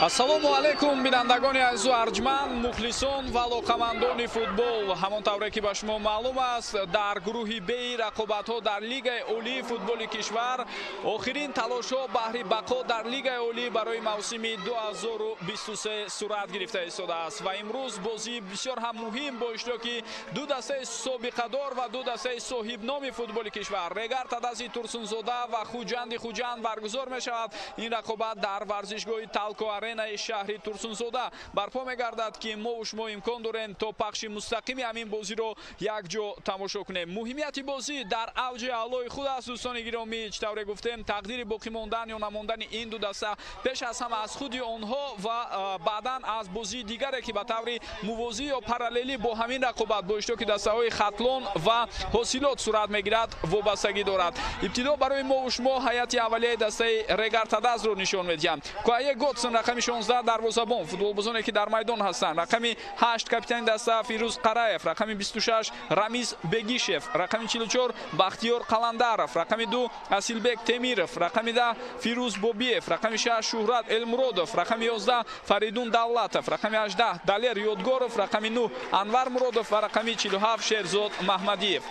Ассалому алайкум, бинандагони азизу арҷманд, мухлисон ва алоқамандони футбол. Ҳамон тавре ки ба шумо маълум аст, дар гурӯҳи Б рақобатҳо дар Лигаи Олии футболи кишвар охирин талошҳо баҳри бақо дар Лигаи Олӣ барои мавсими 2023 сурат гирифта истодааст ва имрӯз бозии бисёр ҳам муҳим бо иштироки ду дастаи собиқадор ва ду дастаи соҳибноми футболи кишвар Регар Тадази Турсунзода ва Хуҷанди Хуҷанд баргузор мешавад. Ин рақобат дар варзишгоҳи Талко Аренаи шаҳри Турсунзода барпо мегардад, ки мо шумо имкон дорем то пахши мустақими ҳамин бозиро якҷо тамошо кунем. Муҳимияти бозӣ дар авҷи аълои худ аст, дӯстони гиромӣ. Чӣ тавре гуфтем, тақдири боқӣ мондан ё намондани ин ду даста пеш аз ҳама аз худи онҳо ва баъдан аз бозии дигаре, ки ба таври мувозӣ ё параллелӣ бо ҳамин рақобат бо иштироки дастаҳои Хатлон ва Ҳосилот сурат мегирад, вобастагӣ дорад. Ибтидо барои мо шумо ҳайати аввалияи дастаи Регар Тадазро нишон медиҳам. Куае Готсон рақами 16 дарвозабон, футболбозоне ки дар майдон ҳастанд: рақами 8 капитани даста Фирӯз Қараев, рақами 26 Рамиз Бегишев, рақами 44 Бахтиёр Қаландаров, рақами 2 Асилбек Темиров, рақами 10 Фирӯз Бобиев, рақами 6 Шуҳрат Элмуродов, рақами 11 Фаридун Давлатов, рақами 18 Далер Ёдгоров, рақами 9 Анвар Муродов ва рақами 47 Шерзод Маҳмадиев.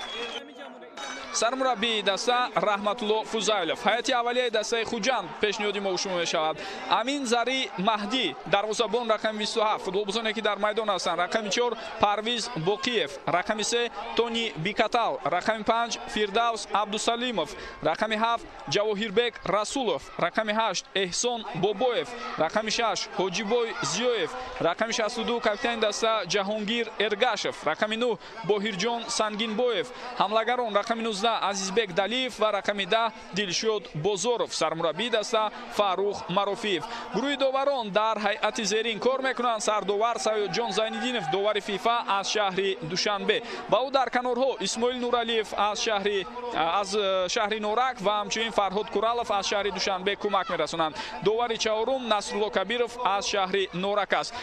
Сармураббии даста Раҳматулло Фузайлов. Ҳайати аввалияи дастаи Хуҷанд пешниҳоди мо шумо мешавад. Амин Зари Маҳдӣ, дарвозабон, рақами 27, футболбозоне ки дар майдон ҳастанд: рақами 4 Парвиз Боқиев, рақами 3 Тони Бикатал, рақами 5 Фирдавс Абдусалимов, рақами 7 Ҷавоҳирбек Расулов, рақами 8 Эҳсон Бобоев, рақами 6 Ҳоҷибой Зиёев, рақами 62 капитани даста Ҷаҳонгир Эргашев, рақами 9 Боҳирҷон Сангинбоев, ҳамлагарон рақами 19 Азизбек Далиев ва рақами 10 Дилшод Бозоров, сармураббии даста Фаррух Марофиев. Гурӯҳи доварон дар ҳайати зерин кор мекунанд. Сардовар Саёдҷон Зайниддинов, довари ФИФА аз шаҳри Душанбе, ба ӯ дар канорҳо Исмоил Нуралиев аз шаҳри Норак ва ҳамчунин Фарҳод Куралов аз шаҳри Душанбе кӯмак мерасонанд. Довари чаҳорум Насрулло Кабиров аз шаҳри Норак аст.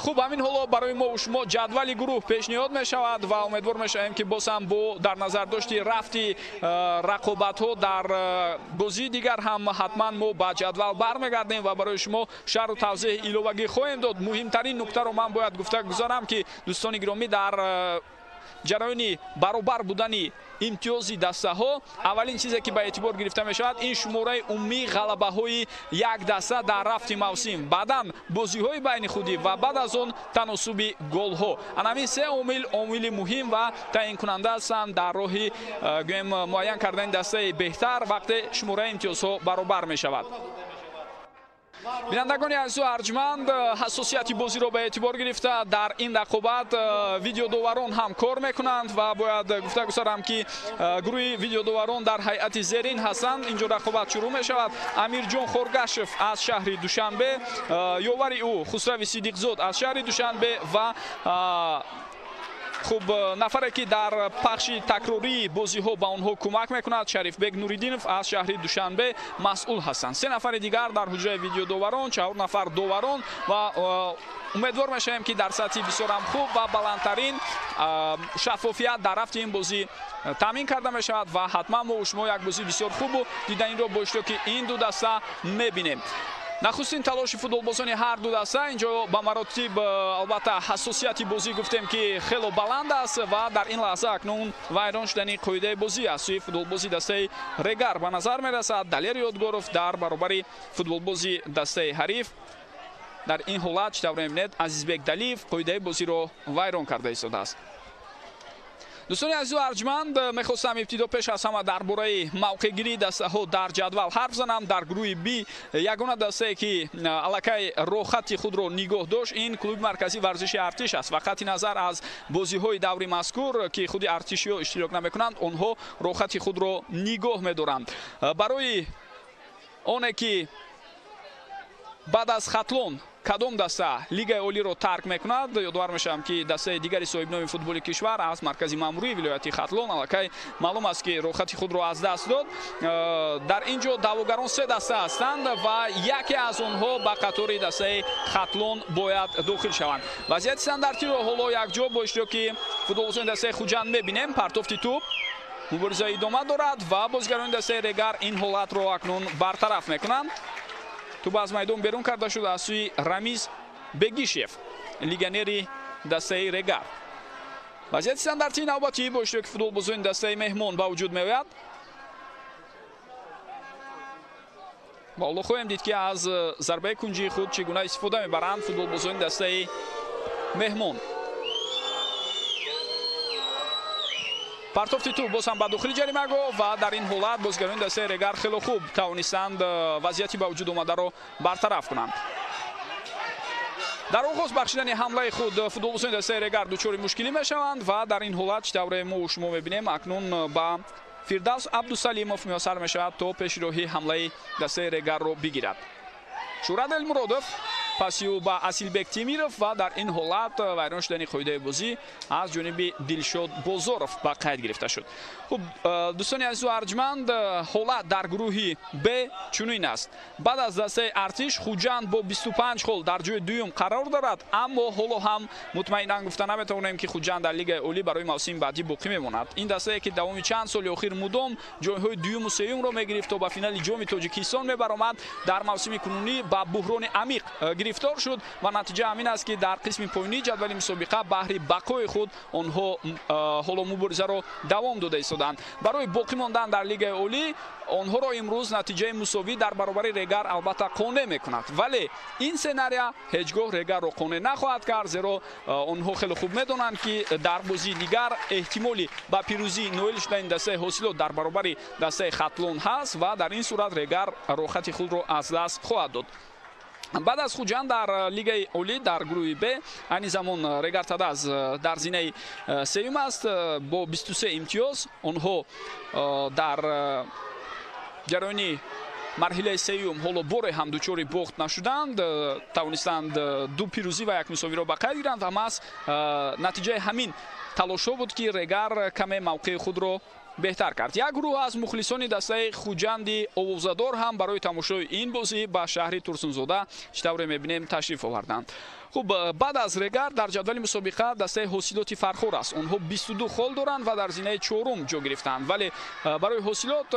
Хуб, ҳамин ҳоло барои мо шумо ҷадвали гурӯҳ пешниҳод мешавад ва умедвор мешавем, ки боз ҳам бо дар назардошти рафти рақобатҳо дар бозии дигар ҳам ҳатман мо ба ҷадвал бармегардем ва барои шумо шарҳу тавзеҳи иловагӣ хоҳем дод. Муҳимтарин нуктаро ман бояд гуфта гузарам, ки, дӯстони гиромӣ, дар ҷараёни баробар будани имтиёзи дастаҳо аввалин чизе, ки ба эътибор гирифта мешавад, ин шумораи умумии ғалабаҳои як даста дар рафти мавсим, баъдан бозиҳои байни худӣ ва баъд аз он таносуби голҳо. Ана ҳамин се омил омили муҳим ва таъинкунанда ҳастанд дар роҳи гӯем муайян кардани дастаи беҳтар, вақте шумораи имтиёзҳо баробар мешавад. Бинандагони азизу арҷманд, ҳассосияти бозиро ба эътибор гирифта, дар ин рақобат видеодоварон ҳам кор мекунанд ва бояд гуфта гузарам, ки гурӯҳи видеодоварон дар ҳайати зерин ҳастанд. Инҷо рақобат шурӯъ мешавад. Амирҷон Хоргашев аз шаҳри Душанбе, ёвари ӯ Хусрави Сидиқзод аз шаҳри Душанбе ва хуб, нафаре, ки дар пахши такрории бозиҳо ба онҳо кӯмак мекунад, Шарифбек Нуриддинов аз шаҳри Душанбе масъул ҳастанд. Се нафари дигар дар ҳуҷраи видеодоварон, чаҳор нафар доварон ва умедвор мешавем, ки дар сатҳи бисёрам хуб ва баландтарин шаффофият дар рафти ин бозӣ таъмин карда мешавад ва ҳатман мо шумо як бозии бисёр хубу диданиро бо иштироки ин ду даста мебинем. Нахустин талоши футболбозони ҳар ду даста инҷо ба маротиб, албатта, ҳассосияти бозӣ гуфтем, ки хело баланд аст ва дар ин лаҳза акнун вайрон шудани қоидаи бозӣ аз сӯи футболбози дастаи Регар ба назар мерасад. Далер Ёдгоров дар баробари футболбози дастаи ҳариф. Дар ин ҳолат, чӣ тавр мебинед, Азизбек Далиев қоидаи бозиро вайрон карда истодааст. Дӯстони азизу арҷманд, мехостам ибтидо пеш аз ҳама дар бораи мавқеъгирии дастаҳо дар ҷадвал ҳарф занам. Дар гурӯҳи Би ягона дастае, ки аллакай роҳхати худро нигоҳ дошт, ин клуби марказии варзиши Артиш аст ва қатъи назар аз бозиҳои даври мазкур, ки худи артишиҳо иштирок намекунанд, онҳо роҳхати худро нигоҳ медоранд. Барои оне ки баъд аз Хатлон кадом даста Лигаи Олиро тарк мекунад, ёдовар мешавам, ки дастаи дигари соҳибноми футболи кишвар аз маркази маъмурии вилояти Хатлон аллакай маълум аст, ки роҳхати худро аз даст дод. Дар ин ҷо даъвогарон се даста ҳастанд ва яке аз онҳо ба қатори дастаи Хатлон бояд дохил шаванд. Вазъияти стандартиро ҳоло якҷо бо иштироки футболбозони дастаи Хуҷанд мебинем. Партофти тӯб, мубориза идома дорад ва бозигарони дастаи Регар ин ҳолатро акнун бартараф мекунанд. Туп аз майдон берун карда шуд аз сӯи Рамиз Бегишев, легионери дастаи Регар. Вазъияти стандартии навбатӣ бо иштироки футболбозони дастаи меҳмон ба вуҷуд меояд. Ва ҳоло хоҳем дид, ки аз зарбаи кунҷии худ чӣ гуна истифода мебаранд футболбозони дастаи меҳмон. Партофти туп боз ҳам ба дохили ҷаримагоҳ ва дар ин ҳолат бозигарони дастаи Регар хело хуб тавонистанд вазъияти ба вуҷуд омадаро бартараф кунанд. Дар оғоз бахшидани ҳамлаи худ футболбозони дастаи Регар дучори мушкилӣ мешаванд ва дар ин ҳолат чӣ тавре мо шумо мебинем, акнун ба Фирдавс Абдусалимов муяссар мешавад то пешроҳи ҳамлаи дастаи Регарро бигирад. Шӯрат Элмуродов паси ӯ ба Асилбек Темиров ва дар ин ҳолат вайрон шудани қоидаи бозӣ аз ҷониби Дилшод Бозоров ба қайд гирифта шуд. Хуб, дӯстони азизу арҷманд, ҳолат дар гурӯҳи Б чунин аст. Баъд аз дастаи Артиш, Хуҷанд бо 25 хол дар ҷои дуюм қарор дорад, аммо ҳоло ҳам мутмаинан гуфта наметавонем, ки Хуҷанд дар Лигаи Олӣ барои мавсими баъдӣ боқӣ мемонад. Ин дастае, ки давоми чанд соли охир мудом ҷойҳои дуюму сеюмро мегирифт то ба финали ҷоми Тоҷикистон мебаромад, дар мавсими кунунӣ ба буҳрони амиқ гирифтор шуд ва натиҷа ҳамин аст, ки дар қисми поёнии ҷадвали мусобиқа баҳри бақои худ онҳо ҳоло муборизаро давом дода истоданд. Барои боқӣ мондан дар Лигаи Олӣ онҳоро имрӯз натиҷаи мусовӣ дар баробари Регар албатта қонеъ мекунад, вале ин сценария ҳеҷ гоҳ Регарро қонеъ нахоҳад кард, зеро онҳо хеле хуб медонанд, ки дар бозии дигар эҳтимоли ба пирӯзӣ ноил шудани дастаи Ҳосилот дар баробари дастаи Хатлон ҳаст ва дар ин сурат Регар роҳати худро аз даст хоҳад дод. Баъд аз Хуҷанд дар Лигаи Олӣ дар гурӯҳи Б айни замон Регар Тадаз дар зинаи сеюм аст бо 23 имтиёз. Онҳо дар ҷараёни марҳилаи сеюм ҳоло боре ҳам дучори бохт нашуданд, тавонистанд ду пирӯзӣ ва як мусовиро ба қайд гиранд ва маҳз натиҷаи ҳамин талошҳо буд, ки Регар каме мавқеи худро беҳтар кард. Як гурӯҳ аз мухлисони дастаи Хуҷанди овозадор ҳам барои тамошои ин бозӣ ба шаҳри Турсунзода чӣ тавре мебинем ташриф оварданд. Хуб, баъд аз Регар дар ҷадвали мусобиқа дастаи Ҳосилоти Фархор аст. Онҳо 22 хол доранд ва дар зинаи чорум ҷо гирифтанд. Вале барои Ҳосилот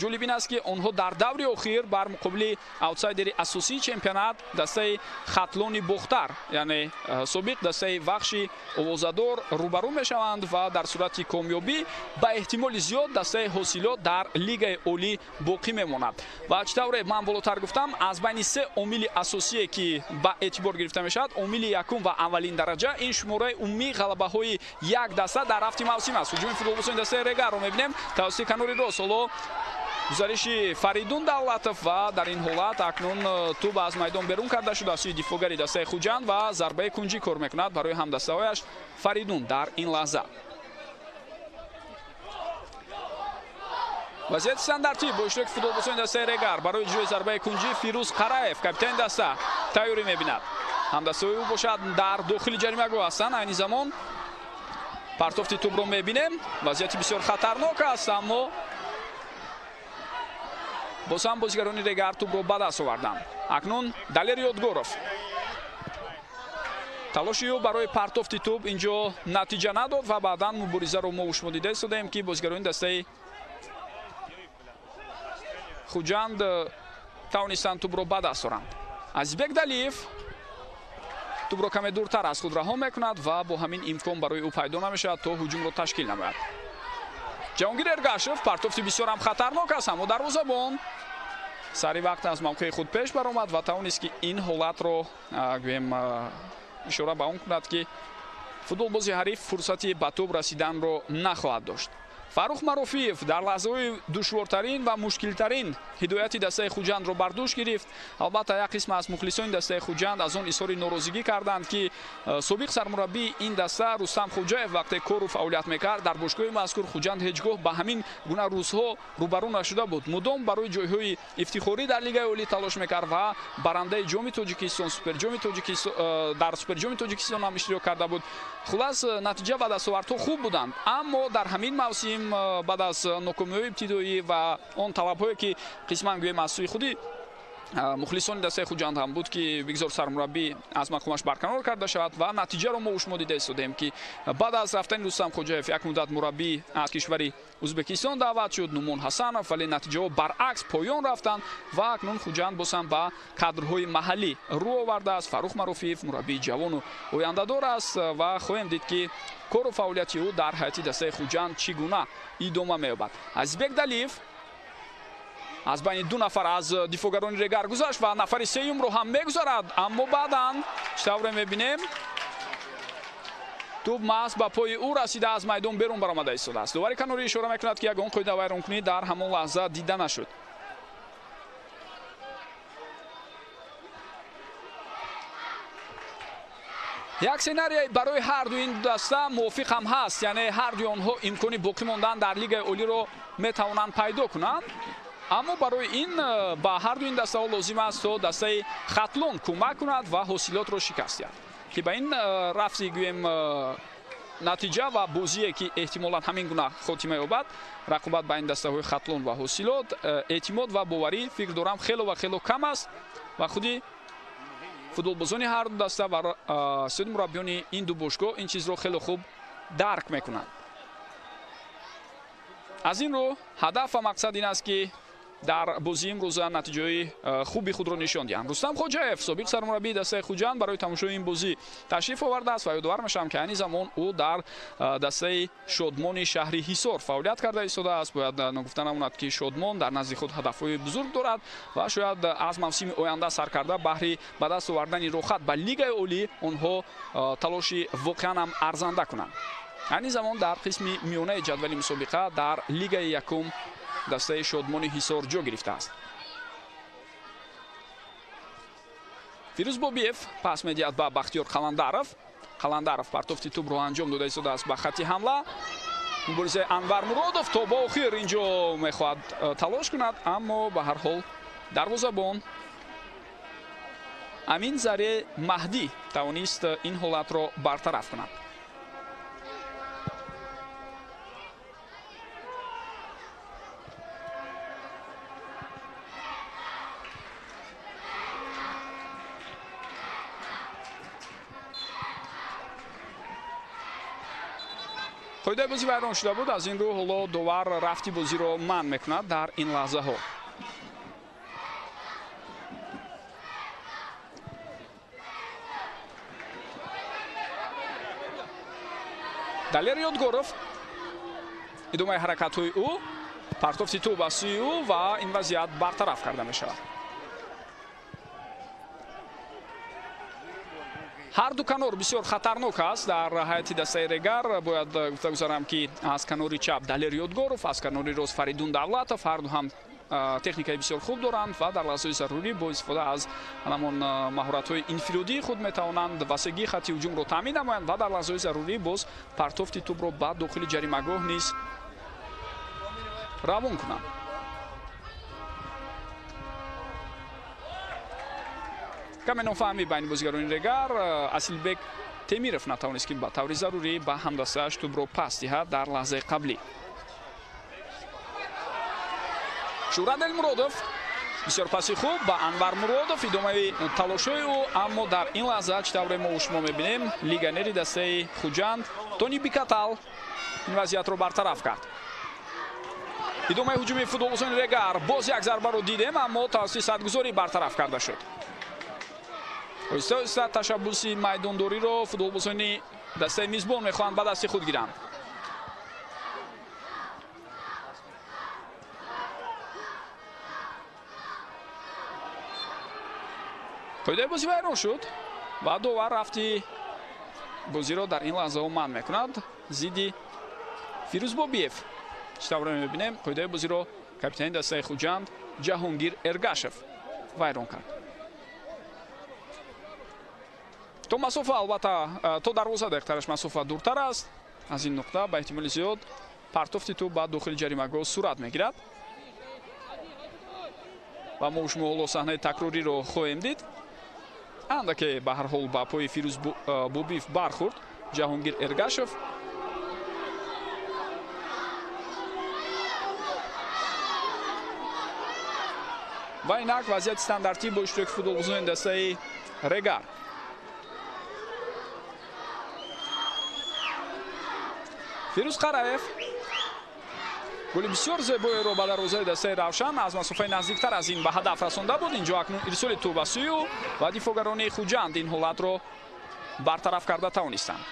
ҷолиб ин аст, ки онҳо дар даври охир бар муқобили аутсайдери асосии чемпионат дастаи Хатлони Бохтар, яъне собиқ дастаи Вахши овозадор рӯбарӯ мешаванд ва дар сурати комёбӣ ба эҳтимоли зиёд дастаи Ҳосилот дар Лигаи Олӣ боқӣ мемонад. Ва чӣ тавре ман болотар гуфтам, аз байни се омили асосие, ки ба эътибор гирифта мешавад, омили якум ва аввалин дараҷа ин шумораи умумии ғалабаҳои як даста дар рафти мавсим аст. Ҳуҷуми футболбозони дастаи Регарро мебинем тавассути канори рост. Ҳоло гузариши Фаридун Давлатов ва дар ин ҳолат акнун туп аз майдон берун карда шуд аз сӯи дифоъгари дастаи Хуҷанд ва зарбаи кунҷӣ кор мекунад барои ҳамдастаҳояш Фаридун дар ин лаҳза. Вазъияти стандартӣ бо иштироки футболбозони дастаи Регар барои иҷрои зарбаи кунҷӣ Фирӯз Қараев, капитани даста, тайёрӣ мебинад. Ҳамдастаҳои ӯ бошад дар дохили ҷаримагоҳ ҳастанд. Айни замон партофти тӯбро мебинем. Вазъияти бисёр хатарнок аст, аммо боз ҳам бозигарони Регар тӯбро ба даст оварданд. Акнун Далер Ёдгоров. Талоши ӯ барои партофти тӯб инҷо натиҷа надод ва баъдан муборизаро мо шумо дида истодаем, ки бозигарони дастаи Хуҷанд тавонистанд тӯбро ба даст оранд. Азизбек Далиев тӯбро каме дуртар аз худ раҳо мекунад ва бо ҳамин имкон барои ӯ пайдо намешавад то ҳуҷумро ташкил намояд. Ҷаҳонгир Эргашев партофти бисёр ҳам хатарнок аст, аммо дарвозабон сари вақт аз мавқеи худ пеш баромад ва тавонист, ки ин ҳолатро гӯем ишора ба он кунад, ки футболбози ҳариф фурсати ба тӯб расиданро нахоҳад дошт. Фаррух Марофиев дар лаҳзаҳои душвортарин ва мушкилтарин ҳидояти дастаи Хуҷандро бар дӯш гирифт. Албатта як қисм аз мухлисони дастаи Хуҷанд аз он изҳори норозигӣ карданд, ки собиқ сармураббии ин даста Рустам Хоҷаев вақте кору фаъолият мекард дар бошгоҳи мазкур Хуҷанд ҳеҷ гоҳ ба ҳамин гуна рӯзҳо рӯбарӯ нашуда буд. Мудом барои ҷойҳои ифтихорӣ дар Лигаи Олӣ талош мекард ва барандаи ҷоми Тоҷикистон, суперҷоми Тоҷикистон, дар суперҷоми Тоҷикистон ҳам иштирок карда буд. Хулас, натиҷа ва дастовардҳо хуб буданд, аммо дар ҳамин мавсим баъд аз нокомиҳои ибтидоӣ ва он талабҳое, ки қисман гӯем аз сӯи худи Мухлисони дастаи Хуҷанд ҳам буд, ки бигзор сармураббӣ аз мақомаш барканор карда шавад ва натиҷаро мо шумо дида истодем, ки баъд аз рафтани Рустам Хоҷаев як муддат мураббӣ аз кишвари Ӯзбекистон даъват шуд, Нумон Ҳасанов, вале натиҷаҳо баръакс поён рафтанд ва акнун Хуҷанд боз ҳам ба кадрҳои маҳаллӣ рӯ овардааст. Фаррух Маруфиев мураббии ҷавону ояндадор аст ва хоҳем дид, ки кору фаъолияти ӯ дар ҳайати дастаи Хуҷанд чӣ гуна идома меёбад. Азизбек Далиев аз байни ду нафар аз дифоъгарони Регар гузашт ва нафари сеюмро ҳам мегузарад, аммо баъдан чӣ тавре мебинем, тӯб маҳз ба пои ӯ расида аз майдон берун баромада истодааст. Довари канорӣ ишора мекунад, ки ягон қоида вайронкунӣ дар ҳамон лаҳза дида нашуд. Як сценарий барои ҳар ду ин даста мувофиқ ҳам ҳаст, яъне ҳар дуи онҳо имкони боқӣ мондан дар Лигаи Олиро метавонанд пайдо кунанд, аммо барои ин ба ҳар ду ин дастаҳо лозим аст, то дастаи Хатлон кӯмак кунад ва ҳосилотро шикаст диҳад, ки ба ин рафти гӯем натиҷа ва бозие, ки эҳтимолан ҳамин гуна хотима ёбад, рақобат байни дастаҳои Хатлон ва Ҳосилот, эътимод ва боварӣ фикр дорам хело ва хело кам аст ва худи футболбозони ҳар ду даста ва сиёди мураббиёни ин ду бошгоҳ ин чизро хело хуб дарк мекунанд. Аз ин рӯ ҳадаф ва мақсад ин аст, ки дар бозии имрӯза натиҷаҳои хуби худро нишон диҳанд. Рустам Хоҷаев, собиқ сармураббии дастаи Хуҷанд, барои тамошои ин бозӣ ташриф овардааст ва ёдовар мешавам, ки айни замон ӯ дар дастаи Шодмони шаҳри Ҳисор фаъолият карда истодааст. Бояд ногуфта намонад, ки Шодмон дар назди худ ҳадафҳои бузург дорад ва шояд аз мавсими оянда сар карда баҳри ба даст овардани роҳхат ба Лигаи Олӣ онҳо талоши воқеан ҳам арзанда кунанд. Айни замон дар қисми миёнаи ҷадвали мусобиқа дар Лигаи якум дастаи Шодмони Ҳисор ҷо гирифтааст. Фирӯз Бобиев пас медиҳад ба Бахтиёр Қаландаров. Қаландаров партофти тӯбро анҷом дода истодааст ба хатти ҳамла. Муборизаи Анвар Муродов то ба охир инҷо мехоҳад талош кунад, аммо ба ҳар ҳол дарвозабон Амин Заре Маҳдӣ тавонист ин ҳолатро бартараф кунад. Қоидаи бозӣ вайрон шуда буд, аз ин рӯ ҳоло довар рафти бозиро манъ мекунад дар ин лаҳзаҳо. Далер Ёдгоров, идомаи ҳаракатҳои ӯ, партофти тӯб аз сӯи ӯ ва ин вазъият бартараф карда мешавад. Ҳар ду канор бисёр хатарнок аст дар ҳайати дастаи Регар. Бояд гуфта гузарам, ки аз канори чап Далер Ёдгоров, аз канори рост Фаридун Давлатов, ҳар ду ҳам техникаи бисёр хуб доранд ва дар лаҳзаҳои зарурӣ бо истифода аз ҳамон маҳоратҳои инфиродии худ метавонанд васегии хатти ҳуҷумро таъмин намоянд ва дар лаҳзаҳои зарурӣ боз партофти тӯбро ба дохили ҷаримагоҳ низ равон кунанд. Каме нофаҳмӣ байни бозигарони Регар. Асилбек Темиров натавонист, ки ба таври зарурӣ ба ҳамдастааш тӯбро пас диҳад дар лаҳзаи қаблӣ. Шӯҳрат Элмуродов бисёр паси хуб ба Анвар Муродов, идомаи талошҳои ӯ, аммо дар ин лаҳза чӣ тавре мо шумо мебинем, легионери дастаи Хуҷанд Тони Бикатал ин вазъиятро бартараф кард. Идомаи ҳуҷуми футболбозони Регар, боз як зарбаро дидем, аммо тавассути садгузорӣ бартараф карда шуд. Оҳиста оҳиста ташаббуси майдондориро футболбозони дастаи мизбон мехоҳанд ба дасти худ гиранд. Қоидаи бозӣ вайрон шуд ва довар рафти бозиро дар ин лаҳзаҳо манъ мекунад зидди Фирӯз Бобиев. Чӣ тавре мебинем, қоидаи бозиро капитани дастаи Хуҷанд Ҷаҳонгир Эргашев вайрон кард. То масофа, албатта, то дарвоза дақиқтараш масофа дуртар аст. Аз ин нуқта ба эҳтимоли зиёд партофти тӯб ба дохили ҷаримагоҳ сурат мегирад ва мо шумо ҳоло саҳнаи такрориро хоҳем дид. Андаке ба ҳар ҳол ба пои Фирӯз Бобиев бархӯрд Ҷаҳонгир Эргашев. Ва инак вазъияти стандартӣ бо иштироки футболбозони дастаи Регар. Фирӯз Қараев голи бисёр зебоеро ба дарвозаи дастаи Равшан аз масофаи наздиктар аз ин ба ҳадаф расонда буд. Инҷо акнун ирсоли тӯб ба сӯи ӯ ва дифоъгарони Хуҷанд ин ҳолатро бартараф карда тавонистанд.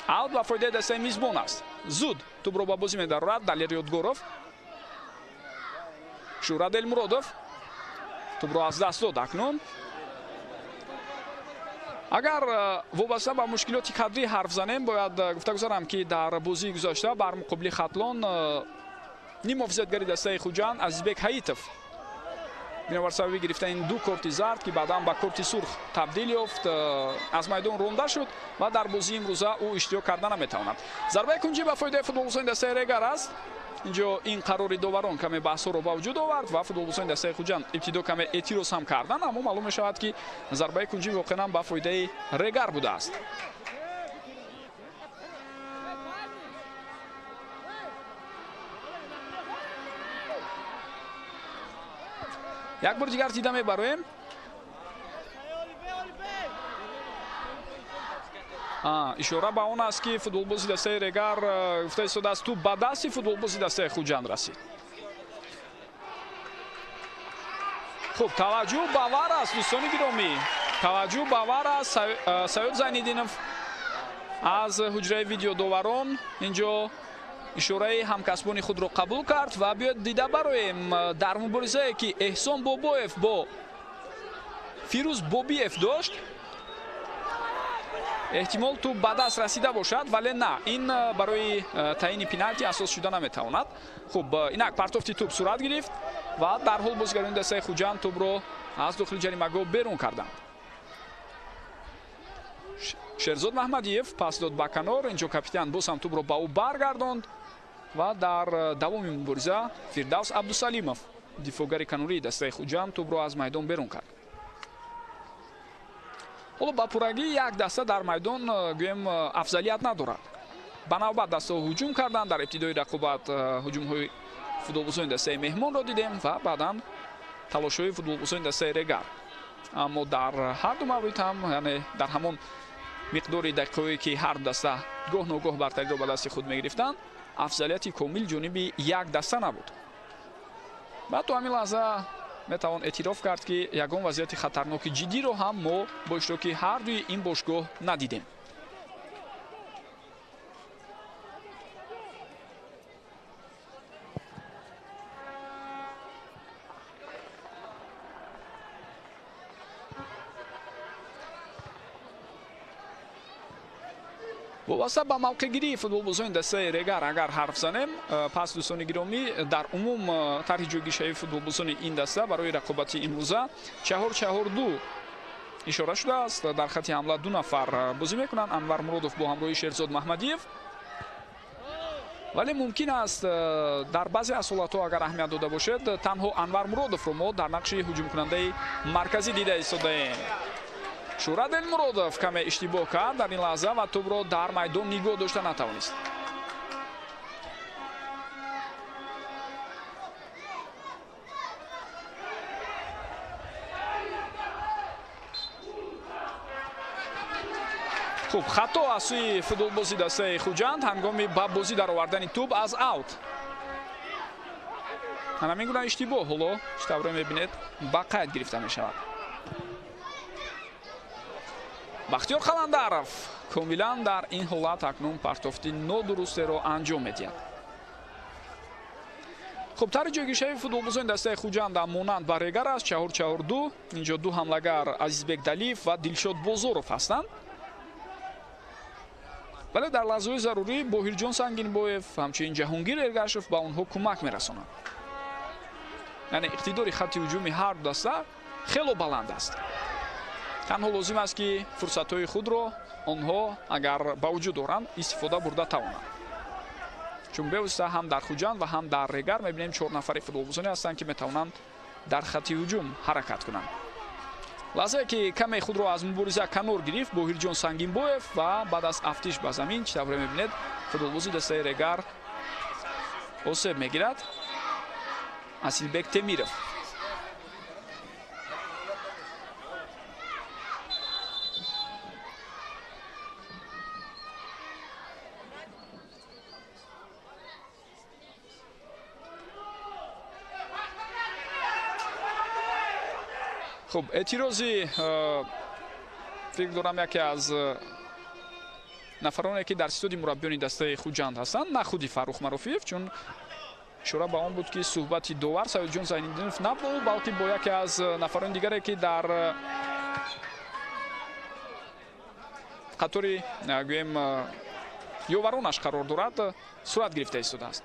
Аут ба фоидаи дастаи мизбон аст. Зуд тӯбро ба бозӣ медарорад Далер Ёдгоров. Шӯҳрат Элмуродов тӯбро аз даст дод акнун. Агар вобаста ба мушкилоти кадрӣ ҳарф занем, бояд гуфта гузарам, ки дар бозии гузашта бар муқобили Хатлон ниммуҳофизатгари дастаи Хуҷанд Азизбек Ҳаитов бинобар сабаби гирифтани ду корти зард, ки баъдан ба корти сурх табдил ёфт, аз майдон ронда шуд ва дар бозии имрӯза ӯ иштирок карда наметавонад. Зарбаи кунҷӣ ба фоидаи футболбозони дастаи Регар аст. Инҷо ин қарори доварон каме баҳсҳоро ба вуҷуд овард ва футболбозони дастаи Хуҷанд ибтидо каме эътироз ҳам карданд, аммо маълум мешавад, ки зарбаи кунҷӣ воқеан ба фоидаи Регар будааст. Як бор дигар дида мебароем. Ишора ба он аст, ки футболбози дастаи Регар гуфта истодааст, тӯб ба дасти футболбози дастаи Хуҷанд расид. Хуб, таваҷҷӯҳ ба вар аст, дӯстони гиромӣ. Таваҷҷӯҳ ба вар аст. Саёд Зайниддинов аз ҳуҷраи видеодоварон инҷо ишораи ҳамкасбони худро қабул кард ва биёед дида бароем дар муборизае, ки Эҳсон Бобоев бо Фирӯз Бобиев дошт, эҳтимол тӯб ба даст расида бошад, вале на, ин барои таъини пеналти асос шуда наметавонад. Хуб, инак партофти тӯб сурат гирифт ва дарҳол бозигарони дастаи Хуҷанд тӯбро аз дохили ҷаримагоҳ берун карданд. Шерзод Маҳмадиев пас дод ба канор. Инҷо капитан боз ҳам тӯбро ба ӯ баргардонд ва дар давоми мубориза Фирдавс Абдусалимов, дифоъгари канории дастаи Хуҷанд, тӯбро аз майдон берун кард. Ҳоло ба пуррагӣ як даста дар майдон гӯем афзалият надорад. Ба навбат дастаҳо ҳуҷум карданд. Дар ибтидои рақобат ҳуҷумҳои футболбозони дастаи меҳмонро дидем ва баъдан талошҳои футболбозони дастаи Регар. Аммо дар ҳар ду маврид ҳам, яъне дар ҳамон миқдори дақиқаҳое, ки ҳар ду даста гоҳ ногоҳ бартариро ба дасти худ мегирифтанд, афзалияти комил ҷониби як даста набуд. Баъд то ҳамин лаҳза метавон эътироф кард, ки ягон вазъияти хатарноки ҷиддиро ҳам мо бо иштироки ҳар дуи ин бошгоҳ надидем. Вобаста ба мавқеъгирии футболбозони дастаи Регар агар ҳарф занем, пас дӯстони гиромӣ, дар умум тарҳи ҷойгиршавии футболбозони ин даста барои рақобати имрӯза 4-4-2 ишора шудааст. Дар хати ҳамла ду нафар бозӣ мекунанд, Анвар Муродов бо ҳамроҳи Шерзод Маҳмадиев. Вале мумкин аст дар баъзе аз ҳолатҳо, агар аҳамият дода бошед, танҳо Анвар Муродовро мо дар нақши ҳуҷумкунандаи марказӣ дида истодаем. Шӯҳрат Элмуродов каме иштибоҳ кард дар ин лаҳза ва тӯбро дар майдон нигоҳ дошта натавонист. Хуб, хато аз сӯи футболбози дастаи Хуҷанд ҳангоми ба бозӣ даровардани тӯб аз аут. Ҳамин гуна иштибоҳ ҳоло чӣ тавре мебинед ба қайд гирифта мешавад. Бахтиёр Қаландаров комилан дар ин ҳолат акнун партофти нодурустеро анҷом медиҳад. Хуб, тарҳи ҷойгиршавии футболбозони дастаи Хуҷанд монанд ба Регар аст, 4-4-2. Инҷо ду ҳамлагар Азизбек Далиев ва Дилшод Бозоров ҳастанд. Вале дар лаҳзаҳои зарурӣ Боҳирҷон Сангинбоев, ҳамчунин Ҷаҳонгир Эргашев ба онҳо кӯмак мерасонанд. Яъне иқтидори хатти ҳуҷуми ҳар ду даста хело баланд аст. Танҳо лозим аст, ки фурсатҳои худро онҳо агар ба вуҷуд оранд истифода бурда тавонанд. Чун бевосита ҳам дар Хуҷанд ва ҳам дар Регар мебинем 4 нафари футболбозоне ҳастанд, ки метавонанд дар хатти ҳуҷум ҳаракат кунанд. Лаҳзае ки каме худро аз мубориза канор гирифт Боҳирҷон Сангинбоев ва баъд аз афтиш ба замин, чӣ тавре мебинед, футболбози дастаи Регар осеб мегирад. Асилбек Темиров. Хуб, эътирози фикр дорам яке аз нафароне ки дар студияи мураббиёни дастаи Хуҷанд ҳастанд, на худи Фаррух Марофиев, чун ишора ба он буд ки суҳбати довар Саидҷон Зайниддинов на бо ӯ, балки бо яке аз нафарони дигаре ки дар қатори гӯем ёваронаш қарор дорад, сурат гирифта истодааст.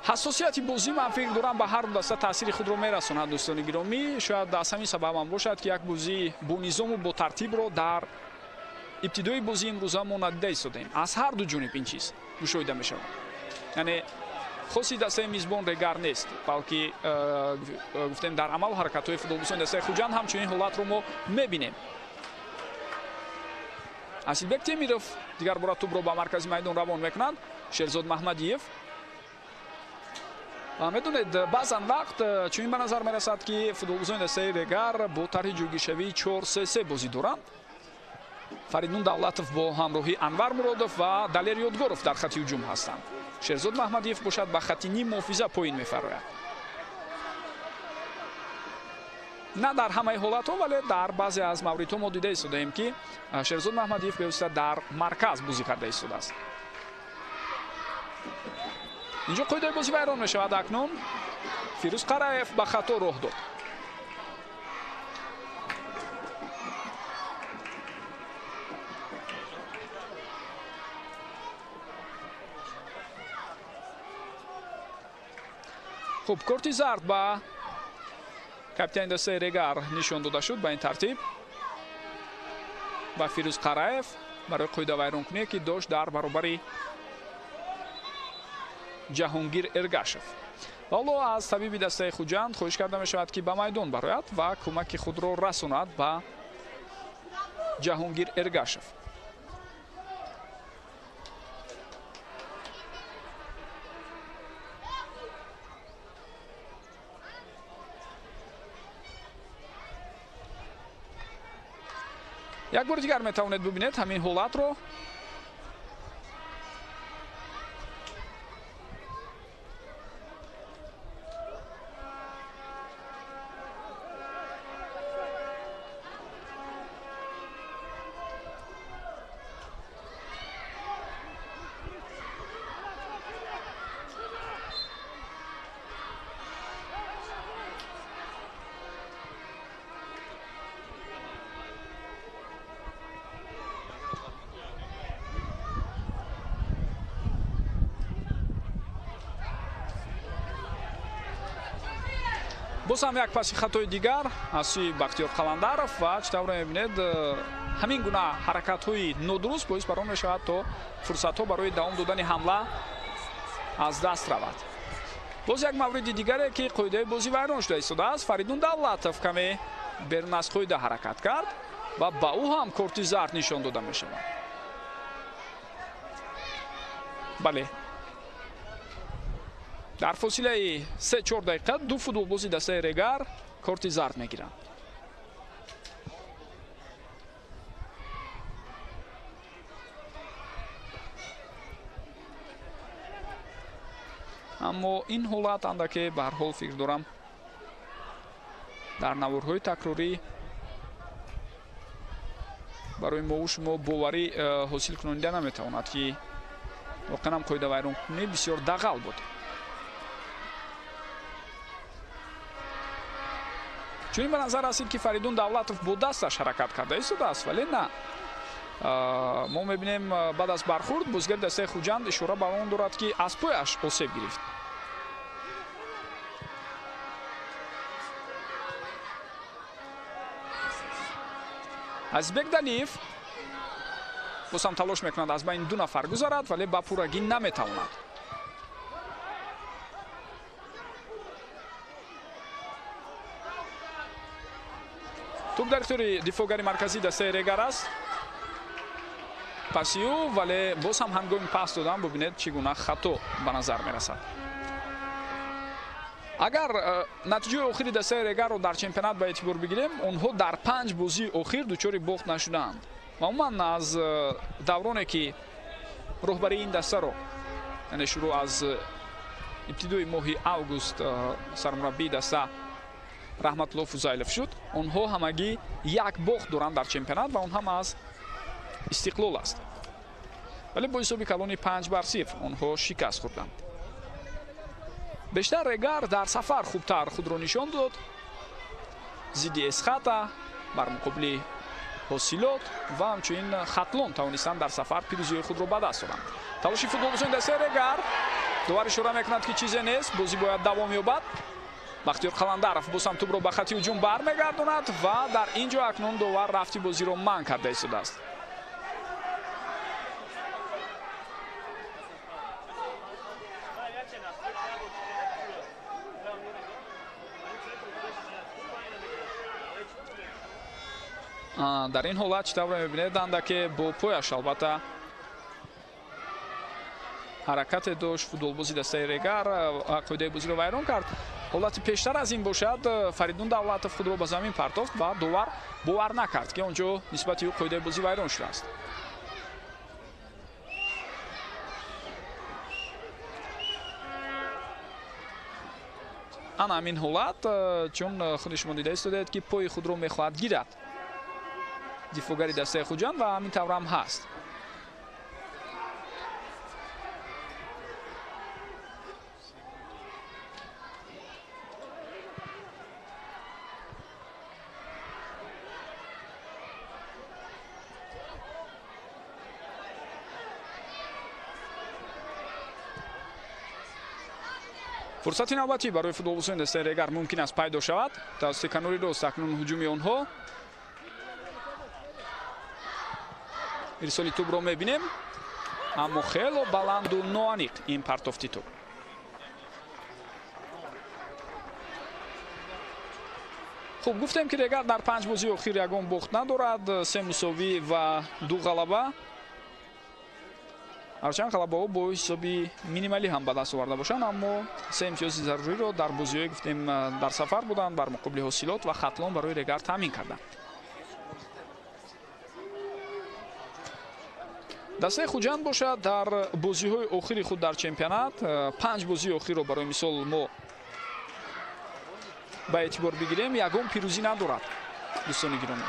Ҳассосияти бозӣ, ман фикр дорам, ба ҳар ду даста таъсири худро мерасонад, дӯстони гиромӣ. Шояд аз ҳамин сабаб ҳам бошад, ки як бозии бо низому бо тартибро дар ибтидои бозии имрӯза мо надида истодаем. Аз ҳар ду ҷониб ин чиз мушоҳида мешавад. Яъне хоси дастаи мизбон Регар нест, балки гуфтем дар амалу ҳаракатҳои футболбозони дастаи Хуҷанд ҳамчунин ҳолатро мо мебинем. Асилбек Темиров дигар бора тӯбро ба маркази майдон равон мекунад. Шерзод Маҳмадиев. Медонед, баъзан вақт чунин ба назар мерасад, ки футболбозони дастаи Регар бо тарҳи ҷойгиршавии 4-3-3 бозӣ доранд. Фаридун Давлатов бо ҳамроҳии Анвар Муродов ва Далер Ёдгоров дар хати ҳуҷум ҳастанд. Шерзод Маҳмадиев бошад ба хати ним муҳофиза поин мефарояд. На дар ҳамаи ҳолатҳо, вале дар баъзе аз мавридҳо мо дида истодаем, ки Шерзод Маҳмадиев бевосита дар марказ бозӣ карда истодааст. Инҷо қоидаи бозӣ вайрон мешавад. Акнун Фирӯз Қараев ба хато роҳ дод. Хуб, корти зард ба капитани дастаи Регар нишон дода шуд. Ба ин тартиб ба Фирӯз Қараев барои қоидавайронкуние, ки дошт дар баробари Ҷаҳонгир Эргашев. Ҳоло аз табиби дастаи Хуҷанд хоҳиш карда мешавад, ки ба майдон барояд ва кӯмаки худро расонад ба Ҷаҳонгир Эргашев. Як бори дигар метавонед бибинед ҳамин ҳолатро. Боз ҳам як паси хатои дигар аз сӯи Бахтиёр Қаландаров ва чӣ тавр мебинед, ҳамин гуна ҳаракатҳои нодуруст боис бар он мешавад, то фурсатҳо барои давом додани ҳамла аз даст равад. Боз як мавриди дигаре, ки қоидаи бозӣ вайрон шуда истодааст. Фаридун Давлатов каме берун аз қоида ҳаракат кард ва ба ӯ ҳам корти зард нишон дода мешавад. Бале, дар фосилаи 3-4 дақиқа ду футболбози дастаи Регар корти зард мегиранд. Аммо ин ҳолат андаке ба ҳар ҳол фикр дорам дар наворҳои такрорӣ барои мову шумо боварӣ ҳосил кунонида наметавонад, ки воқеан ҳам қоидавайронкунӣ бисёр дағал буд. Чунин ба назар расид, ки Фаридун Давлатов бо дасташ ҳаракат карда истодааст, вале на. Мо мебинем, баъд аз бархурд бозигари дастаи Хуҷанд ишора ба он дорад, ки аз пояш осеб гирифт. Азизбек Далиев боз ҳам талош мекунад аз байни ду нафар гузарад, вале ба пуррагӣ наметавонад. Тӯб дар ихтиёри дифоъгари марказии дастаи Регар аст. Паси ӯ, вале боз ҳам ҳангоми пас додан бубинед, чӣ гуна хато ба назар мерасад. Агар натиҷаи охири дастаи Регарро дар чемпионат ба эътибор бигирем, онҳо дар 5 бозии охир дучори бохт нашудаанд. Ва умуман аз давроне, ки роҳбарии ин дастаро, яъне шурӯъ аз Ибтидои моҳи август сармураббии даста Раҳматулло Фузайлов шуд. Онҳо ҳамагӣ як бохт доранд дар чемпионат ва он ҳам аз Истиқлол аст. Вале бо ҳисоби калони 5-0 онҳо шикаст хӯрданд. Бештар Регар дар сафар хубтар худро нишон дод. Зидди Эсхата бар муқобили Ҳосилот ва ҳамчунин Хатлон тавонистанд дар сафар пирӯзии худро ба даст оранд. Талоши футболбозони дастаи Регар. Довар ишора мекунад, ки чизе нест, бозӣ бояд давом ёбад. Бахтиёр Қаландаров боз ҳам тӯбро ба хати ҳуҷум бармегардонад ва дар ин ҷо акнун довар рафти бозиро манъ карда истодааст. Дар ин ҳолат чӣ тавр мебинед, андаке бо пояш албатта ҳаракате дошт футболбози дастаи Регар, қоидаи бозиро вайрон кард. Ҳолати пештар аз ин бошад, Фаридун Давлатов худро ба замин партофт ва довар бовар накард, ки он ҷо нисбати ӯ қоидаи бозӣ вайрон шудааст. Ана ҳамин ҳолат, чун худи шумо дида истодаед, ки пои худро мехоҳад гирад дифоъгари дастаи Хуҷанд ва ҳамин тавр ҳам ҳаст. Фурсати навбатӣ барои футболбозони дастаи Регар мумкин аст пайдо шавад. Тавассути канори рост акнун ҳуҷуми онҳо. Ирсоли тӯбро мебинем, аммо хело баланду ноаниқ ин партофти тӯб. Хуб, гуфтем, ки Регар дар 5 бозии охир ягон бохт надорад, 3 мусовӣ ва 2 ғалаба. Ҳарчанд ғалабаҳо бо ҳисоби минималӣ ҳам ба даст оварда бошанд, аммо 3 имтиёзи заруриро дар бозиҳое, гуфтем, дар сафар буданд бар муқобили Ҳосилот ва Хатлон барои Регар таъмин карданд. Дастаи Хуҷанд бошад дар бозиҳои охири худ дар чемпионат 5 бозии охирро барои мисол мо ба эътибор бигирем, ягон пирӯзӣ надорад. Дӯстони гиромӣ,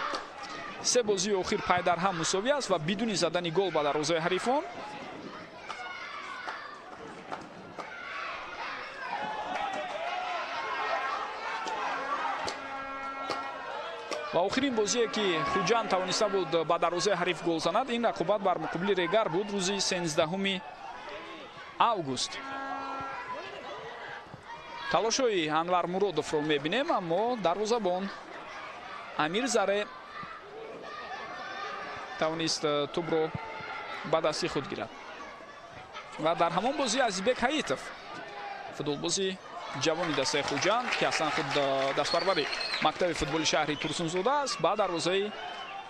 3 бозии охир пай дар ҳам мусовӣ аст ва бидуни задани гол ба дарвозаи ҳарифон. Ва охирин бозие, ки Хуҷанд тавониста буд ба дарвозаи ҳариф гол занад, ин рақобат бар муқобили Регар буд рӯзи 13 август. Талошҳои Анвар Муродовро мебинем, аммо дарвозабон Амир Заре тавонист тӯбро ба дасти худ гирад. Ва дар ҳамон бозӣ Азизбек Ҳаитов, футболбози ҷавони дастаи Хуҷанд, ки аслан худ дастпарвари мактаби футболи шаҳри Турсунзода аст, ба дарвозаи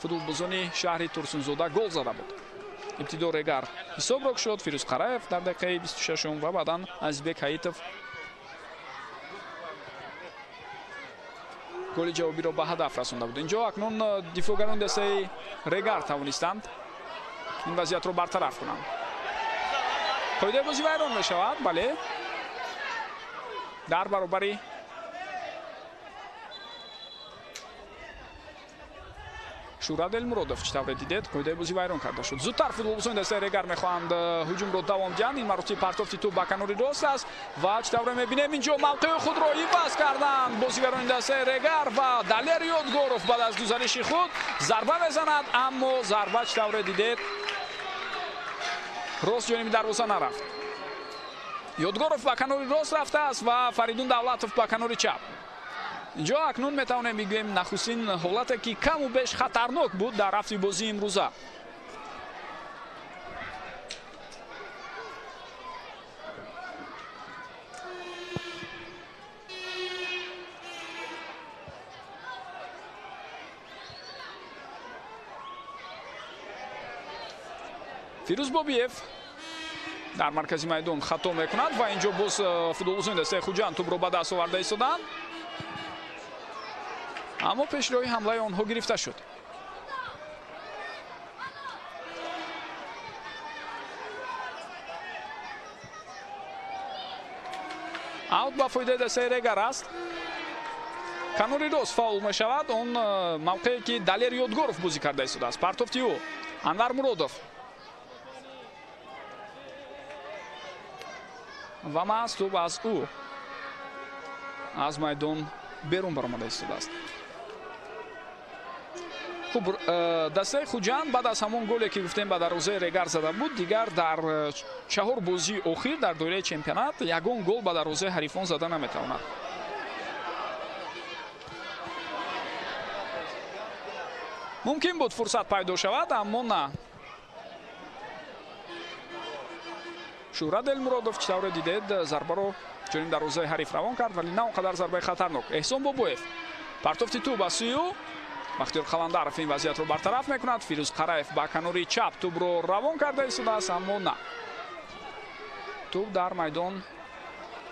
футболбозони шаҳри Турсунзода гол зада буд. Ибтидо Регар ҳисобро кушод, Фирӯз Қараев дар дақиқаи 26 ва баъдан Азизбек Ҳаитов голи ҷавобиро ба ҳадаф расонда буд. Инҷо акнун дифоъгарони дастаи Регар тавонистанд ин вазъиятро бартараф кунанд. Қоидаи бозӣ вайрон мешавад, бале, дар баробари Шӯрат Элмуродов, чӣ тавре дидед, қоидаи бозӣ вайрон карда шуд. Зудтар футболбозони дастаи Регар мехоҳанд ҳуҷумро давом диҳанд. Ин маротиба партофти тӯб ба канори рост аст ва чӣ тавре мебинем, инҷо мавқеи худро иваз карданд бозигарони дастаи Регар ва Далер Ёдгоров баъд аз гузариши худ зарба мезанад, аммо зарба, чӣ тавре дидед, рост ҷониби дарвоза нарафт. Ёдгоров ба канори рост рафтааст ва Фаридун Давлатов ба канори чап. Инҷо акнун метавонем бигӯем нахустин ҳолате, ки каму беш хатарнок буд дар рафти бозии имрӯза. Фирӯз Бобиев дар маркази майдон хато мекунад ва инҷо боз футболбозони дастаи Хуҷанд тӯбро ба даст оварда истоданд, аммо пешроҳи ҳамлаи онҳо гирифта шуд. Аут ба фоидаи дастаи Регар аст. Канори рост фаул мешавад. Он мавқее ки Далер Ёдгоров бозӣ карда истодааст. Партофти ӯ Анвар Муродов ва маҳз тӯб аз ӯ аз майдон берун баромада истодааст. Хуб, дастаи Хуҷанд баъд аз ҳамон голе ки гуфтем ба дарвозаи Регар зада буд, дигар дар 4 бозии охир дар доираи чемпионат ягон гол ба дарвозаи ҳарифон зада наметавонад. Мумкин буд фурсат пайдо шавад, аммо на. Шӯҳрат Элмуродов чӣ тавре дидед, зарбаро чунин дарвозаи ҳариф равон кард, вале на он қадар зарбаи хатарнок. Эҳсон Бобоев партофти тӯб ба сӯи ӯ. Бахтиёр Қаландаров ин вазъиятро бартараф мекунад. Фирӯз Қараев ба канори чап тӯбро равон карда истодааст, аммо на. Тӯб дар майдон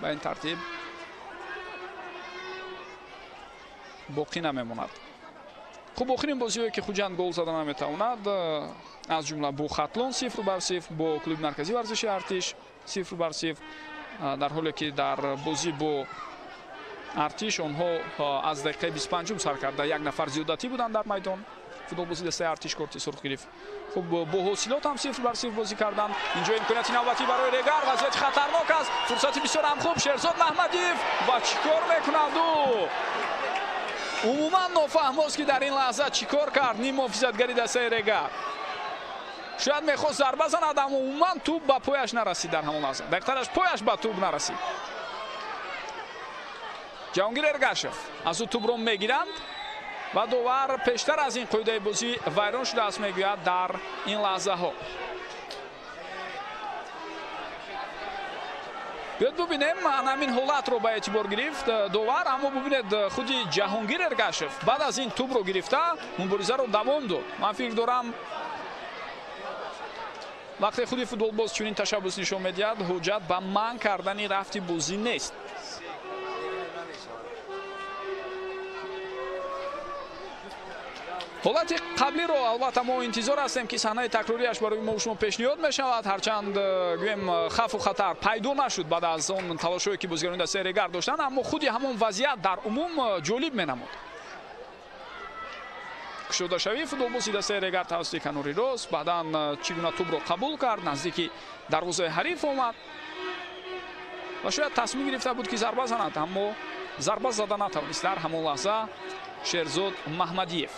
ба ин тартиб боқӣ намемонад. Хуб, охирин бозиҳое ки Хуҷанд гол зада наметавонад, аз ҷумла бо Хатлон 0-0, бо клуби марказии варзиши Артиш 0-0, дар ҳоле ки дар бозӣ бо Артиш онҳо аз дақиқаи 25 сар карда як нафар зиёдатӣ буданд дар майдон. Футболбози дастаи Артиш корти сурх гирифт. Хуб, бо Ҳосилот ҳам 0-0 бозӣ карданд. Инҷо имконияти навбатӣ барои Регар, вазъияти хатарнок аст, фурсати бисёр ҳам хуб. Шерзод Маҳмадиев ва чӣ кор мекунад ӯ? Умуман нофаҳмост ки дар ин лаҳза чӣ кор кард ним муҳофизатгари дастаи Регар. Шояд мехост зарба занад, аммо умуман тӯб ба пояш нарасид дар ҳамон лаҳза. Дақиқтараш пояш ба тӯб нарасид. Ҷаҳонгир Эргашев аз ӯ тӯбро мегиранд ва довар пештар аз ин қоидаи бозӣ вайрон шудааст, мегӯяд дар ин лаҳзаҳо. Биёд бубинем, ҳамин ҳолатро ба эътибор гирифт довар, аммо бубинед худи Ҷаҳонгир Эргашев баъд аз ин тӯбро гирифта муборизаро давом дод. Ман фикр дорам вақте худи футболбоз чунин ташаббус нишон медиҳад, ҳуҷҷат ба манъ кардани рафти бозӣ нест. Ҳолати қаблиро албатта мо интизор ҳастем ки саҳнаи такрориаш барои мо шумо пешниҳод мешавад. Ҳарчанд гӯем хафу хатар пайдо нашуд баъд аз он талошҳое ки бозигарони дастаи Регар доштанд, аммо худи ҳамон вазъият дар умум ҷолиб менамуд. Кушодашавии футболбози дастаи Регар тавассути канори рост, баъдан чӣ гуна тӯбро қабул кард, наздики дарвозаи ҳариф омад ва шояд тасмим гирифта буд ки зарба занад, аммо зарба зада натавонист дар ҳамон лаҳза Шерзод Маҳмадиев.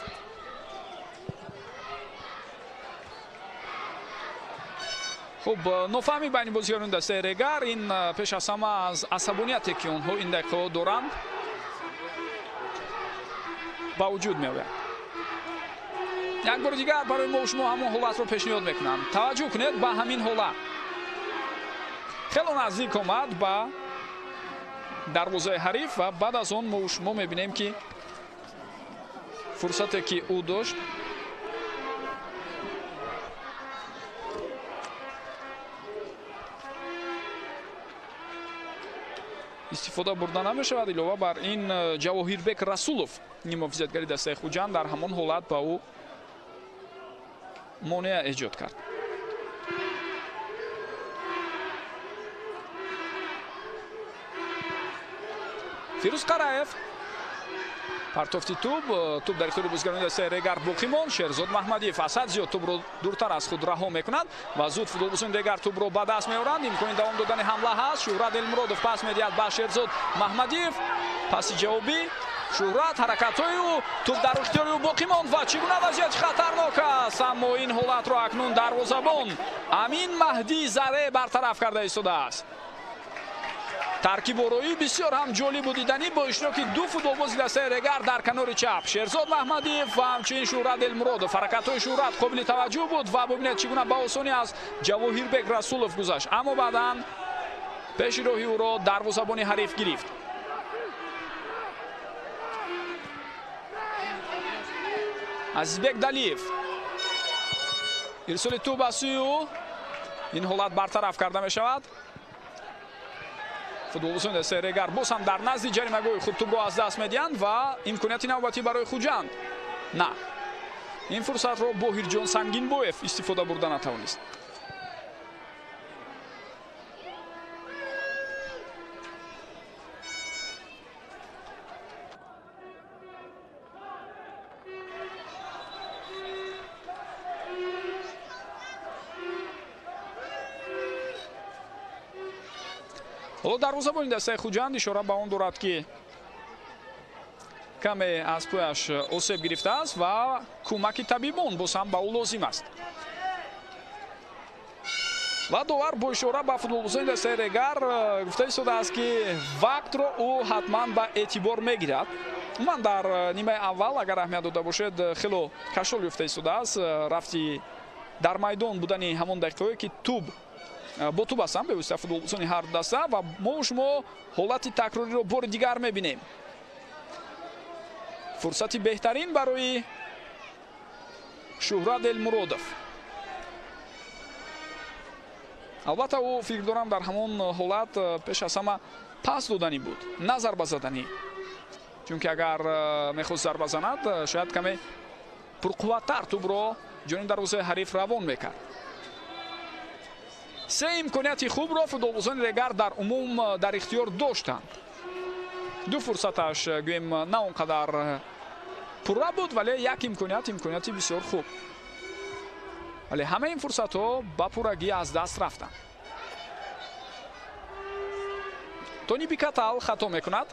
Хуб, нофаҳмӣ байни бозигарони дастаи Регар ин пеш аз ҳама аз асабонияте ки онҳо ин дақиқаҳо доранд ба вуҷуд меояд. Як бори дигар барои мо шумо ҳамон ҳолатро пешниҳод мекунам. Таваҷҷӯҳ кунед ба ҳамин ҳолат. Хело наздик омад ба дарвозаи ҳариф ва баъд аз он мо шумо мебинем ки фурсате ки ӯ дошт истифода бурда намешавад. Илова бар ин Ҷавоҳирбек Расулов нимҳофизатгари дастаи Хуҷанд дар ҳамон ҳолат ба ӯ монеа эҷод кард. Фирӯз Қараев партофти тӯб, тӯб дар ихтиёри бозигарони дастаи Регар боқӣ монд. Шерзод Маҳмадиев аз ҳад зиёд тӯбро дуртар аз худ раҳо мекунад ва зуд футболбозони Регар тӯбро ба даст меоранд. Имкони давом додани ҳамла ҳаст. Шӯҳрат Элмуродов пас медиҳад ба Шерзод Маҳмадиев. Паси ҷавобӣ Шӯҳрат, ҳаракатҳои ӯ, тӯб дар ихтиёри ӯ боқӣ монд ва чӣ гуна вазъияти хатарнок аст. Аммо ин ҳолатро акнун дарвозабон Амин Маҳдӣ Заре бартараф карда истодааст. Таркибороӣ бисёр ҳам ҷолибу диданӣ бо иштироки ду футболбози дастаи Регар дар канори чап, Шерзод Маҳмадиев ва ҳамчунин Шӯҳрат Элмуродов. Ҳаракатҳои Шӯҳрат қобили таваҷҷӯҳ буд ва бубинед чӣ гуна ба осонӣ аз Ҷавоҳирбек Расулов гузашт, аммо баъдан пеши роҳи ӯро дарвозабони ҳариф гирифт. Азизбек Далиев ирсоли тӯб ба сӯи ӯ, ин ҳолат бартараф карда мешавад. Футболбозони дастаи Регар боз ҳам дар назди ҷаримагоҳи худ тӯбро аз даст медиҳанд ва имконияти навбатӣ барои Хуҷанд. На, ин фурсатро Боҳирҷон Сангинбоев истифода бурда натавонист. Ҳоло дарвозабони дастаи Хуҷанд ишора ба он дорад, ки каме аз пояш осеб гирифтааст ва кӯмаки табибон боз ҳам ба ӯ лозим аст. Ва довар бо ишора ба футболбозони дастаи Регар гуфта истодааст, ки вақтро ӯ ҳатман ба эътибор мегирад. Умуман дар нимаи аввал, агар аҳамият дода бошед, хело кашол ёфта истодааст рафти дар майдон будани ҳамон дақиқаҳое, ки тӯб бо тӯб ҳастанд бевосита футболбозони ҳар ду даста, ва мо шумо ҳолати такрориро бори дигар мебинем. Фурсати беҳтарин барои Шуҳрат Элмуродов. Албатта, ӯ фикр дорам дар ҳамон ҳолат пеш аз ҳама пас доданӣ буд, на зарба заданӣ, чунки агар мехост зарба занад, шояд каме пурқувваттар тӯбро ҷониби дарвозаи ҳариф равон мекард. Се имконияти хубро футболбозони Регар дар умум дар ихтиёр доштанд. Ду фурсаташ, гӯем, на он қадар пурра буд, вале як имконият, имконияти бисёр хуб, вале ҳамаи ин фурсатҳо ба пуррагӣ аз даст рафтанд. Тони Бикатал хато мекунад.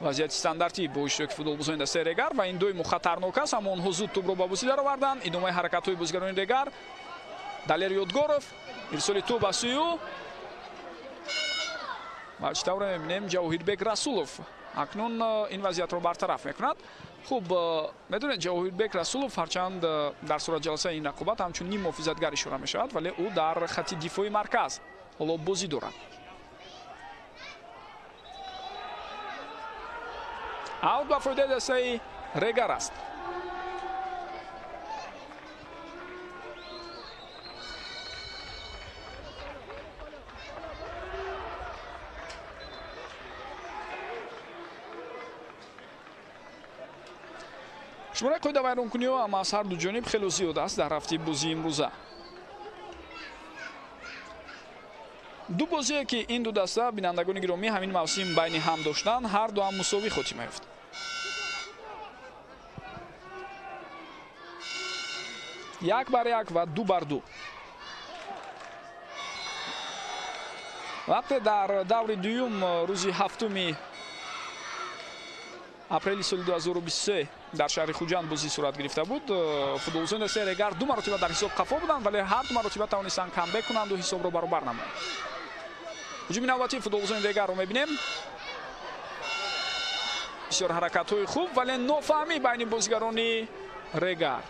Вазъияти стандартӣ бо иштироки футболбозони дастаи Регар ва ин доимо хатарнок аст, аммо онҳо зуд тӯбро ба бозӣ дароварданд. Идомаи ҳаракатҳои бозигарони Регар. Далер Ёдгоров, ирсоли тӯб ба сӯи ӯ ва чӣ тавре мебинем, Ҷавоҳирбек Расулов акнун ин вазъиятро бартараф мекунад. Хуб, медонед, Ҷавоҳирбек Расулов ҳарчанд дар суратҷаласаи ин рақобат ҳамчун ним муҳофизатгар ишора мешавад, вале ӯ дар хати дифои марказ ҳоло бозӣ дорад. Аут ба фоидаи дастаи Регар аст. Шумораи қоидавайронкуниҳо ҳам аз ҳар ду ҷониб хело зиёд аст дар рафти бозии имрӯза. Ду бозие, ки ин ду даста, бинандагони гиромӣ, ҳамин мавсим байни ҳам доштанд, ҳар ду ҳам мусовӣ хотима ёфт. 1-1 ва 2-2. Вақте дар даври дуюм рӯзи 7 апрели соли 2023 дар шаҳри Хуҷанд бозӣ сурат гирифта буд, футболбозони дастаи Регар ду маротиба дар ҳисоб қафо буданд, вале ҳар ду маротиба тавонистанд камбек кунанду ҳисобро баробар намоянд. Ҳуҷуми навбатии футболбозони Регарро мебинем. Бисёр ҳаракатҳои хуб, вале нофаҳмӣ байни бозигарони Регар.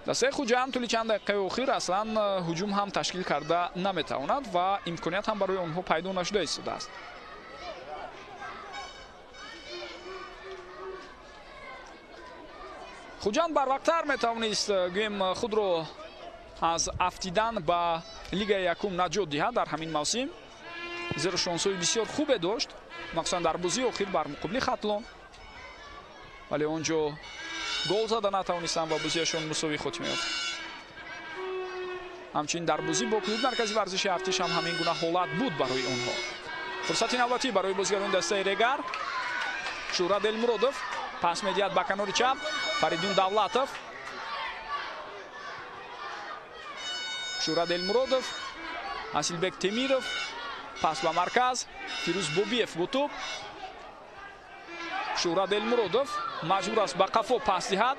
Дастаи Хуҷанд тӯли чанд дақиқаи охир аслан ҳуҷум ҳам ташкил карда наметавонад ва имконият ҳам барои онҳо пайдо нашуда истодааст. Хуҷанд барвақттар метавонист, гӯем, худро аз афтидан ба лигаи якум наҷот диҳад дар ҳамин мавсим, зеро шонсҳои бисёр хубе дошт, махсусан дар бозии охир бар муқобили Хатлон, вале он ҷо гол зада натавонистанд ва бозиашон мусовӣ хотима ёфт. Ҳамчунин дар бозӣ бо клуби маркази варзиши Артиш ҳам ҳамин гуна ҳолат буд барои онҳо. Фурсати навбатӣ барои бозигарони дастаи Регар. Шуҳрат Элмуродов пас медиҳад ба канори чап. Фаридун Давлатов. Шуҳрат Элмуродов, Асилбек Темиров, пас ба марказ. Фирӯз Бобиев бо тӯб. Шуҳрат Элмуродов маҷбур аст ба қафо пас диҳад.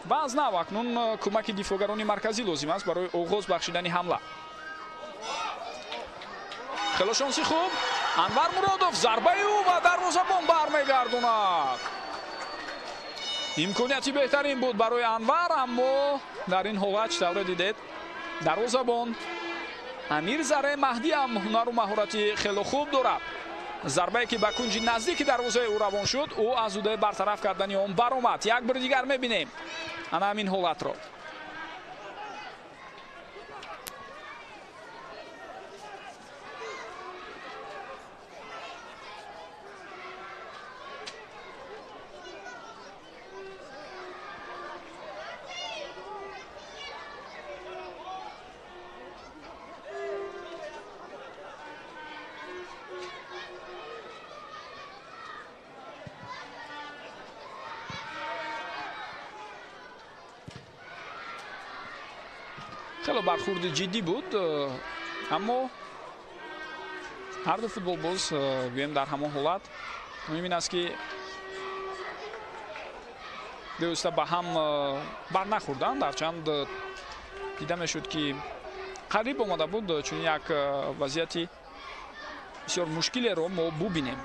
Ва аз нав акнун кӯмаки дифоъгарони марказӣ лозим аст барои оғоз бахшидани ҳамла. Хело шонси хуб. Анвар Муродов, зарбаи ӯ ва дарвозабон бармегардонад. Имконияти беҳтарин буд барои Анвар, аммо дар ин ҳолат, чӣ тавре дидед, дарвозабон Амир Заре Маҳдӣ ҳам ҳунару маҳорати хело хуб дорад. Зарбае ки ба кунҷи наздики дарвозаи ӯ равон шуд, ӯ аз ӯдаи бартараф кардани он баромад. Як бори дигар мебинем ана ҳамин ҳолатро. Хеле бархӯрди ҷиддӣ буд, аммо ҳар ду футболбоз гӯем дар ҳамон ҳолат. Муҳим ин аст, ки бевосита ба ҳам барнахӯрданд, ҳарчанд дида мешуд, ки қариб омада буд чунин як вазъияти бисёр мушкилеро мо бубинем.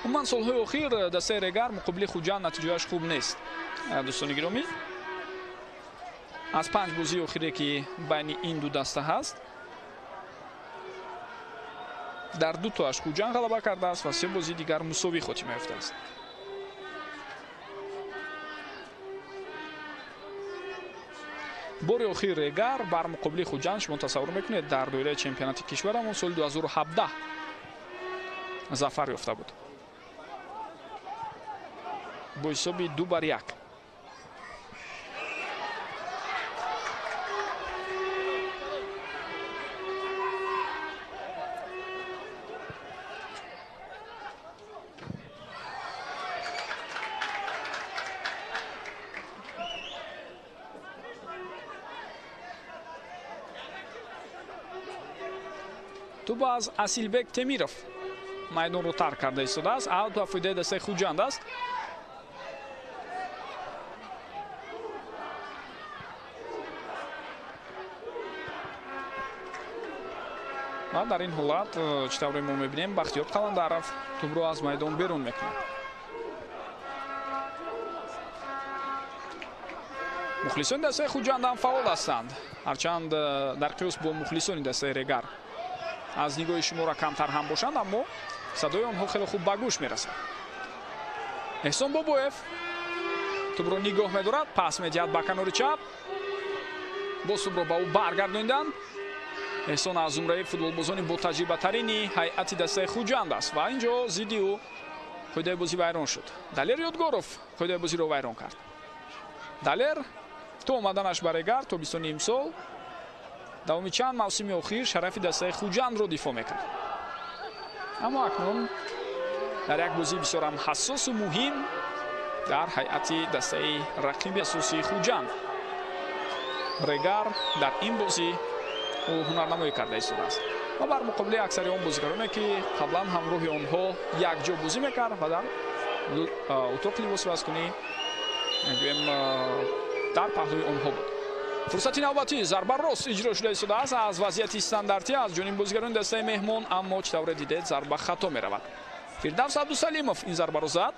Умуман, солҳои охир дастаи Регар муқобили Хуҷанд натиҷааш хуб нест. Дӯстони гиромӣ, аз 5 бозии охире, ки байни ин ду даста ҳаст, дар 2 тоаш Хуҷанд ғалаба кардааст ва 3 бозии дигар мусовӣ хотима ёфтааст. Бори охир Регар бар муқобили Хуҷанд, шумо тасаввур мекунед, дар доираи чемпионати кишварамон соли 2017 зафар ёфта буд бо ҳисоби 2-1. Тӯб аз Асилбек Темиров майдонро тарк карда истодааст. Аут ба фоидаи дастаи Хуҷанд аст. Ва дар ин ҳолат, чӣ тавре мо мебинем, Бахтиёр Қаландаров тӯбро аз майдон берун мекунад. Мухлисони дастаи Хуҷанд ҳам фаъол ҳастанд, ҳарчанд дар қиёс бо мухлисони дастаи Регар аз нигоҳи шумора камтар ҳам бошанд, аммо садои онҳо хеле хуб ба гӯш мерасад. Эҳсон Бобоев тӯбро нигоҳ медорад, пас медиҳад ба канори чап, боз тӯбро ба ӯ баргардонданд. Эҳсон аз зумраи футболбозони ботаҷрибатарини ҳайати дастаи Хуҷанд аст ва инҷо зидди ӯ қоидаи бозӣ вайрон шуд. Далер Ёдгоров қоидаи бозиро вайрон кард. Далер то омаданаш ба Регар тобистони имсол давоми чанд мавсими охир шарафи дастаи Хуҷандро дифоъ мекард, аммо акнун дар як бозии бисёрам ҳассосу муҳим дар ҳайати дастаи рақиби асосии Хуҷанд Регар дар ин бозӣ ӯ ҳунарнамоӣ карда истодааст ва бар муқобили аксари он бозигароне, ки қаблан ҳамроҳи онҳо якҷо бозӣ мекард ва дар утоқи либосивазкунӣ гӯем дар паҳлӯи онҳо буд. Фурсати навбатӣ, зарба рост иҷро шуда истодааст аз вазъияти стандартӣ аз ҷониби бозигарони дастаи меҳмон, аммо чӣ тавре дидед, зарба хато меравад. Фирдавс Абдусалимов ин зарбаро зад.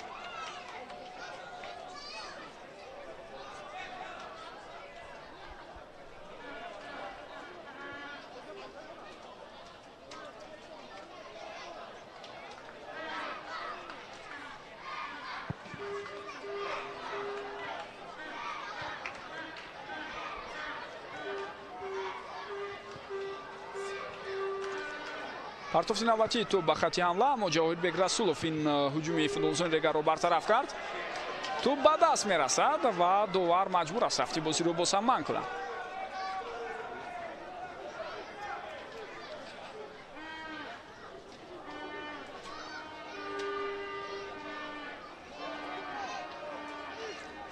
Партофти навбатӣ тӯб ба хати ҳамла, аммо Ҷавоҳирбек Расулов ин ҳуҷуми футболбозони Регарро бартараф кард. Тӯб ба даст мерасад ва довар маҷбур аст рафти бозиро боз ҳам манъ кунад.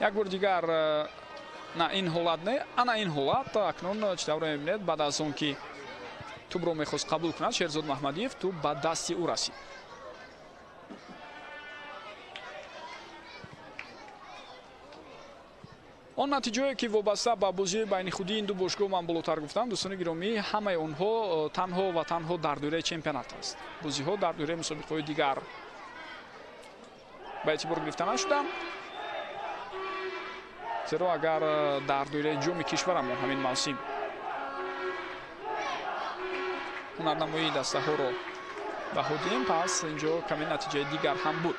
Як бор дигар на ин ҳолат не, ана ин ҳолат. Акнун чӣ тавре мебинед, баъд аз он ки тӯбро мехост қабул кунад, Шерзод Маҳмадиев, тӯб ба дасти ӯ расид. Он натиҷое, ки вобаста ба бозии байни худии ин ду бошгоҳ ман болотар гуфтам, дӯстони гиромӣ, ҳамаи онҳо танҳо ва танҳо дар доираи чемпионат аст. Бозиҳо дар доираи мусобиқаҳои дигар ба эътибор гирифта нашуданд, зеро агар дар доираи ҷоми кишварамон ҳамин мавсим ҳунарнамоии дастаҳоро баҳо диҳем, пас инҷо каме натиҷаи дигар ҳам буд.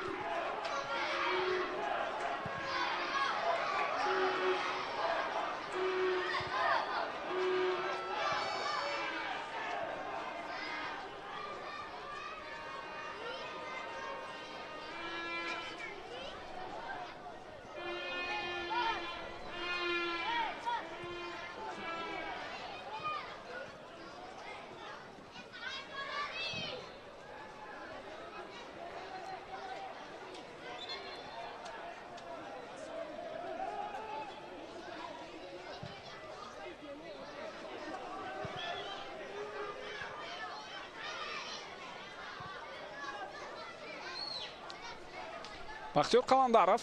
Бахтиёр Қаландаров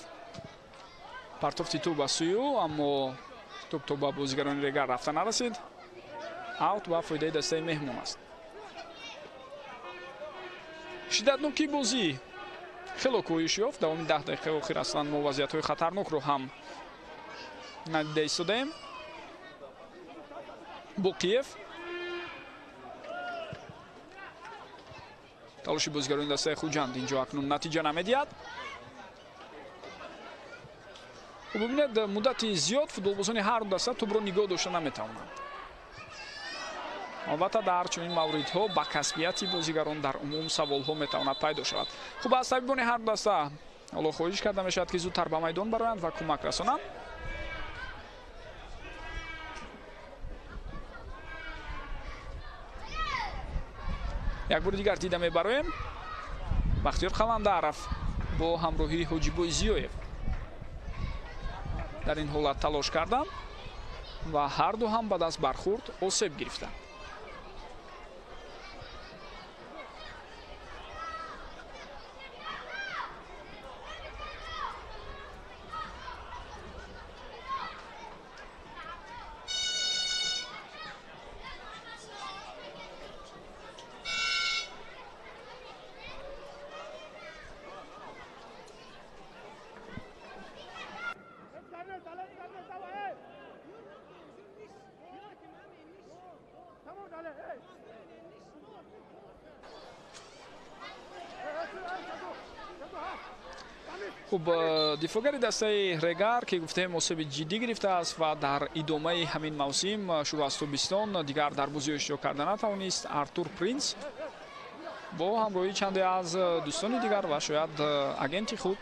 партофти тӯб ба сӯи ӯ, аммо тӯб то ба бозигарони Регар рафта нарасид. Аут ба фоидаи дастаи меҳмон аст. Шиддатнокии бозӣ хело коҳиш ёфт. Давоми 10 дақиқаи охир аслан мо вазъиятҳои хатарнокро ҳам надида истодаем. Боқиев талоши бозигарони дастаи Хуҷанд инҷо акнун натиҷа намедиҳад. Бубинед, муддати зиёд футболбозони ҳар ду даста тӯбро нигоҳ дошта наметавонанд. Албатта дар чунин мавридҳо ба касбияти бозигарон дар умум саволҳо метавонад пайдо шавад. Хуб, аз табибони ҳар ду даста ҳоло хоҳиш карда мешавад, ки зудтар ба майдон бароянд ва кӯмак расонанд. Як бори дигар дида мебароем. Бахтиёр Қаландаров бо ҳамроҳии Ҳоҷибой Зиёев дар ин ҳолат талош карданд ва ҳар ду ҳам ба даст бархӯрд осеб гирифтанд. Хуб, дифоъгари дастаи Регар, ки гуфтем осеби ҷиддӣ гирифтааст ва дар идомаи ҳамин мавсим шурӯъ аз тобистон дигар дар бозиҳо иштирок карда натавонист, Артур Принс бо ҳамроҳии чанде аз дӯстони дигар ва шояд агенти худ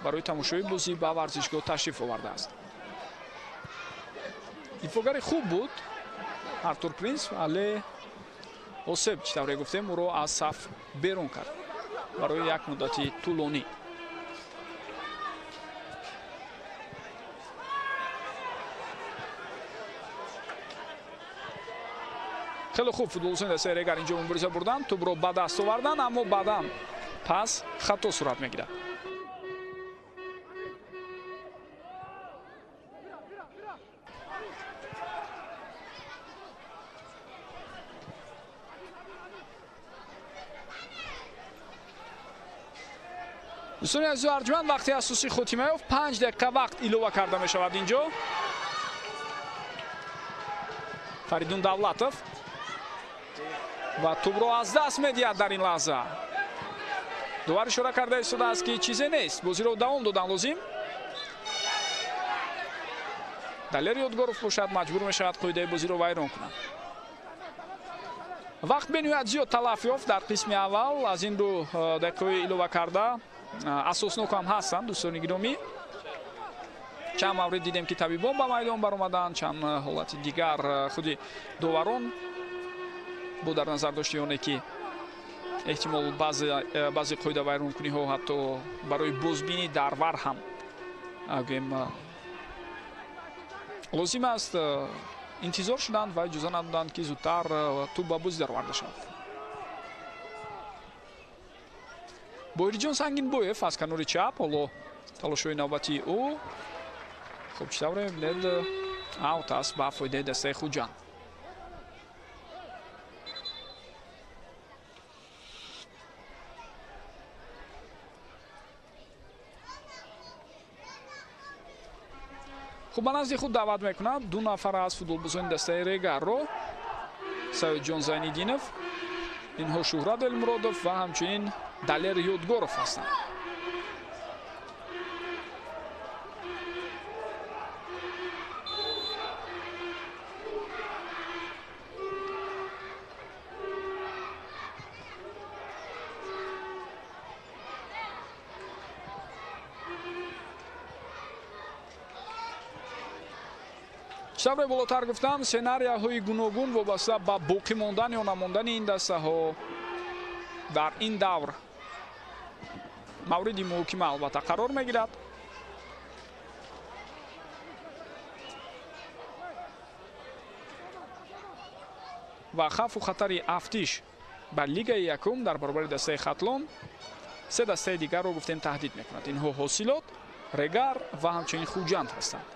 барои тамошои бозӣ ба варзишгоҳ ташриф овардааст. Дифоъгари хуб буд Артур Принс, вале осеб, чӣ тавре гуфтем, ӯро аз саф берун кард барои як муддати тӯлонӣ. Хеле хуб футболбозони дастаи Регар инҷо мубориза бурданд, тӯбро ба даст оварданд, аммо баъдан пас хато сурат мегирад. Дӯстони азизу арҷманд, вақти асосӣ хотима ёфт. 5 дақиқа вақт илова карда мешавад инҷо. Фаридун Давлатов ва тӯбро аз даст медиҳад дар ин лаҳза. Довар ишора карда истодааст, ки чизе нест, бозиро давом додан лозим. Далер Ёдгоров бошад маҷбур мешавад қоидаи бозиро вайрон кунад. Вақт бениҳоят зиёд талаф ёфт дар қисми аввал, аз ин рӯ дақиқаҳои илова карда асоснок ҳам ҳастанд. Дӯстони гиромӣ, чанд маврид дидем, ки табибон ба майдон баромаданд, чанд ҳолати дигар худи доварон бо дар назар дошти оне ки эҳтимол баъзе қоида вайронкуниҳо ҳатто барои бозбинӣ дар вар ҳам гӯем лозим аст, интизор шуданд ва иҷоза надоданд, ки зудтар тӯб ба бозӣ дароварда шавад. Боҳирҷон Сангинбоев аз канори чап, ҳоло талошҳои навбатии ӯ. Хуб, чӣ тавре мебинед, аут аст ба фоидаи дастаи Хуҷанд. Хуб, ба назди худ даъват мекунад ду нафар аз футболбозони дастаи Регарро, Саидҷон Зайниддинов, инҳо Шуҳрат Элмуродов ва ҳамчунин Далер Ёдгоров ҳастанд. Чӣ тавре болотар гуфтам, сценарияҳои гуногун вобаста ба боқӣ мондан ё намондани ин дастаҳо дар ин давр мавриди муҳокима албатта қарор мегирад. Ва хавфу хатари афтиш ба лигаи якум дар баробари дастаи Хатлон Се дастаи дигарро гуфтем таҳдид мекунад. Инҳо Ҳосилот, Регар ва ҳамчунин Хуҷанд ҳастанд.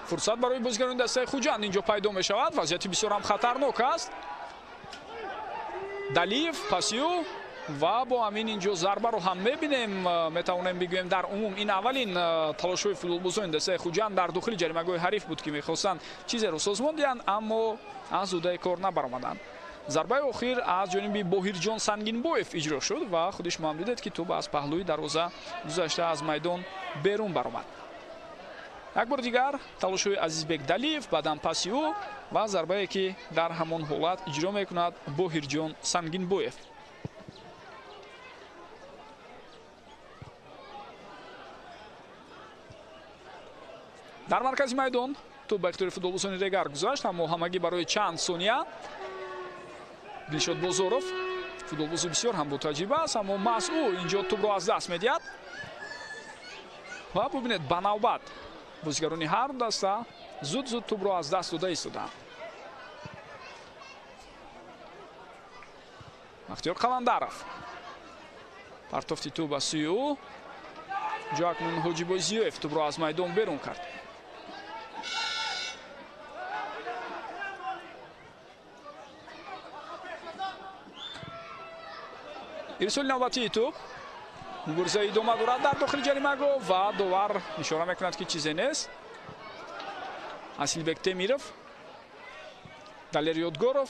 Фурсат барои бозигарони дастаи Хуҷанд инҷо пайдо мешавад. Вазъияти бисёр ҳам хатарнок аст. Далиев пасиу ва бо ҳамин инҷо зарбаро ҳам мебинем. Метавонем бигӯем дар умум ин аввалин талошҳои футболбозони дастаи Хуҷанд дар дохили ҷаримагоҳи ҳариф буд, ки мехостанд чизеро созмон диҳанд, аммо аз ӯдаи кор набаромаданд. Зарбаи охир аз ҷониби Боҳирҷон Сангинбоев иҷро шуд ва худи шумо ҳам дидед, ки тӯб аз паҳлӯи дарвоза гузашта аз майдон берун баромад. Як бор дигар талошҳои Азизбек Далиев, баъдан паси ӯ ва зарбае ки дар ҳамон ҳолат иҷро мекунад Боҳирҷон Сангинбоев. Дар маркази майдон тӯб ба ихтиёри футболбозони Регар гузашт, аммо ҳамагӣ барои чанд сония. Дилшод Бозоров футболбози бисёр ҳам ботаҷриба аст, аммо маҳз ӯ инҷо тӯбро аз даст медиҳад. Ва бубинед, ба навбат бозигарони ҳар даста зуд-зуд тӯбро аз даст дода истоданд. Бахтиёр Қаландаров партофти тӯб ба сӯи ӯ. Ҷо акнун Ҳоҷибой Зиёев тӯбро аз майдон берун кард. Ирсоли навбатии тӯб. Мубориза идома дорад дар дохили ҷаримагоҳ ва довар ишора мекунад, ки чизе нест. Асилбек Темиров, Далер Ёдгоров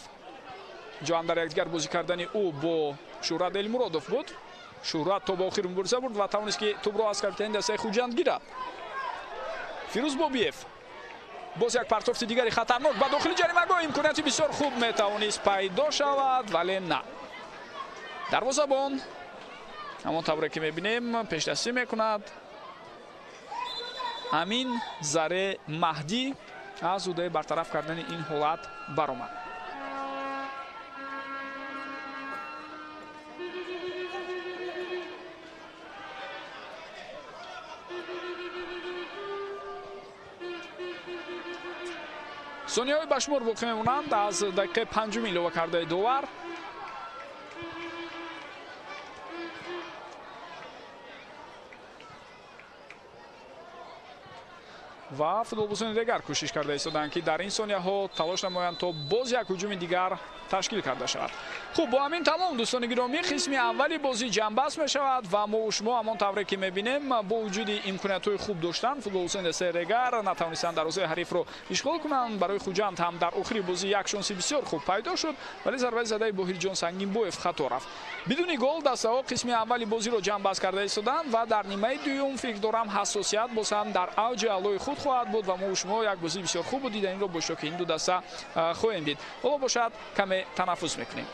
ҷо дар якдигар бозӣ кардани ӯ бо Шӯҳрат Элмуродов буд. Шӯҳрат то ба охир мубориза бурд ва тавонист, ки тӯбро аз капитани дастаи Хуҷанд гирад. Фирӯз Бобиев боз як партофти дигари хатарнок ба дохили ҷаримагоҳ. Имконияти бисёр хуб метавонист пайдо шавад, вале на. Дарвозабон ҳамон тавре ки мебинем пешдастӣ мекунад. Амин Заре Маҳдӣ аз ӯдаи бартараф кардани ин ҳолат баромад. Сонияҳои ба шумор боқӣ мемонанд аз дақиқаи панҷуми илова кардаи довар. Ва футболбозони Регар кӯшиш карда истоданд, ки дар ин сонияҳо талош намоянд, то боз як ҳуҷуми дигар ташкил карда шавад. Хуб, бо ҳамин тамом, дӯстони гиромӣ, қисми аввали бозӣ ҷамъбаст мешавад ва мо шумо ҳамон тавре ки мебинем, бо вуҷуди имкониятҳои хуб доштан, футболбозони дастаи Регар натавонистанд дарвозаи ҳарифро ишғол кунанд. Барои Хуҷанд ҳам дар охири бозӣ як шонси бисёр хуб пайдо шуд, вале зарбаи задаи Боҳирҷон Сангинбоев хато рафт. Бидуни гол дастаҳо қисми аввали бозиро ҷамъбаст карда истоданд ва дар нимаи дуюм фикр дорам ҳассосият боз ҳам дар авҷи аълои худ хоҳад буд ва мо шумо як бозии бисёр хубу диданиро бо иштироки ин ду даста хоҳем дид. Ҳоло бошад каме танаффус мекунем.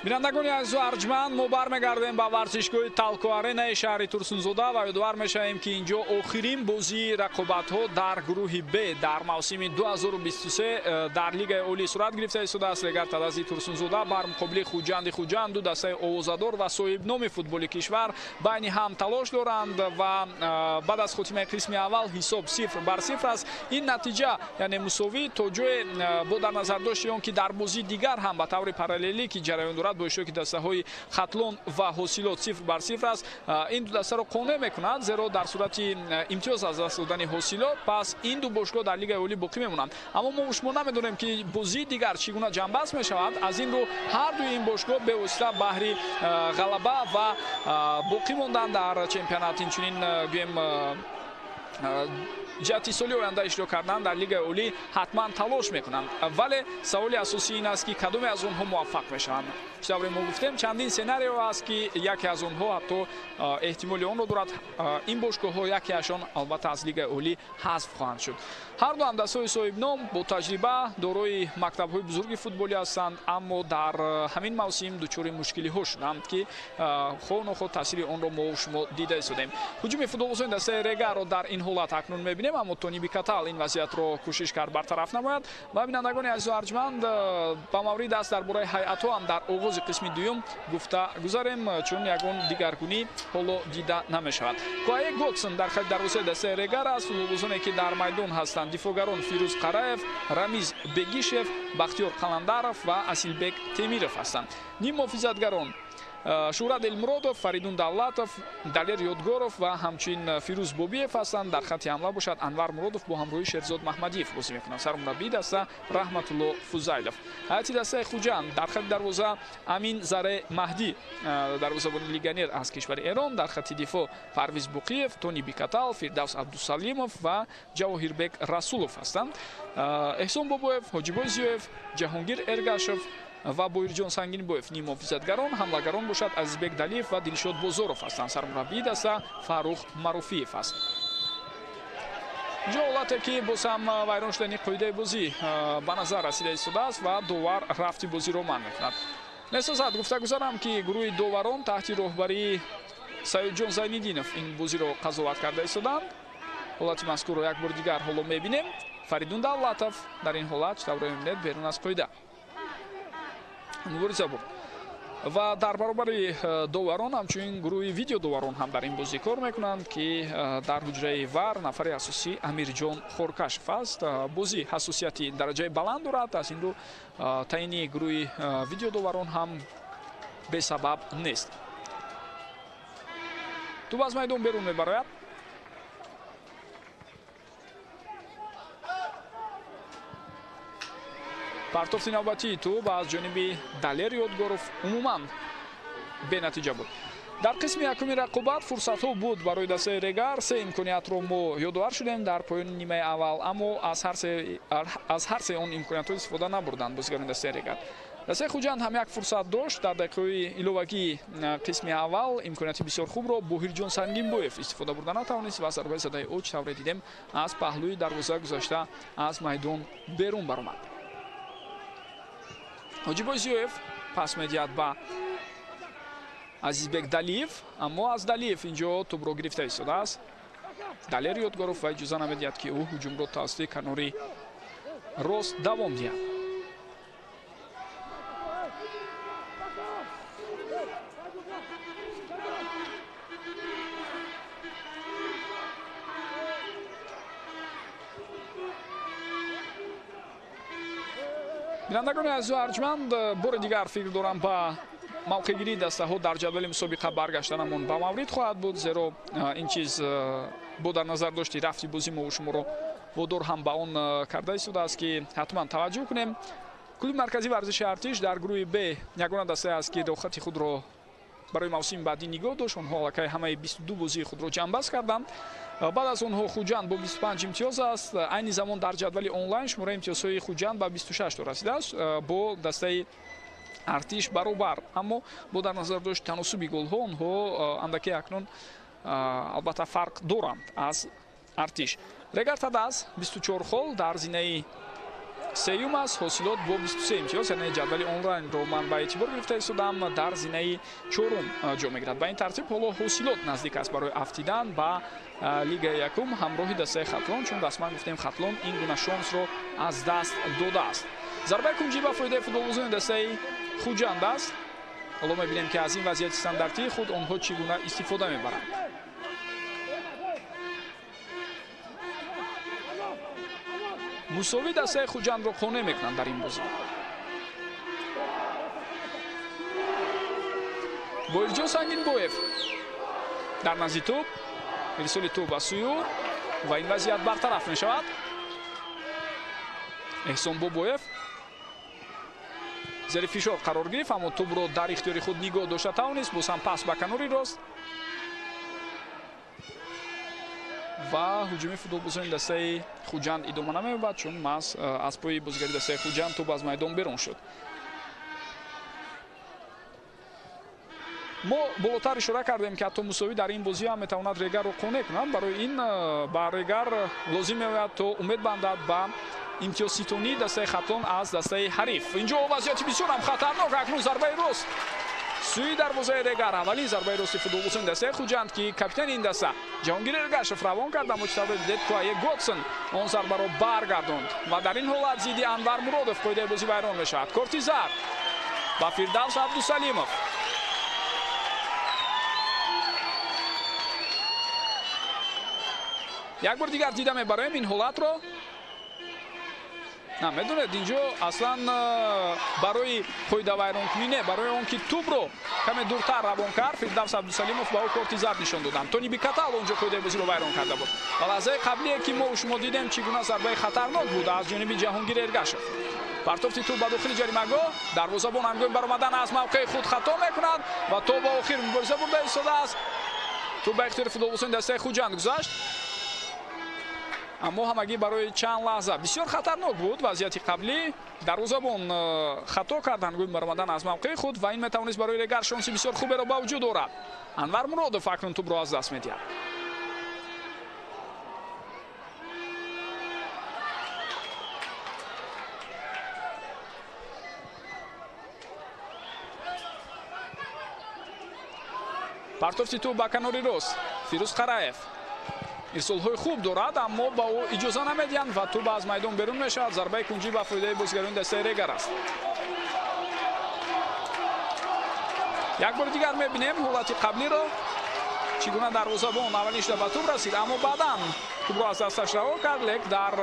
Бинандагони азизу арҷманд, мо бармегардем ба варзишгоҳи Талко Аренаи шаҳри Турсунзода ва ёдовар мешавем, ки инҷо охирин бозии рақобатҳо дар гурӯҳи Б дар мавсими 2023 дар Лигаи Олӣ сурат гирифта истодааст. Регар Тадази Турсунзода бар муқобили Хуҷанди Хуҷанд, ду дастаи овозадор ва соҳибноми футболи кишвар байни ҳам талош доранд ва баъд аз хотимаи қисми аввал ҳисоб 0-0 аст. Ин натиҷа, яъне мусовӣ, то ҷое бо дар назар дошти он ки дар бозии дигар ҳам ба таври параллелӣ ки ҷараён дорад бо иштироки дастаҳои Хатлон ва Ҳосилот 0-0 аст, ин ду дастаро қонеъ мекунад, зеро дар сурати имтиёз аз даст додани Ҳосилот пас ин ду бошгоҳ дар Лигаи Олӣ боқӣ мемонанд. Аммо мо шумо намедонем, ки бозии дигар чӣ гуна ҷанбаст мешавад. Аз ин рӯ ҳар дуи ин бошгоҳ бевосита баҳри ғалаба ва боқӣ мондан дар чемпионат, инчунин гӯем ҷиҳати соли оянда иштирок кардан дар Лигаи Олӣ ҳатман талош мекунанд. Вале саволи асосӣ ин аст, ки кадоме аз онҳо муваффақ мешаванд. Чӣ тавре мо гуфтем, чандин сценарио аст, ки яке аз онҳо ҳатто эҳтимоли онро дорад, ин бошгоҳҳо якеашон албатта аз Лигаи Олӣ ҳазф хоҳанд шуд. Ҳар ду ҳамдастҳои соҳибном бо таҷриба дорои мактабҳои бузурги футболӣ ҳастанд, аммо дар ҳамин мавсим дучори мушкилиҳо шуданд, ки хоҳ нохоҳ таъсири онро мо шумо дида истодем. Ҳуҷуми футболбозони дастаи Регарро дар ин ҳолат акнун мебинем, аммо Тони Бикатал ин вазъиятро кӯшиш кард бартараф намояд. Ва бинандагони азизу арҷманд, ба маврид аст дар бораи ҳайатҳо ҳам дар оғози қисми дуюм гуфта гузарем, чун ягон дигаргунӣ ҳоло дида намешавад. Коае Готсон дар хати дарвозаи дастаи Регар аст. Футболбозоне ки дар майдон ҳастанд: дифоъгарон Фирӯз Қараев, Рамиз Бегишев, Бахтиёр Қаландаров ва Асилбек Темиров ҳастанд. Ниммуҳофизатгарон Шӯҳрат Элмуродов, Фаридун Давлатов, Далер Ёдгоров ва ҳамчунин Фирӯз Бобиев ҳастанд. Дар хати ҳамла бошад Анвар Муродов бо ҳамроҳии Шерзод Маҳмадиев бозӣ мекунанд. Сармураббии даста Раҳматулло Фузайлов. Ҳайати дастаи Хуҷанд: дар хати дарвоза Амин Заре Маҳдӣ, дарвозабони легионер аз кишвари Эрон. Дар хати дифоъ Парвиз Буқиев, Тони Бикатал, Фирдавс Абдусалимов ва Ҷавоҳирбек Расулов ҳастанд. Эҳсон Бобоев, Ҳоҷибой Зиёев, Ҷаҳонгир Эргашев ва Боирҷон Сангинбоев ниммуҳофизатгарон. Ҳамлагарон бошад Азизбек Далиев ва Дилшод Бозоров ҳастанд. Сармураббии даста Фаррух Маруфиев аст. Инҷо ҳолате ки боз ҳам вайрон шудани қоидаи бозӣ ба назар расида истодааст ва довар рафти бозиро манъ мекунад. Месозад гуфта гузарам, ки гурӯҳи доварон таҳти роҳбарии Саидҷон Зайниддинов ин бозиро қазоват карда истоданд. Ҳолати мазкурро як бори дигар ҳоло мебинем. Фаридун Давлатов дар ин ҳолат, чӣ тавре мебинед, берун аз қоида мубориза бурд. Ва дар баробари доварон ҳамчунин гурӯҳи видеодоварон ҳам дар ин бозӣ кор мекунанд, ки дар ҳуҷраи ВАР нафари асосӣ Амирҷон Хоркашев аст. Бозӣ ҳассосияти дараҷаи баланд дорад, аз ин рӯ таъини гурӯҳи видеодоварон ҳам бесабаб нест. Тӯб аз майдон берун мебарояд. Партофти навбатии тӯб аз ҷониби Далер Ёдгоров умуман бенатиҷа буд. Дар қисми якуми рақобат фурсатҳо буд барои дастаи Регар. Се имкониятро мо ёдовар шудем дар поёни нимаи аввал, аммо аз ҳар се он имкониятҳо истифода набурданд бозигарони дастаи Регар. Дастаи Хуҷанд ҳам як фурсат дошт дар дақиқаҳои иловагии қисми аввал. Имконияти бисёр хубро Боҳирҷон Сангинбоев истифода бурда натавонист ва зарбаи задаи ӯ, чӣ тавре дидем, аз паҳлӯи дарвоза гузашта аз майдон берун баромад. Ҳоҷибой Зиёев пас медиҳад ба Азизбек Далиев, аммо аз Далиев инҷо тӯбро гирифта истодааст Далер Ёдгоров ва иҷоза намедиҳад, ки ӯ ҳуҷумро тавассути канори рост давом диҳад. Бинандагони азизу арҷманд, бори дигар фикр дорам ба мавқеъгирии дастаҳо дар ҷадвали мусобиқа баргаштанамон ба маврид хоҳад буд, зеро ин чиз бо дар назар дошти рафти бозӣ мо шуморо водор ҳам ба он карда истодааст, ки ҳатман таваҷҷӯҳ кунем. Клуби марказии варзиши Артиш дар гурӯҳи Б ягона дастае аст, ки рохати худро барои мавсими баъдӣ нигоҳ дошт. Онҳо аллакай ҳамаи 22 бозии худро ҷамъбаст карданд. Баъд аз онҳо Хуҷанд бо 25 имтиёз аст. Айни замон дар ҷадвали онлайн шумораи имтиёзҳои Хуҷанд ба 26 то расидааст, бо дастаи Артиш баробар, аммо бо дар назар дошт таносуби голҳо онҳо андаке акнун албатта фарқ доранд аз Артиш. Регар Тадаз 24 хол дар зинаи сеюм аст, Ҳосилот бо 23 имтиёз, яъне ҷадвали онлайнро ман ба эътибор гирифта истодам, дар зинаи чорум ҷо мегирад. Ба ин тартиб ҳоло Ҳосилот наздик аст барои афтидан ба лигаи якум ҳамроҳи дастаи Хатлон, чун расман гуфтем Хатлон ин гуна шонсро аз даст додааст. Зарбаи кунҷӣ ба фоидаи футболбозони дастаи Хуҷанд аст. Ҳоло мебинем, ки аз ин вазъияти стандартии худ онҳо чӣ гуна истифода мебаранд. Мусовӣ дастаи Хуҷандро қонеъ мекунанд дар ин бозӣ. Боирҷон Сангинбоев дар назди тӯб, ирсоли тӯб ба сӯи ӯ ва ин вазъият бартараф мешавад. Эҳсон Бобоев зери фишор қарор гирифт, аммо тӯбро дар ихтиёри худ нигоҳ дошта тавонист. Боз ҳам пас ба канори рост ва ҳуҷуми футболбозони дастаи Хуҷанд идома намеёбад, чун маҳз аз пои бозигари дастаи Хуҷанд тӯб аз майдон берун шуд. Мо болотар ишора кардем, ки ҳатто мусовӣ дар ин бозӣ ҳам метавонад Регарро қонеъ кунад. Барои ин ба Регар лозим меояд то умед бандад ба имтиёзситонии дастаи Хатлон аз дастаи ҳариф. Инҷо вазъияти бисёр ҳам хатарнок. Акнун зарбаи рост сӯи дарвозаи Регар, аввалин зарбаи рости футболбозони дастаи Хуҷанд, ки капитани ин даста Ҷаҳонгир Эргашев равон кард, аммо чӣ тавре дидед, Куае Готсон он зарбаро баргардонд ва дар ин ҳолат зидди Анвар Муродов қоидаи бозӣ вайрон мешавад. Корти зард ба Фирдавс Абдусалимов. Як бор дигар дида мебароем ин ҳолатро. На, медонед, инҷо аслан барои қоидавайронкунӣ не, барои он ки тӯбро каме дуртар равон кард, Фирдавс Абдусалимов ба ӯ корти зард нишон доданд. Тони Бикатал онҷо қоидаи бозиро вайрон карда буд. Ва лаҳзаи қаблие, ки мо шумо дидем, чӣ гуна зарбаи хатарнок буд аз ҷониби Ҷаҳонгир Эргашев. Партофти тӯб ба дохили ҷаримагоҳ, дарвозабон ҳангоми баромадан аз мавқеи худ хато мекунад ва то ба охир мубориза бурда истодааст. Тӯб ба ихтиёри футболбозони дастаи Хуҷанд гузашт, аммо ҳамагӣ барои чанд лаҳза. Бисёр хатарнок буд вазъияти қаблӣ. Дарвозабон хато кард ҳангоми баромадан аз мавқеи худ ва ин метавонист барои Регар шонси бисёр хуберо ба вуҷуд орад. Анвар Муродов акнун тӯбро аз даст медиҳад. Партофти тӯб ба канори рост, Фирӯз Қараев ирсолҳои хуб дорад, аммо ба ӯ иҷоза намедиҳанд ва тӯб аз майдон берун мешавад. Зарбаи кунҷӣ ба фоидаи бозигарони дастаи Регар аст. Як бори дигар мебинем ҳолати қаблиро, чӣ гуна дарвозабон аввалин шуда ба тӯб расид, аммо баъдан тӯбро аз дасташ раҳо кард, лек дар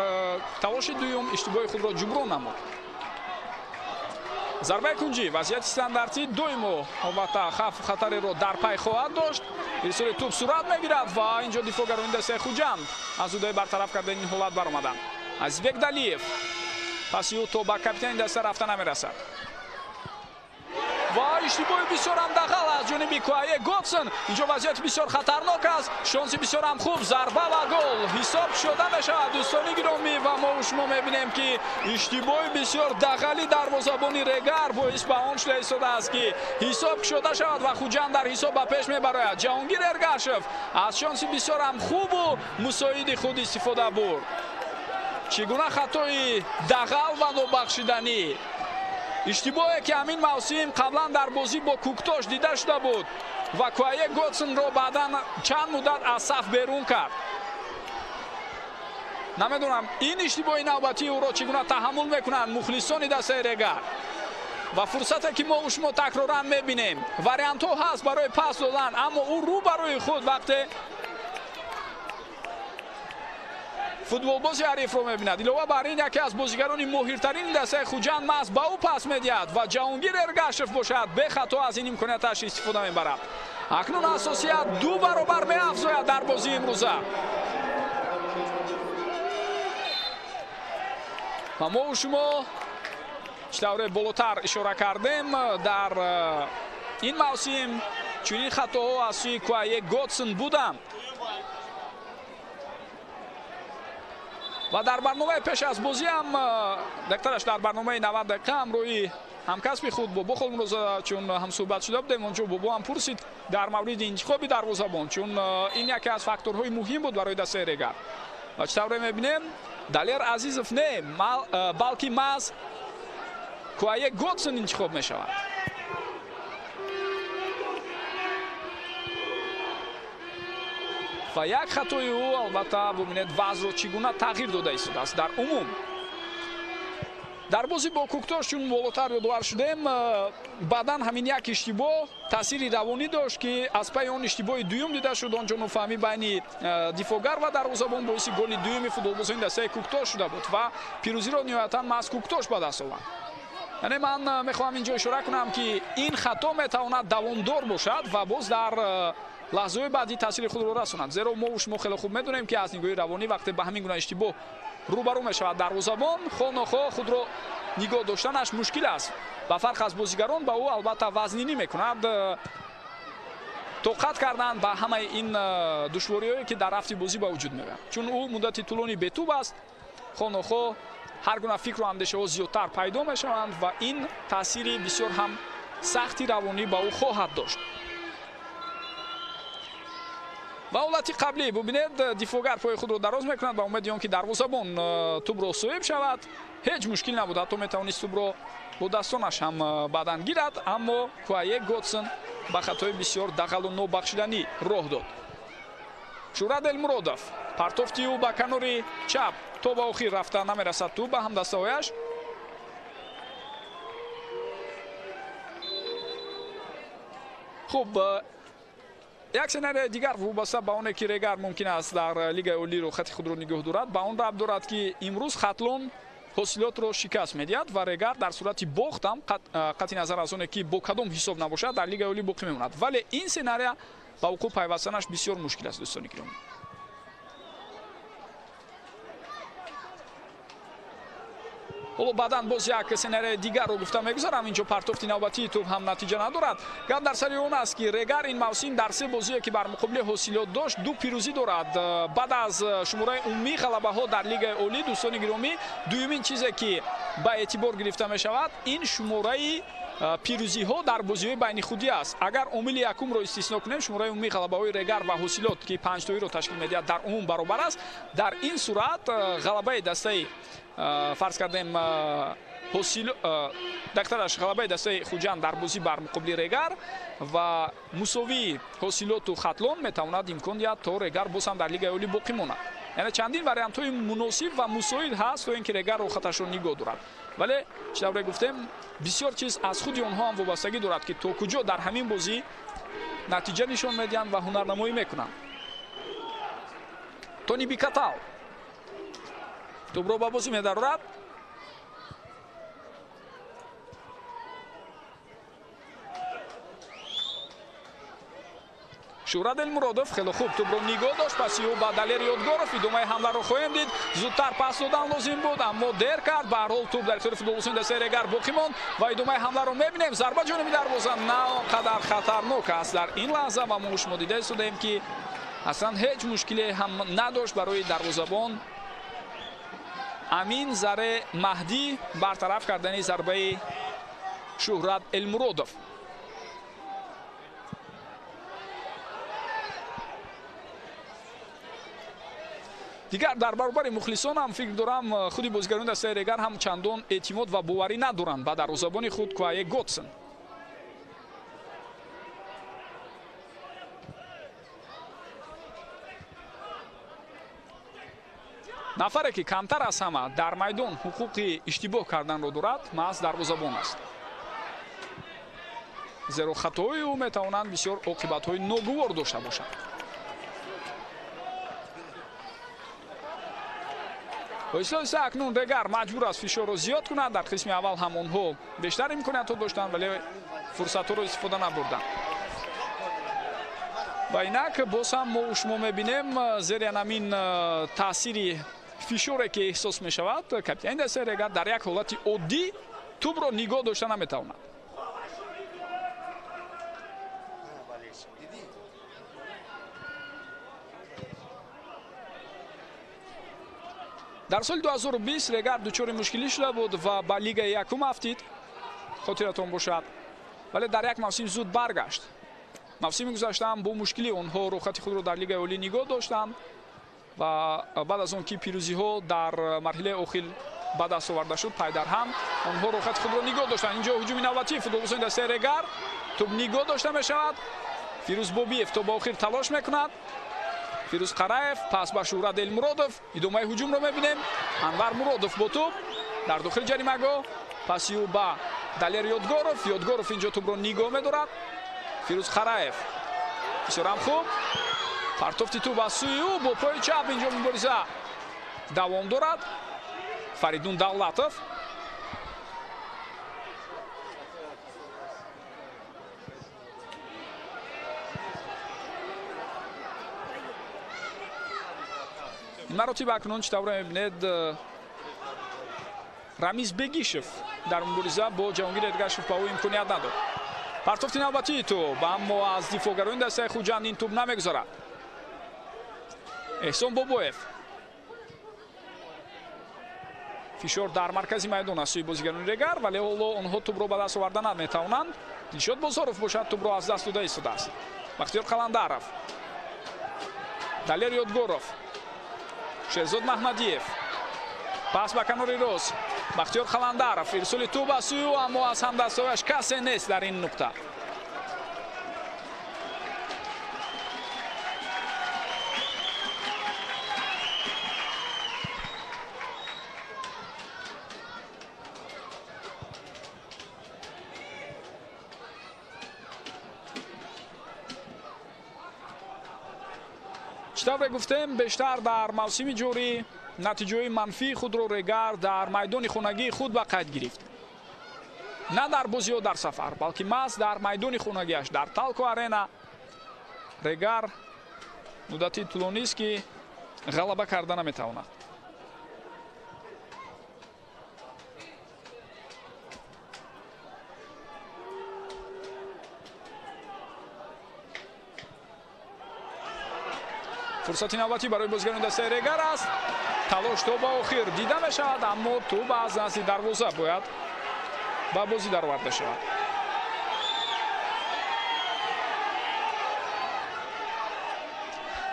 талоши дуюм иштибоҳи худро ҷуброн намуд. Зарбаи кунҷӣ, вазъияти стандартӣ доимо албатта хавфу хатареро дар пай хоҳад дошт. Ирсоли тӯб сурат мегирад ва инҷо дифоъгарони дастаи Хуҷанд аз ӯдаи бартараф кардани ин ҳолат баромаданд. Азизбек Далиев паси ӯ то ба капитани даста рафта намерасад. Ва иштибоҳи бисёрам дағал аз ҷониби Куае Готсон. Инҷо вазъияти бисёр хатарнок аст, шонси бисёрам хуб, зарба ва гол ҳисоб шуда мешавад. Дӯстони гиромӣ, ва мо шумо мебинем, ки иштибоҳи бисёр дағали дарвозабони Регар боис ба он шуда истодааст, ки ҳисоб шуда шавад ва Хуҷанд дар ҳисоб ба пеш мебарояд. Ҷаҳонгир Эргашев аз шонси бисёрам хубу мусоиди худ истифода бурд. Чӣ гуна хатои дағал ва нобахшиданӣ! Иштибоҳе, ки ҳамин мавсим қаблан дар бозӣ бо Куктош дида шуда буд ва Куае Готсонро баъдан чанд муддат аз саф берун кард. Намедонам, ин иштибоҳи навбатии ӯро чӣ гуна таҳаммул мекунанд мухлисони дастаи Регар. Ва фурсате, ки мо шумо такроран мебинем, вариантҳо ҳаст барои пас додан, аммо ӯ рӯ ба рӯи худ вақте футболбози ҳарифро мебинад. Илова бар ин, яке аз бозигарони моҳиртарини дастаи Хуҷанд маҳз ба ӯ пас медиҳад ва Ҷаҳонгир Эргашев бошад бехато аз ин имконияташ истифода мебарад. Акнун ҳассосият ду баробар меафзояд дар бозии имрӯза. Ва мо шумо чӣ тавре болотар ишора кардем, дар ин мавсим чунин хатоҳо аз сӯи Куае Готсон буданд. Ва дар барномаи пеш аз бозӣ ҳам, дақтараш дар барномаи 90 дақиқа ҳамроҳи ҳамкасби худ Бобо Холмуроза чун ҳамсӯҳбат шуда будем, онҷо Бобо ҳам пурсид дар мавриди интихоби дарвозабон, чун ин яке аз факторҳои муҳим буд барои дастаи Регар. Ва чӣ тавре мебинем, Далер Азизов не, балки маҳз Куае Годсон интихоб мешавад. Ва як хатои ӯ албатта бубинед вазъро чӣ гуна тағйир дода истодааст. Дар умум дар бозӣ бо Куктош чун болотар ёдовар шудем, баъдан ҳамин як иштибоҳ таъсири равонӣ дошт, ки аз пайи он иштибоҳи дуюм дида шуд. Он ҷо нофаҳмӣ байни дифоъгар ва дарвозабон боиси голи дуюми футболбозони дастаи Куктош шуда буд ва пирӯзиро ниҳоятан маҳз Куктош ба даст овард. Яъне ман мехоҳам инҷо ишора кунам, ки ин хато метавонад давомдор бошад ва боз дар лаҳзаҳои баъдӣ таъсири худро расонад, зеро мо шумо хеле хуб медонем, ки аз нигоҳи равонӣ вақте ба ҳамин гуна иштибоҳ рӯбарӯ мешавад дарвозабон, хоҳ нохоҳ худро нигоҳ доштанаш мушкил аст. Ба фарқ аз бозигарон ба ӯ албатта вазнинӣ мекунад тоқат кардан ба ҳамаи ин душвориҳое, ки дар рафти бозӣ ба вуҷуд меояд, чун ӯ муддати тӯлонӣ бетӯб аст. Хоҳ нохоҳ ҳар гуна фикру андешаҳо зиёдтар пайдо мешаванд ва ин таъсири бисёр ҳам сахти равонӣ ба ӯ хоҳад дошт. Ва ҳолати қаблӣ бубинед, дифоъгар пои худро дароз мекунад ба умеди он ки дарвозабон тӯбро соҳиб шавад. Ҳеҷ мушкил набуд, ҳатто метавонист тӯбро бо дастонаш ҳам баъдан гирад, аммо Куае Годсон ба хатои бисёр дағалу нобахшиданӣ роҳ дод. Шӯҳрат Элмуродов, партофти ӯ ба канори чап то ба охир рафта намерасад тӯб ба ҳамдастаҳояш. Хуб, як сценарияи дигар вобаста ба оне ки Регар мумкин аст дар Лигаи Олӣ рӯхати худро нигоҳ дорад, ба он рабт дорад, ки имрӯз Хатлон ҳосилотро шикаст медиҳад ва Регар дар сурати бохт ҳам, қатъи назар аз оне ки бо кадом ҳисоб набошад, дар Лигаи Олӣ боқӣ мемонад. Вале ин сценария ба вуқӯъ пайвастанаш бисёр мушкил аст, дӯстони гиромӣ. Ҳоло баъдан боз як сценарияи дигарро гуфта мегузарам. Инҷо партофти навбатии тӯб ҳам натиҷа надорад. Гап дар сари он аст, ки Регар ин мавсим дар се бозие, ки бар муқобили ҳосилот дошт, ду пирӯзӣ дорад. Баъд аз шумораи умумии ғалабаҳо дар Лигаи Олӣ, дӯстони гиромӣ, дуюмин чизе, ки ба эътибор гирифта мешавад, ин шумораи пирӯзиҳо дар бозиҳои байнихудӣ аст. Агар омили якумро истисно кунем, шумораи умумии ғалабаҳои Регар ва ҳосилот, ки панҷтоиро ташкил медиҳад, дар умум баробар аст. Дар ин сурат ғалабаи дастаи, фарз кардем, дақтараш ғалабаи дастаи Хуҷанд дар бозӣ бар муқобили Регар ва мусовии ҳосилоту Хатлон метавонад имкон диҳад, то Регар боз ҳам дар Лигаи Олӣ боқӣ монад. Яъне чандин вариантҳои муносиб ва мусоид ҳаст, то ин ки Регар рӯхаташро нигоҳ дорад. Вале чӣ тавре гуфтем, бисёр чиз аз худи онҳо ҳам вобастагӣ дорад, ки то куҷо дар ҳамин бозӣ натиҷа нишон медиҳанд ва ҳунарнамоӣ мекунанд. Тони Бикатал тӯбро ба бозӣ медарорад. Шӯҳрат Элмуродов хеле хуб тӯбро нигоҳ дошт, паси ӯ ба Далер Ёдгоров. Идомаи ҳамларо хоҳем дид. Зудтар пас додан лозим буд, аммо дер кард. Ба ҳар ҳол тӯб дар ихтиёри футболбозони дастаи Регар боқӣ монд ва идомаи ҳамларо мебинем. Зарба ҷониби дарвоза на он қадар хатарнок аст дар ин лаҳза ва мо шумо дида истодаем, ки аслан ҳеҷ мушкиле ҳам надошт барои дарвозабон Амин Заре Маҳдӣ бартараф кардани зарбаи Шӯҳрат Элмуродов. Дигар дар баробари мухлисон ҳам фикр дорам, худи бозигарони дастаи Регар ҳам чандон эътимод ва боварӣ надоранд ба дарвозабони худ Куае Годсон. Нафаре, ки камтар аз ҳама дар майдон ҳуқуқи иштибоҳ карданро дорад, маҳз дарвозабон аст, зеро хатоҳои ӯ метавонанд бисёр оқибатҳои ногувор дошта бошанд. Оҳиста оҳиста акнун Регар маҷбур аст фишорро зиёд кунад. Дар қисми аввал ҳам онҳо бештар имкониятҳо доштанд, вале фурсатҳоро истифода набурданд. Ва инак боз ҳам мо шумо мебинем, зери ҳамин таъсири фишоре, ки эҳсос мешавад, капитани дастаи Регар дар як ҳолати оддӣ тӯбро нигоҳ дошта наметавонад. Дар соли 2020 Регар дучори мушкилӣ шуда буд ва ба Лигаи якум афтид, хотиратон бошад, вале дар як мавсим зуд баргашт. Мавсими гузаштаам бо мушкилӣ онҳо рӯхати худро дар Лигаи Олӣ нигоҳ доштанд. Ва баъд аз он ки пирӯзиҳо дар марҳилаи охир ба даст оварда шуд, пай дар ҳам онҳо роҳхати худро нигоҳ доштанд. Инҷо ҳуҷуми навбатии футболбозони дастаи Регар, тӯб нигоҳ дошта мешавад. Фирӯз Бобиев то ба охир талош мекунад. Фирӯз Қараев пас ба Шӯҳрат Элмуродов. Идомаи ҳуҷумро мебинем. Анвар Муродов бо тӯб дар дохили ҷаримагоҳ, паси ӯ ба Далер Ёдгоров. Ёдгоров инҷо тӯбро нигоҳ медорад. Фирӯз Қараев бисёрам хуб партофти тӯб аз сӯи ӯ бо пои чап. Инҷо мубориза давом дорад. Фаридун Давлатов ин маротиба акнун чӣ тавре мебинед, Рамиз Бегишев дар мубориза бо Ҷаҳонгир Эргашев ба ӯ имконият надод. Партофти навбатии тӯб, аммо аз дифоъгарони дастаи Хуҷанд ин тӯб намегузарад. Эҳсон Бобоев, фишор дар маркази майдон аз сӯи бозигарони Регар, вале ҳоло онҳо тӯбро ба даст оварда наметавонанд. Дилшод Бозоров бошад тӯбро аз даст дода истодааст. Бахтиёр Қаландаров, Далер Ёдгоров, Шерзод Маҳмадиев, пас ба канори рост Бахтиёр Қаландаров, ирсоли тӯб аз сӯи ӯ, аммо аз ҳамдастҳояш касе нест дар ин нуқта. Чӣ тавре гуфтем, бештар дар мавсими ҷорӣ натиҷаҳои манфии худро Регар дар майдони хонагии худ ба қайд гирифт. На дар бозиҳо дар сафар, балки маҳз дар майдони хонагиаш дар Талко Арена Регар муддати тӯлонист ки ғалаба карда наметавонад. Фурсати навбатӣ барои бозигарони дастаи Регар аст. Талош то ба охир дида мешавад, аммо тӯб аз назди дарвоза бояд ба бозӣ дароварда шавад.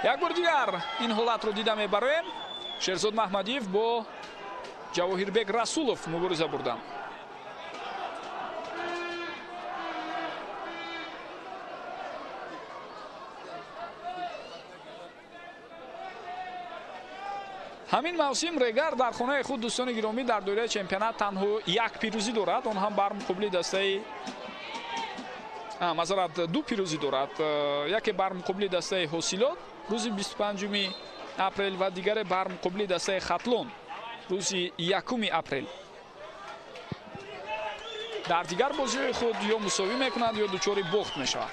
Як бор дигар ин ҳолатро дида мебароем. Шерзод Маҳмадиев бо Ҷавоҳирбек Расулов мубориза бурданд. Ҳамин мавсим Регар дар хонаи худ, дӯстони гиромӣ, дар доираи чемпионат танҳо як пирӯзӣ дорад, он ҳам бар муқобили дастаи мазарат ду пирӯзӣ дорад, яке бар муқобили дастаи Ҳосилот рӯзи 25 апрел ва дигаре бар муқобили дастаи Хатлон рӯзи 1 апрел. Дар дигар бозиҳои худ ё мусовӣ мекунад ё дучори бохт мешавад.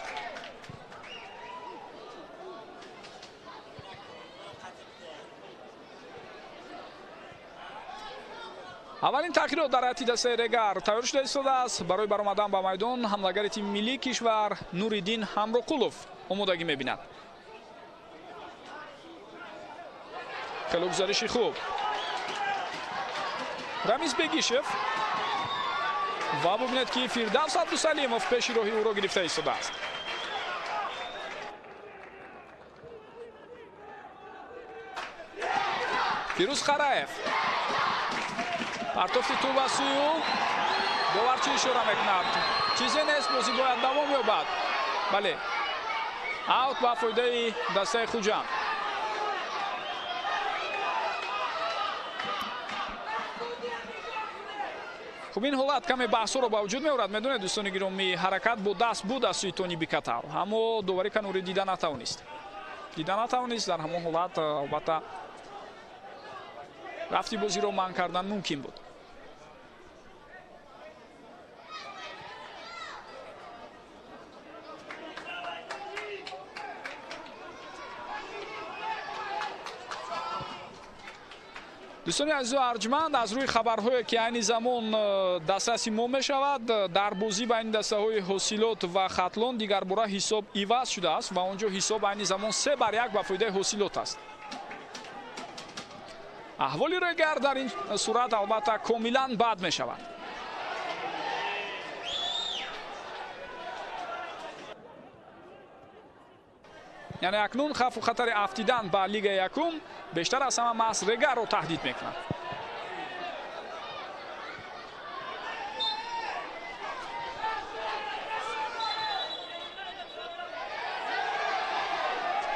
Аввалин тағйирот дар ҳайати дастаи Регар тайёр шуда истодааст. Барои баромадан ба майдон ҳамлагари тими миллии кишвар Нуриддин Ҳамроқулов омодагӣ мебинад. Хеле гузариши хуб. Рамиз Бегишев ва бубинед ки Фирдавс Абдусалимов пеши роҳи ӯро гирифта истодааст. Фирӯз Қараев партофти тӯб аз сӯи ӯ, довар чӣ ишора мекунад? Чизе нест, бозӣ бояд давом ёбад. Бале, аут ба фоидаи дастаи Хуҷанд. Хуб, ин ҳолат каме баҳсҳоро ба вуҷуд меорад. Медонед, дӯстони гиромӣ, ҳаракат бо даст буд аз сӯи Тони Бикатав, аммо доварӣ канорӣ дида натавонист. Дида натавонист. Дар ҳамон ҳолат албатта рафти бозиро манъ кардан мумкин буд. Дӯстони азизу арҷманд, аз рӯи хабарҳое ки айни замон дастраси мо мешавад, дар бозӣ байни дастаҳои Ҳосилот ва Хатлон дигарбора ҳисоб иваз шудааст ва он ҷо ҳисоб айни замон 3-1 ба фоидаи Ҳосилот аст. Аҳволи Регар дар ин сурат албатта комилан бад мешавад. Яъне акнун хавфу хатари афтидан ба лигаи якум бештар аз ҳама маҳз Регарро таҳдид мекунад.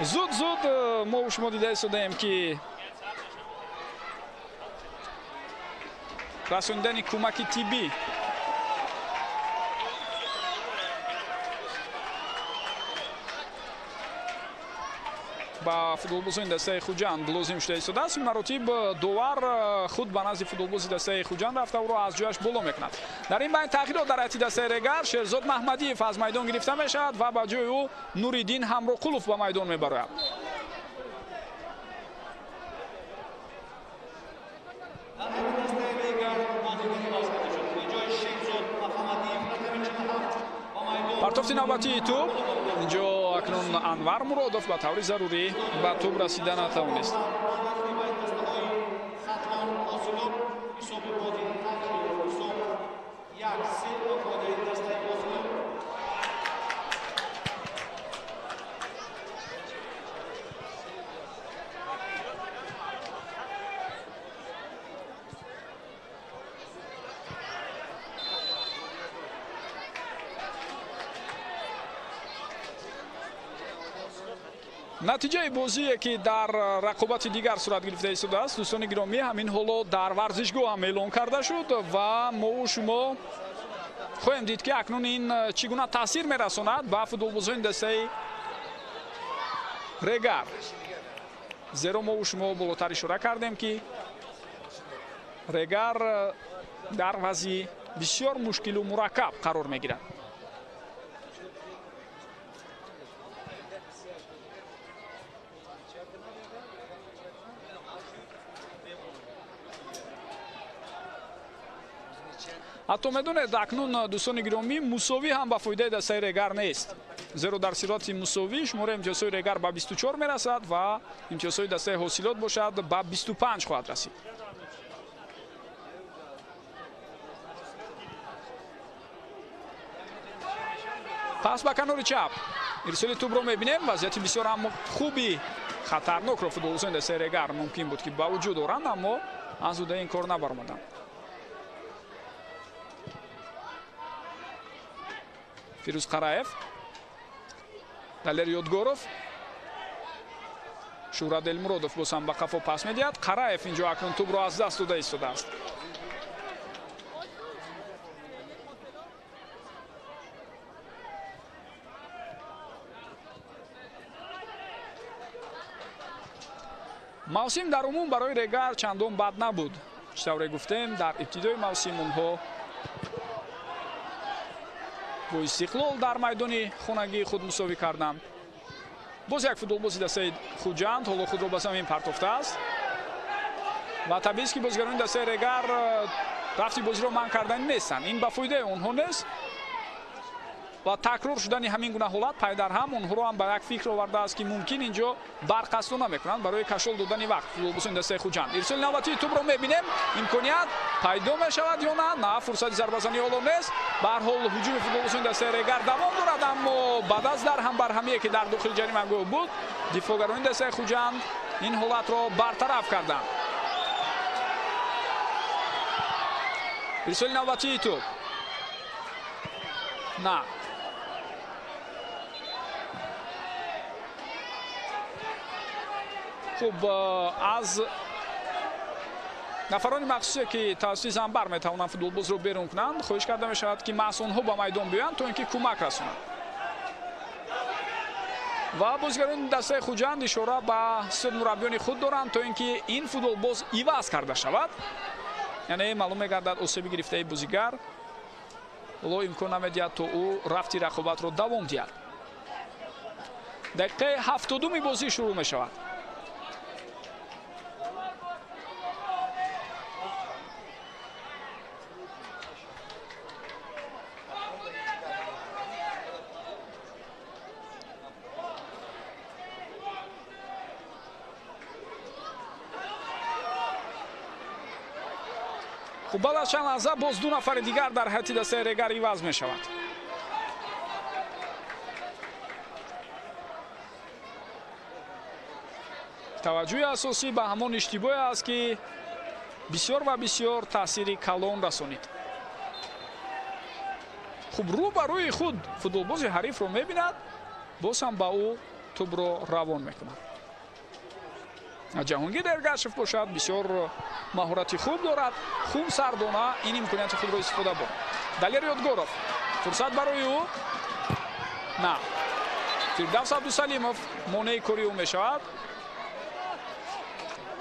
Зуд зуд мо шумо дида истодаем, ки расонидани кӯмаки тиббӣ ба футболбозони дастаи Хуҷанд лозим шуда истодааст. Ин маротиб довар худ ба назди футболбози дастаи Хуҷанд рафта, ӯро аз ҷояш боло мекунад. Дар ин байн тағйирот дар ҳайати дастаи Регар. Шерзод Маҳмадиев аз майдон гирифта мешавад ва ба ҷои ӯ Нуриддин Ҳамроқулов ба майдон мебарояд. Партофти навбатии тӯб. Инҷо акнун Анвар Муродов ба таври зарурӣ ба тӯб расида натавонист. Натиҷаи бозие, ки дар рақобати дигар сурат гирифта истодааст, дӯстони гиромӣ, ҳамин ҳоло дар варзишгоҳ ҳам эълон карда шуд ва мову шумо хоҳем дид, ки акнун ин чӣ гуна таъсир мерасонад ба футболбозони дастаи Регар. Зеро мову шумо болотар ишора кардем, ки Регар дар вазъи бисёр мушкилу мураккаб қарор мегирад. Ҳатто медонед, акнун, дӯстони гиромӣ, мусовӣ ҳам ба фоидаи дастаи Регар нест, зеро дар сироти мусовӣ шумораи имтиёзҳои Регар ба 24 мерасад ва имтиёзҳои дастаи Ҳосилот бошад ба 25 хоҳад расид. Пас ба канори чап ирсоли тӯбро мебинем. Вазъияти бисёр ҳам хуби хатарнокро футболбозони дастаи Регар мумкин буд, ки ба вуҷуд оранд, аммо аз ӯдаи ин кор набаромаданд. Фирӯз Қараев, Далер Ёдгоров, Шӯҳрат Элмуродов боз ҳам ба қафо пас медиҳад. Қараев инҷо акнун тӯбро аз даст дода истодааст. Мавсим дар умум барои Регар чандон бад набуд. Чӣ тавре гуфтем, дар ибтидои мавсим онҳо бо Истиқлол дар майдони хонагии худ мусовӣ карданд. Боз як футболбози дастаи Хуҷанд ҳоло худро ба замин партофтааст ва табиист, ки бозигарони дастаи Регар рафти бозиро манъ кардани нестанд. Ин ба фоидаи онҳо нест ва такрор шудани ҳамин гуна ҳолат пайдарҳам онҳоро ҳам ба як фикр овардааст, ки мумкин инҷо барқасдона мекунанд барои кашол додани вақт футболбозони дастаи Хуҷанд. Ирсоли навбатии тӯбро мебинем. Имконият пайдо мешавад ё на? На, фурсати зарбазанӣ ҳоло нест. Ба ҳар ҳол ҳуҷуми футболбозони дастаи Регар давом дорад, аммо баъд аз дарҳамбарҳамие, ки дар дохили ҷаримагоҳ буд, дифоъгарони дастаи Хуҷанд ин ҳолатро бартараф карданд. Ирсоли навбатии тӯб. На, хуб, аз нафарони махсусе, ки тавассути занбар метавонанд футболбозро берун кунанд, хоҳиш карда мешавад, ки маҳз онҳо ба майдон биёянд, то ин ки кӯмак расонанд. Ва бозигарони дастаи Хуҷанд ишора ба мураббиёни худ доранд, то ин ки ин футболбоз иваз карда шавад. Яъне маълум мегардад, осеби гирифтаи бозигар ҳоло имкон намедиҳад, то ӯ рафти рақобатро давом диҳад. Дақиқаи 70-уми бозӣ шурӯъ мешавад. Хуб, баъд аз чанд лаҳза боз ду нафари дигар дар ҳайати дастаи Регар иваз мешавад. Таваҷҷӯҳи асосӣ ба ҳамон иштибоҳе аст, ки бисёр ва бисёр таъсири калон расонид. Хуб, рӯ ба рӯи худ футболбози ҳарифро мебинад, боз ҳам ба ӯ тӯбро равон мекунад. Ҷаҳонгир Эргашев бошад, бисёр маҳорати хуб дорад, хунсардона ин имконияти худро истифода бурд. Далер Ёдгоров, фурсат барои ӯ. На, Фирдавс Абдусалимов монеи кори ӯ мешавад.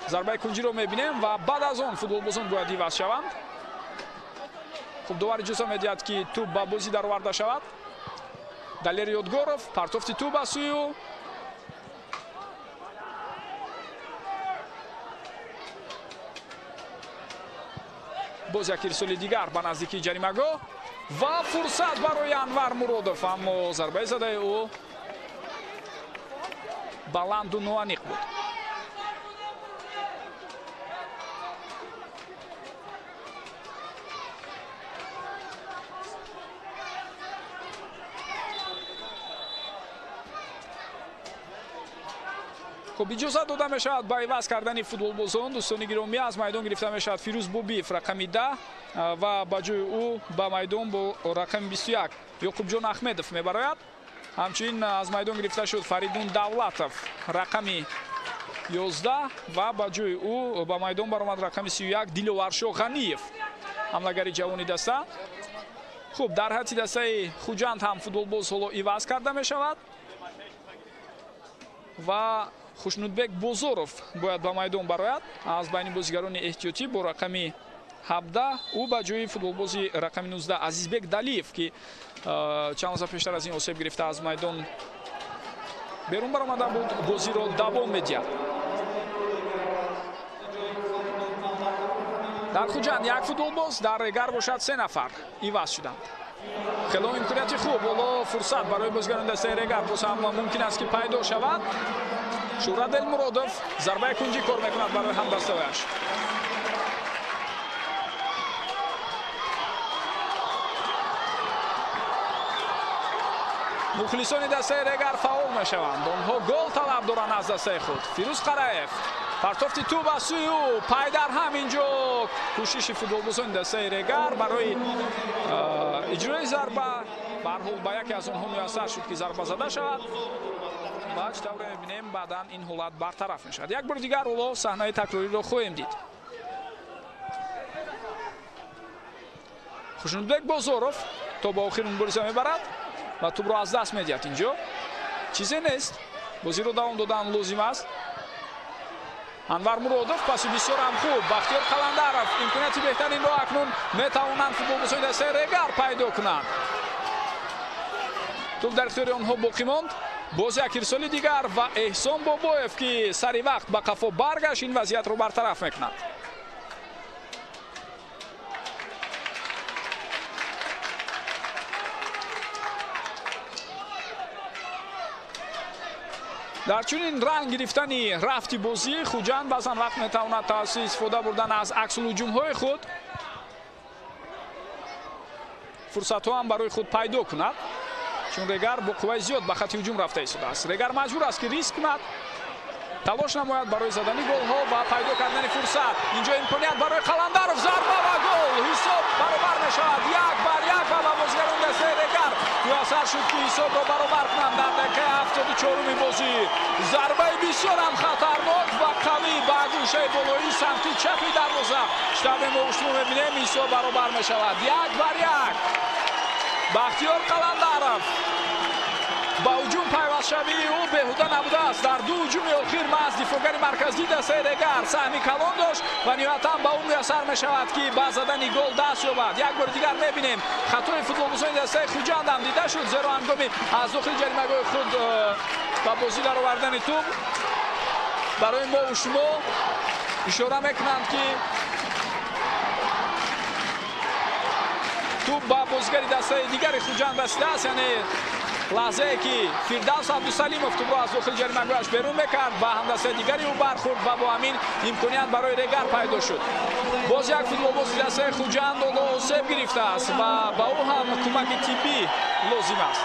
Зарбаи кунҷиро мебинем ва баъд аз он футболбозон бояд иваз шаванд. Хуб, довар иҷоза медиҳад, ки тӯб ба бозӣ дароварда шавад. Далер Ёдгоров, партофти тӯб аз сӯи ӯ. Боз як ирсоли дигар ба наздикии ҷаримагоҳ ва фурсат барои Анвар Муродов, аммо зарбаи задаи ӯ баланду ноаниқ буд. Хуб, иҷозат дода мешавад ба иваз кардани футболбозон. Дӯстони гиромӣ, аз майдон гирифта мешавад Фирӯз Бобиев рақами 10 ва ба ҷои ӯ ба майдон бо рақами 21 Ёқубҷон Аҳмедов мебарояд. Ҳамчунин аз майдон гирифта шуд Фаридун Давлатов рақами 11 ва ба ҷои ӯ ба майдон баромад рақами 31 Диловаршо Ғаниев, ҳамлагари ҷавони даста. Хуб, дар ҳайати дастаи Хуҷанд ҳам футболбоз ҳоло иваз карда мешавад ва Хушнудбек Бозоров бояд ба майдон барояд аз байни бозигарони эҳтиётӣ бо рақами 17. Ӯ ба ҷои футболбози рақами 19 Азизбек Далиев, ки чанд лаҳза пештар аз ин осеб гирифта аз майдон берун баромада буд, бозиро давом медиҳад. Дар Хуҷанд як футболбоз, дар Регар бошад 3 нафар иваз шуданд. Хело имконияти хуб, ҳоло фурсат барои бозигарони дастаи Регар боз ҳам мумкин аст, ки пайдо шавад. Шӯҳрат Элмуродов зарбаи кунҷӣ кор мекунад барои ҳамдастаояш. Мухлисони дастаи Регар фаъол мешаванд. Онҳо гол талаб доранд аз дастаи худ. Фирӯз Қараев, партофти тӯб аз сӯи ӯ, пайдарҳам инҷо кӯшиши футболбозони дастаи Регар барои иҷрои зарба. Ба ҳар ҳол ба яке аз онҳо муяссар шуд, ки зарба зада шавад ва чӣ тавре мебинем, баъдан ин ҳолат бартараф мешавад. Як бори дигар ҳоло саҳнаи такрориро хоҳем дид. Хушнудбек Бозоров то ба охир мубориза мебарад ва тӯбро аз даст медиҳад. Инҷо чизе нест, бозиро давом додан лозим аст. Анвар Муродов паси бисёр ҳам хуб, Бахтиёр Қаландаров имконияти беҳтаринро акнун метавонанд футболбозони дастаи Регар пайдо кунанд. Тӯб дар ихтиёри онҳо боқӣ монд. Боз як ирсоли дигар ва Эҳсон Бобоев, ки сари вақт ба қафо баргашт, ин вазъиятро бартараф мекунад. Дар чунин ранг гирифтани рафти бозӣ Хуҷанд баъзан вақт метавонад тавассути истифода бурдан аз аксулҳуҷумҳои худ фурсатҳо ҳам барои худ пайдо кунад, чун Регар бо қувваи зиёд ба хати ҳуҷум рафта истодааст. Регар маҷбур аст, ки риск кунад, талош намояд барои задани голҳо ва пайдо кардани фурсат. Инҷо имконият барои Қаландаров, зарба ва гол. Ҳисоб баробар мешавад 1-1 ва ба бозигарони дастаи Регар муяссар шуд, ки ҳисобро баробар кунанд дар дақиқаи 74-уми бозӣ. Зарбаи бисёр ҳам хатарнок ва қавӣ ба гӯшаи болоии самти чапи дарвоза. Чӣ мо шумо мебинем, ҳисоб баробар мешавад 1-1. Бахтиёр Қаландаров ба ҳуҷум пайвастшавии ӯ беҳуда набудааст. Дар ду ҳуҷуми охир маҳз дифоъгари марказии дастаи Регар саҳми калон дошт ва ниҳоятан ба ӯ муяссар мешавад, ки ба задани гол даст ёбад. Як бори дигар мебинем, хатои футболбозони дастаи Хуҷанд ҳам дида шуд, зеро ҳангоми аз дохили ҷаримагоҳи худ ба бозӣ даровардани тӯб барои мо ва шумо ишора мекунанд, ки тӯб ба бозигари дастаи дигари Хуҷанд расидааст. Яъне лаҳзае ки Фирдавс Абдусалимов тӯбро аз дохили ҷаримагоҳаш берун мекард, ба ҳамдастаи дигари ӯ бархӯрд ва бо ҳамин имконият барои Регар пайдо шуд. Боз як футболбози дастаи Хуҷанд ҳоло осеб гирифтааст ва ба ӯ ҳам кӯмаки тиббӣ лозим аст.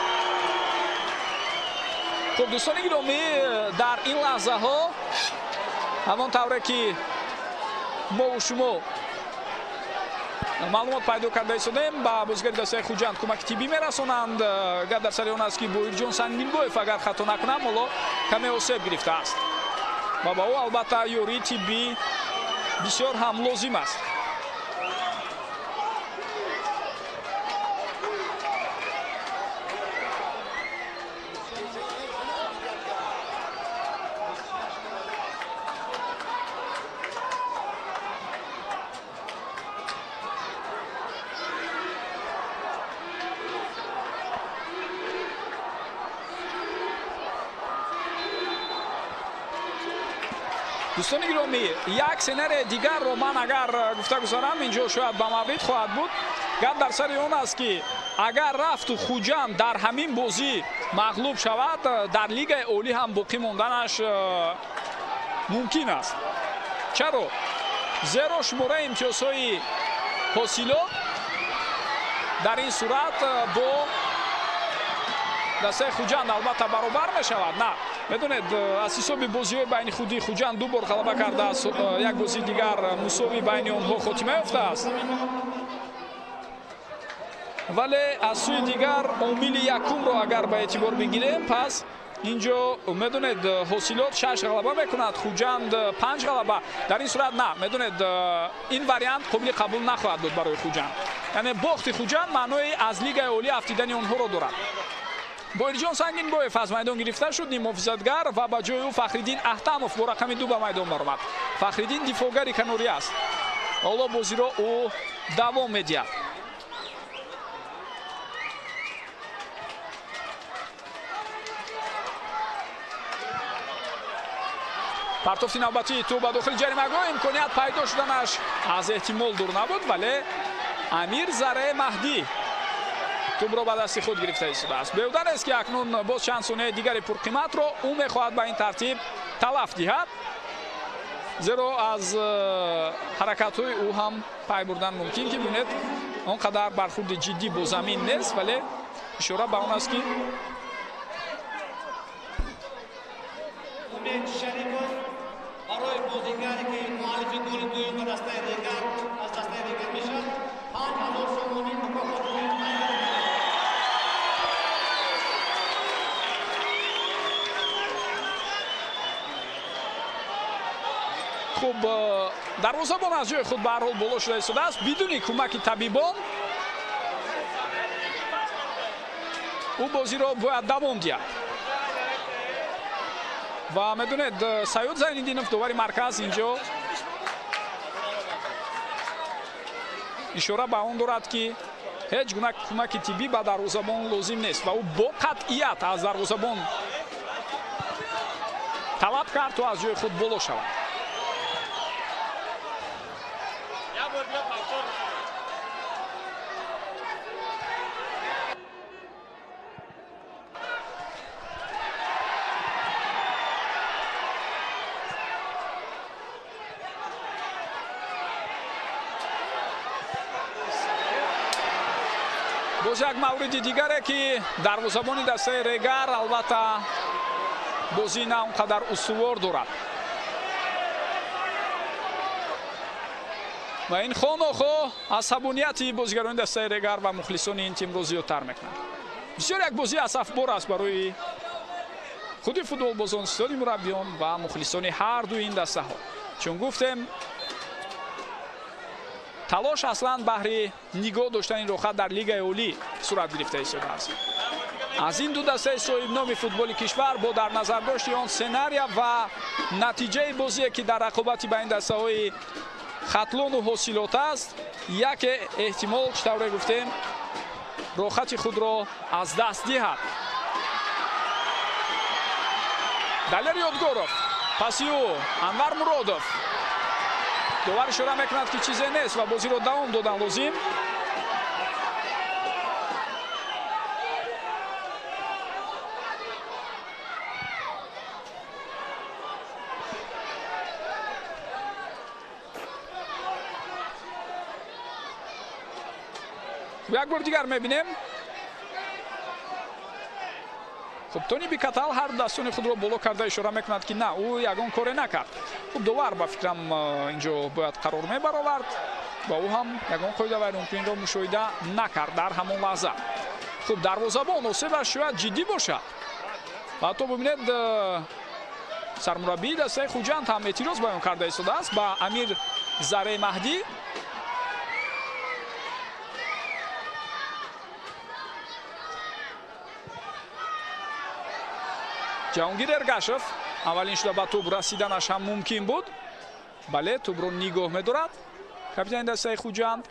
Хуб, дӯстони гиромӣ, дар ин лаҳзаҳо Ҳамон тавре ки мо шумо маълумот пайдо карда истодем, ба бозигари дастаи Хуҷанд кӯмаки тиббӣ мерасонанд. Гап дар сари он аст, ки Боирҷон Сангинбоев, агар хато накунам, ҳоло каме осеб гирифтааст ва ба ӯ албатта ёрии тиббӣ бисёр ҳам лозим аст. Дӯстони гиромӣ, як сценарии дигарро ман агар гуфта гузорам, инҷо шояд ба маврид хоҳад буд. Гап дар сари он аст, ки агар рафту Хуҷанд дар ҳамин бозӣ мағлуб шавад, дар лигаи олӣ ҳам боқӣ монданаш мумкин аст. Чаро? Зеро шумораи имтиёзҳои ҳосилот дар ин сурат бо дастаи Хуҷанд албатта баробар мешавад. На, медонед, аз ҳисоби бозиҳои байни худии Хуҷанд ду бор ғалаба кардааст, як бозии дигар мусовӣ байни онҳо хотима ёфтааст. Вале аз сӯи дигар омили якумро агар ба эътибор бигирем, пас инҷо медонед, ҳосилот 6 ғалаба мекунад, Хуҷанд 5 ғалаба. Дар ин сурат на, медонед, ин вариант қобили қабул нахоҳад буд барои Хуҷанд. Яъне бохти Хуҷанд маънои аз лигаи олӣ афтидани онҳоро дорад. Боирҷон Сангинбоев аз майдон гирифта шуд, ниммуҳофизатгар, ва ба ҷои ӯ Фахриддин Аҳтамов бо рақами 2 ба майдон баромад. Фахриддин дифоъгари канорӣ аст. Ҳоло бозиро ӯ давом медиҳад. Партофти навбатии тӯб ба дохили ҷаримагоҳ, имконият пайдо шуданаш аз эҳтимол дур набуд, вале Амир Заре Маҳдӣ тӯбро ба дасти худ гирифта истодааст. Беҳуда нест, ки акнун боз чанд сонияи дигари пурқиматро ӯ мехоҳад ба ин тартиб талаф диҳад, зеро аз ҳаракатҳои ӯ ҳам пай бурдан мумкин, ки бинед, он қадар бархурди ҷиддӣ бо замин нест, вале ишора ба он аст, ки барои бозигаре ки муаллифи голи дуюм ба дастаи Регар аз дастаи Регар мешавад, 5000 сомонӣ мукофот. Хуб, дарвозабон аз ҷои худ ба ҳар ҳол боло шуда истодааст бидуни кӯмаки табибон. Ӯ бозиро бояд давом диҳад. Ва медонед, Саюд Зайниддинов, довари марказ, инҷо ишора ба он дорад, ки ҳеҷ гуна кӯмаки тиббӣ ба дарвозабон лозим нест ва ӯ бо қатъият аз дарвозабон талаб кард, то аз ҷои худ боло шавад. Боз як мавриди дигаре, ки дарвозабони дастаи Регар албатта бозӣ на он қадар устувор дорад ва ин хонохо асабонияти бозигарони дастаи Регар ва мухлисони ин тимро зиёдтар мекунад. Бисёр як бозии асафбор аст барои худи футболбозон, истоди мураббиён ва мухлисони ҳар дуи ин дастаҳо. Чун гуфтем, талош аслан баҳри нигоҳ доштани роҳат дар лигаи олӣ сурат гирифта истодааст. Аз ин ду дастаи соҳибноми футболи кишвар бо дар назар дошти он сценария ва натиҷаи бозие, ки дар рақобати байни дастаҳои Хатлону ҳосилот аст, яке эҳтимол, чӣ тавре гуфтем, роҳати худро аз даст диҳад. Далер Ёдгоров, паси ӯ Анвар Муродов. Довар ишора мекунад, ки чизе нест ва бозиро давом додан лозим. Як бор дигар мебинем. Хуб, Тони Бикатал ҳар дастони худро боло карда ишора мекунад, ки на, ӯ ягон коре накард. Хуб, довар ба фикрам инҷо бояд қарор мебаровард ва ӯ ҳам ягон қоидавайронкуниро мушоҳида накард дар ҳамон лаҳза. Хуб, дарвозабон осебаш шояд ҷиддӣ бошад. Ва ҳатто бибинед, сармураббии дастаи Хуҷанд ҳам эътироз баён карда истодааст ба Амир Заре Маҳдӣ. Ҷаҳонгир Эргашев аввалин шуда ба тӯб расиданаш ҳам мумкин буд. Бале, тӯбро нигоҳ медорад капитани дастаи Хуҷанд.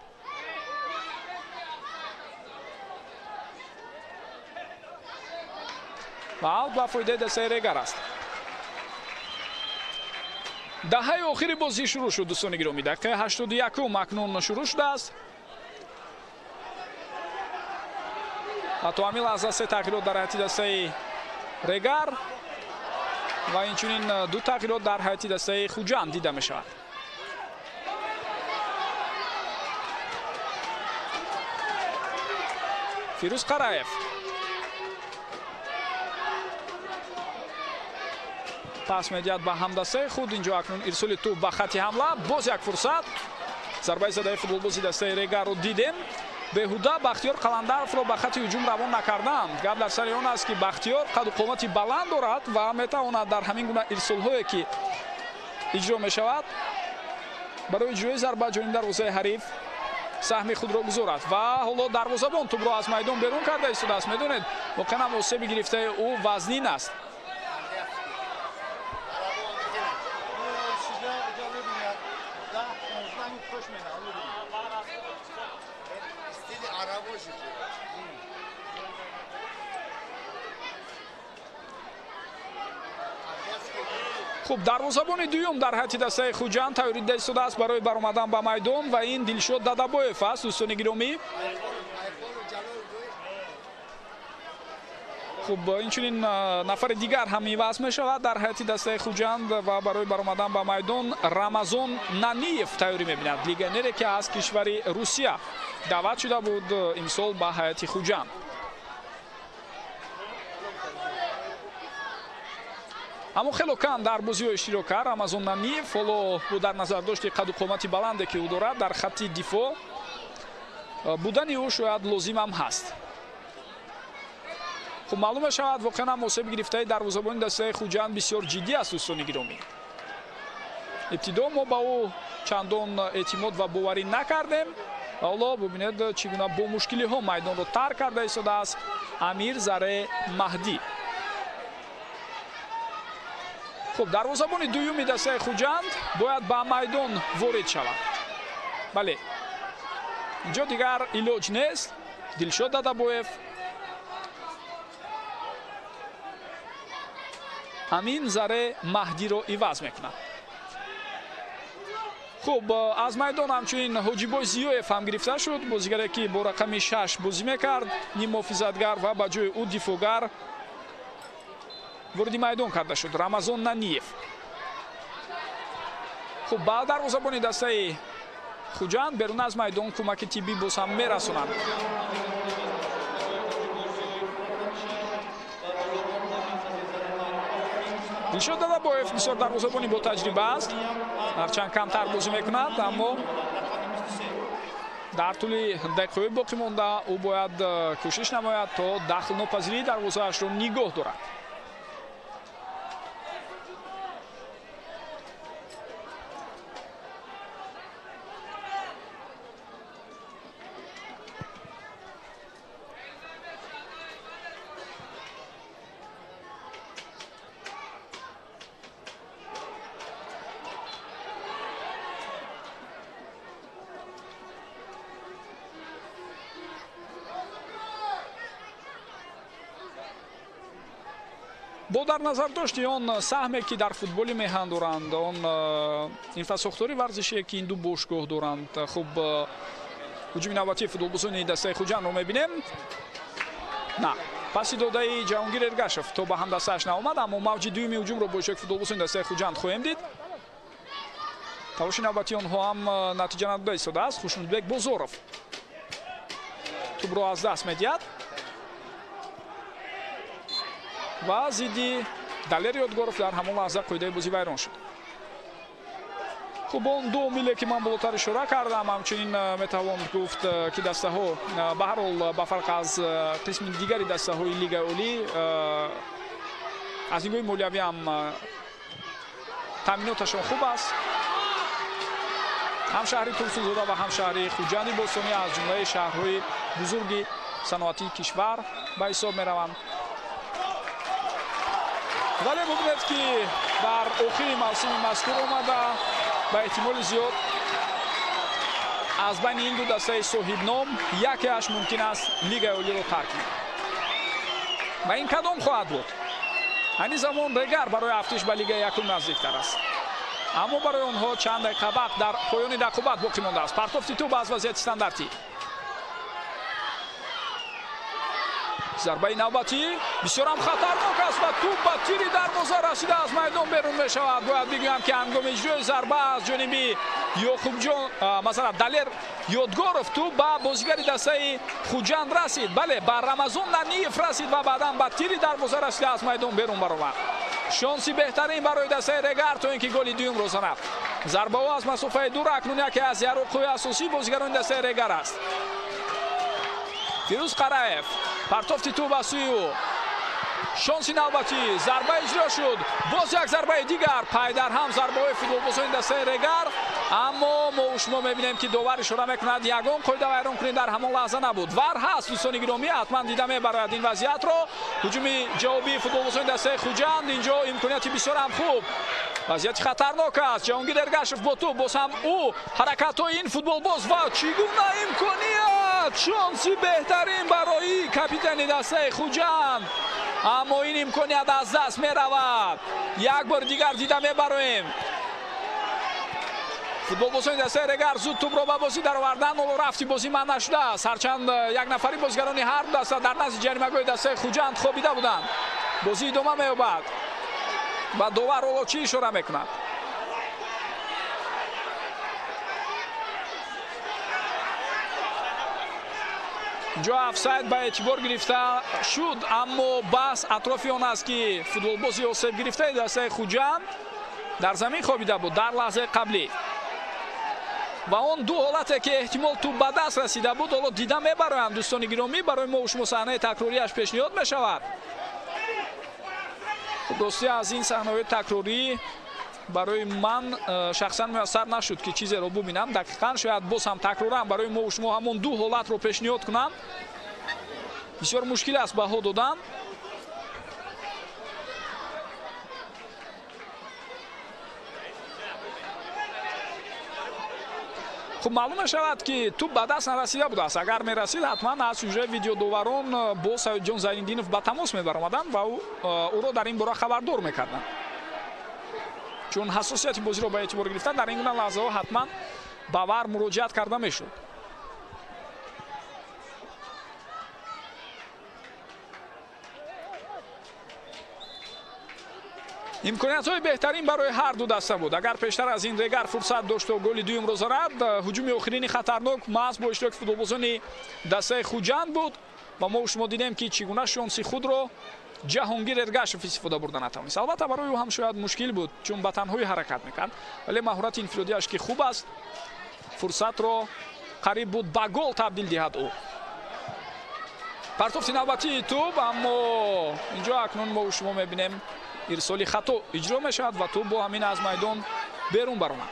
Ва аут ба фоидаи дастаи Регар аст. Даҳаи охири бозӣ шурӯъ шуд, дӯстони гиромӣ. Дақиқаи 81 акнун шурӯъ шудааст. Ва то ҳамин лаҳза се тағйирот дар ҳайати дастаи Регар ва инчунин ду тағйирот дар ҳайати дастаи Хуҷанд дида мешавад. Фирӯз Қараев пас медиҳад ба ҳамдастаи худ. Инҷо акнун ирсоли тӯб ба хати ҳамла. Боз як фурсат. Зарбаи задаи футболбози дастаи Регарро дидем. Беҳуда Бахтиёр Қаландаровро ба хати ҳуҷум равон накарданд. Гап дар сари он аст, ки Бахтиёр қаду қомати баланд дорад ва метавонад дар ҳамин гуна ирсолҳое, ки иҷро мешавад, барои иҷрои зарба ҷониб дарвозаи ҳариф саҳми худро гузорад. Ва ҳоло дарвозабон тӯбро аз майдон берун карда истодааст. Медонед, воқеан ҳам осеби гирифтаи ӯ вазнин аст. Хуб, дарвозабони дуюм дар ҳайати дастаи Хуҷанд тайёрӣ дида истодааст барои баромадан ба майдон ва ин Дилшод Дадабоев аст, дӯстони гиромӣ. Хуб, инчунин нафари дигар ҳам иваз мешавад дар ҳайати дастаи Хуҷанд ва барои баромадан ба майдон Рамазон Наниев тайёрӣ мебинад, легионере, ки аз кишвари Русия даъват шуда буд имсол ба ҳайати Хуҷанд. Аммо хело кам дар бозиҳо иштирок кард Рамазон Наниев. Ҳоло бо дар назардошти қаду қомати баланде, ки ӯ дорад, дар хатти дифоъ будани ӯ шояд лозимам ҳаст. Хуб, маълум мешавад, воқеан ҳам осеби гирифтаи дарвозабони дастаи Хуҷанд бисёр ҷиддӣ аст, дӯстони гиромӣ. Ибтидо мо ба ӯ чандон эътимод ва боварӣ накардем ва ҳоло бибинед, чӣ гуна бо мушкилиҳо майдонро тарк карда истодааст Амир Заре Маҳдӣ. Хуб, дарвозабони дуюми дастаи Хуҷанд бояд ба майдон ворид шавад. Бале, инҷо дигар илоҷ нест. Дилшод Дадабоев Амин Заре Маҳдиро иваз мекунад. Хуб, аз майдон ҳамчунин Ҳоҷибой Зиёев ҳам гирифта шуд, бозигаре, ки бо рақами 6 бозӣ мекард, ниммуҳофизатгар, ва ба ҷои ӯ дифоъгар вориди майдон карда шуд Рамазон Наниев. Хуб, ба дарвозабони дастаи Хуҷанд берун аз майдон кӯмаки тиббӣ боз ҳам мерасонанд. Дилшод Дадабоев бисёр дарвозабони ботаҷриба аст, ҳарчанд камтар бозӣ мекунад, аммо дар тӯли дақиқаҳои боқӣ монда ӯ бояд кӯшиш намояд, то дахлнопазирии дарвозаашро нигоҳ дорад. Бо дар назар дошти он саҳме, ки дар футболи меҳан доранд, он инфрасохтори варзишие, ки ин ду бошгоҳ доранд. Хуб, ҳуҷуми навбатии футболбозони дастаи Хуҷандро мебинем. На, паси додаи Ҷаҳонгир Эргашев то ба ҳамдастааш наомад, аммо мавҷи дуюми ҳуҷумро бо иштироки футболбозони дастаи Хуҷанд хоҳем дид. Талоши навбатии онҳо ҳам натиҷа надода истодааст. Хушнудбек Бозоров тӯбро аз даст медиҳад. Ва зидди Далер Ёдгоров дар ҳамон лаҳза қоидаи бозӣ вайрон шуд. Хуб, он ду омиле ки ман болотар ишора кардам, ҳамчунин метавон гуфт, ки дастаҳо ба ҳар ҳол ба фарқ аз қисми дигари дастаҳои Лигаи Олӣ аз нигоҳи молиявӣ ҳам таъминоташон хуб аст. Ҳам шаҳри Турсунзода ва ҳам шаҳри Хуҷанди бостонӣ аз ҷумлаи шаҳрҳои бузурги саноатии кишвар ба ҳисоб мераванд. Вале бубинед, ки дар охири мавсими мазкур омада ба эҳтимоли зиёд аз байни ин ду дастаи соҳибном якеаш мумкин аст Лигаи Олиро тарк кунад. Ва ин кадом хоҳад буд? Айни замон Регар барои афтиш ба Лигаи якум наздиктар аст. Аммо барои онҳо чанд дақиқа вақт дар поёни рақобат боқӣ мондааст. Партофти тӯб аз вазъияти стандартӣ. Зарбаи навбатӣ бисёрам хатарнок аст ва тӯб ба тири дарвоза расида аз майдон берун мешавад. Бояд бигӯям, ки ҳангоми иҷрои зарба аз ҷониби Ёқубҷон, масалан Далер Ёдгоров, тӯб ба бозигари дастаи Хуҷанд расид. Бале, ба Рамазон Наниев расид ва баъдан ба тири дарвоза расида аз майдон берун баромад. Шонси беҳтарин барои дастаи Регар то ин ки голи дуюмро занад. Зарбаҳо аз масофаи дур акнун яке аз яроқҳои асосии бозигарони дастаи Регар аст. Фирӯз Қараев, партофти тӯб аз сӯи ӯ. Шонси навбатӣ, зарба иҷро шуд. Боз як зарбаи дигар, пайдарҳам зарбаҳои футболбозони дастаи Регар. Аммо мо шумо мебинем, ки довар ишора мекунад, ягон қоида вайронкунӣ дар ҳамон лаҳза набуд. Вар ҳаст, дӯстони гиромӣ, ҳатман дида мебарояд ин вазъиятро. Ҳуҷуми ҷавобии футболбозони дастаи Хуҷанд, инҷо имконияти бисёр ҳам хуб. Вазъияти хатарнок аст. Ҷаҳонгир Эргашев бо тӯб, боз ҳам ӯ, ҳаракатҳои ин футболбоз ва чӣ гуна имконият! Шонси беҳтарин барои капитани дастаи Хуҷанд. Аммо ин имконият аз даст меравад. Як бори дигар дида мебароем. Футболбозони дастаи Регар зуд тӯбро ба бозӣ дароварданд. Ҳоло рафти бозӣ манъ нашудааст. Ҳарчанд як нафари бозигарони ҳар ду даста дар назди ҷаримагоҳи дастаи Хуҷанд хобида буданд. Бозӣ идома меёбад ва довар ҳоло чӣ ишора мекунад? Инҷо офсайд ба эътибор гирифта шуд, аммо баҳс атрофи он аст, ки футболбози осеб гирифтаи дастаи Хуҷанд дар замин хобида буд дар лаҳзаи қаблӣ. Ва он ду ҳолате ки эҳтимол тӯб ба даст расида буд, ҳоло дида мебароянд дӯстони гиромӣ. Барои мо шумо саҳнаи такрориаш пешниҳод мешавад. Ростӣ аз ин саҳнаҳои такрорӣ барои ман шахсан муяссар нашуд, ки чизеро бубинам дақиқан. Шояд боз ҳам такроран барои мо шумо ҳамон ду ҳолатро пешниҳод кунам. Бисёр мушкил аст баҳо додан. Хуб, маълум мешавад, ки тӯб ба даст нарасида будааст. Агар мерасид, ҳатман аз ҳуҷраи видеодоварон бо Саидҷон Зайниддинов ба тамос мебаромаданд ва ӯро дар ин бора хабардор мекарданд. Чун ҳассосияти бозиро ба эътибор гирифта, дар ин гуна лаҳзаҳо ҳатман ба вар муроҷиат карда мешуд. Имкониятҳои беҳтарин барои ҳар ду даста буд. Агар пештар аз ин Регар фурсат дошт то голи дуюмро зарад, ҳуҷуми охирини хатарнок маҳз бо иштироки футболбозони дастаи Хуҷанд буд ва мо шумо дидем, ки чӣ гуна шонси худро Ҷаҳонгир Эргашев истифода бурда натавонист. Албатта барои ӯ ҳам шояд мушкил буд, чун ба танҳоӣ ҳаракат мекард, вале маҳорати инфиродиаш ки хуб аст, фурсатро қариб буд ба гол табдил диҳад ӯ. Партофти навбатии тӯб, аммо инҷо акнун мо шумо мебинем ирсоли хато иҷро мешавад ва тӯб бо ҳамин аз майдон берун баромад.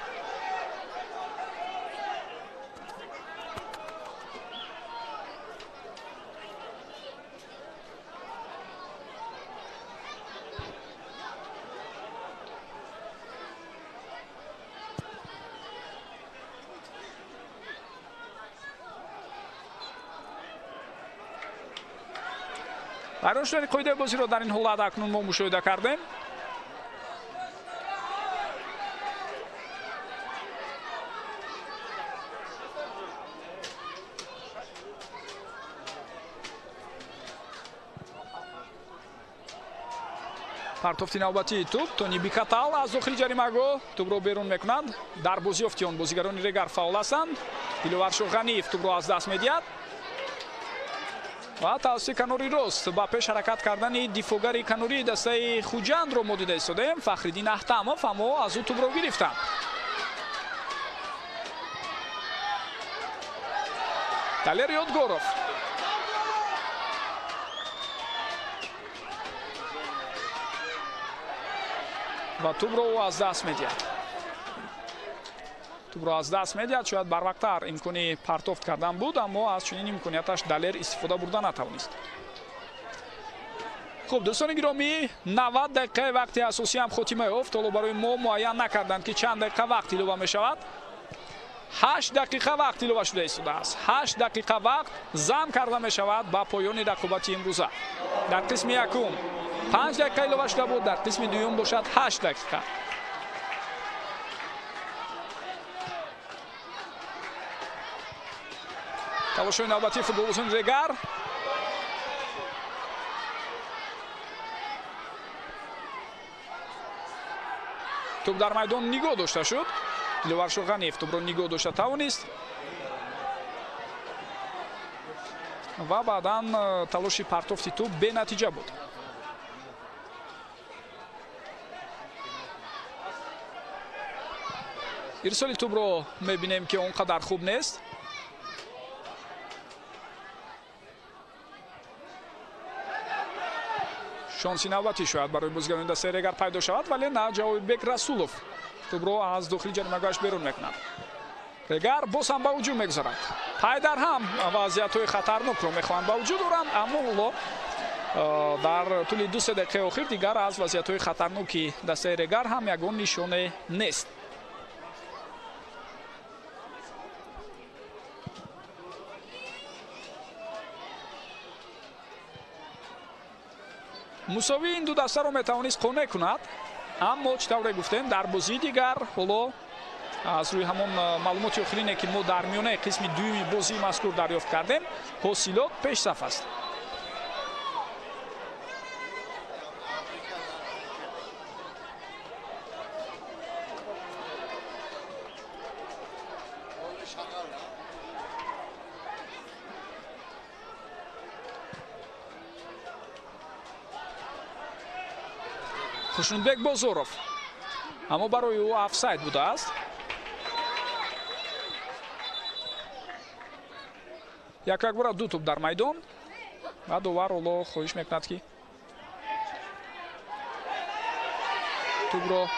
Вайрон шудани қоидаи бозиро дар ин ҳолат акнун мо мушоҳида кардем. Партофти навбатии тӯб, Тони Бикатал аз дохили ҷаримагоҳ тӯбро берун мекунад. Дар бозиёфти он бозигарони Регар фаъол ҳастанд. Диловаршоҳ Ғаниев тӯбро аз даст медиҳад Ва тавассути канори рост ба пеш ҳаракат кардани дифоъгари канории дастаи Хуҷандро мо дида истодаем. Фахриддин Аҳтамов, аммо аз ӯ тӯбро гирифтанд. Далер Ёдгоров. Ва тӯбро ӯ аз даст медиҳад. Тӯбро аз даст медиҳад. Шояд барвақттар имкони партофт кардан буд, аммо аз чунин имконияташ Далер истифода бурда натавонист. Хуб, дӯстони гиромӣ, 90 дақиқаи вақти асосӣ ҳам хотима ёфт. Ҳоло барои мо муайян накарданд, ки чанд дақиқа вақт илова мешавад. 8 дақиқа вақт илова шуда истодааст. 8 дақиқа вақт зам карда мешавад ба поёни рақобати имрӯза. Дар қисми якум 5 дақиқа илова шуда буд, дар қисми дуюм бошад 8 дақиқа. Талошҳои навбатии футболбозони Регар. Тӯб дар майдон нигоҳ дошта шуд. Диловаршо Ғаниев тӯбро нигоҳ дошта тавонист ва баъдан талоши партофти тӯб бенатиҷа буд. Ирсоли тӯбро мебинем, ки он қадар хуб нест. Шонси навбатӣ шояд барои бозигарони дастаи Регар пайдо шавад, вале на, Ҷавоббек Расулов тӯбро аз дохили ҷаримагоҳаш берун мекунад. Регар боз ҳам ба ҳуҷум мегузарад. Пайдар ҳам вазъиятҳои хатарнокро мехоҳанд ба вуҷуд оранд, аммо ҳоло дар тӯли 2-3 дақиқаи охир дигар аз вазъиятҳои хатарноки дастаи Регар ҳам ягон нишоне нест. Мусовии ин ду дастаро метавонист қонеъ кунад, аммо чӣ тавре гуфтем, дар бозии дигар ҳоло аз рӯи ҳамон маълумоти охирине, ки мо дар миёнаи қисми дуюми бозии мазкур дарёфт кардем, ҳосилот пешсаф аст. Хушнудбек Бозоров, аммо барои ӯ офсайд будааст. Як-якбора ду тӯб дар майдон ва довар ҳоло хоҳиш мекунад, ки тӯбро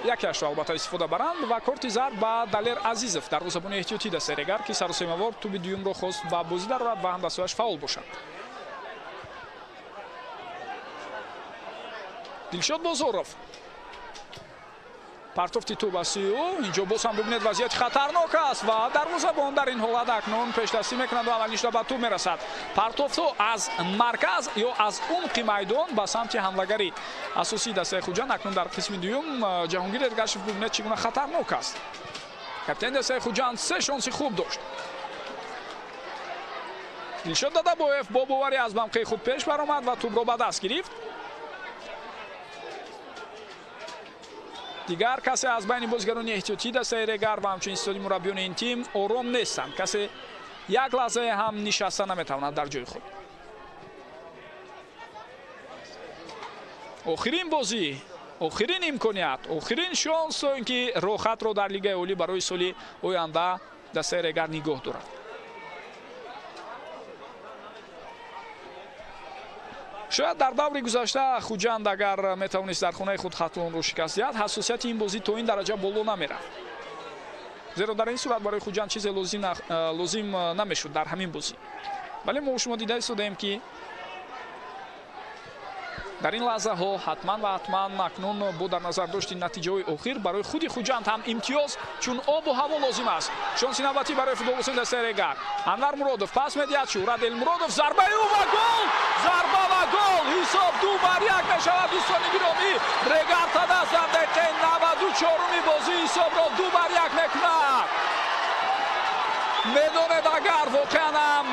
якеашро албатта истифода баранд ва корти зард ба Далер Азизов, дарвозабони эҳтиётӣ дастаи Регар, ки саросемавор тӯби дуюмро хост ба бозӣ дарорад ва ҳамдастҳояш фаъол бошад. Дилшод Бозоров. Партофти тӯб аз сӯи ӯ. Инҷо боз ҳам бибинед, вазъияти хатарнок аст ва дарвозабон дар ин ҳолат акнун пешдастӣ мекунад ва аввалин шуда ба тӯб мерасад. Партофтҳо аз марказ ё аз умқи майдон ба самти ҳамлагари асосии дастаи Хуҷанд акнун дар қисми дуюм Ҷаҳонгир Эргашев бибинед чӣ гуна хатарнок аст. Капитани дастаи Хуҷанд се шонси хуб дошт. Дилшод Дадабоев бо боварӣ аз мавқеи худ пеш баромад ва тӯбро ба даст гирифт. Дигар касе аз байни бозигарони эҳтиётии дастаи Регар ва ҳамчунин истоди мураббиёни ин тим ором нестанд. Касе як лаҳзае ҳам нишаста наметавонад дар ҷои худ. Охирин бозӣ, охирин имконият, охирин шонс, то ин ки роҳхатро дар Лигаи Олӣ барои соли оянда дастаи Регар нигоҳ дорад. Шояд дар даври гузашта Хуҷанд агар метавонист дар хонаи худ Хатлонро шикаст диҳад, ҳассосияти ин бозӣ то ин дараҷа боло намерафт. Зеро дар ин сурат барои Хуҷанд чизе лозим намешуд дар ҳамин бозӣ. Вале мо шумо дида истодаем, ки дар ин лаҳзаҳо ҳатман ва ҳатман акнун бо дар назар дошти натиҷаҳои охир барои худи Хуҷанд ҳам имтиёз чун обу ҳаво лозим аст. Шонси навбатӣ барои футболбозони дастаи Регар. Анвар Муродов пас медиҳад, Шӯҳрат Элмуродов, зарбаи ӯ ва гол! Зарба ва гол! Ҳисоб 2-1 мешавад, дӯстони гиромӣ. Регар Тадас дар дақиқаи 94-уми бозӣ ҳисобро 2-1 мекунад. Медонед, агар воқеан ҳам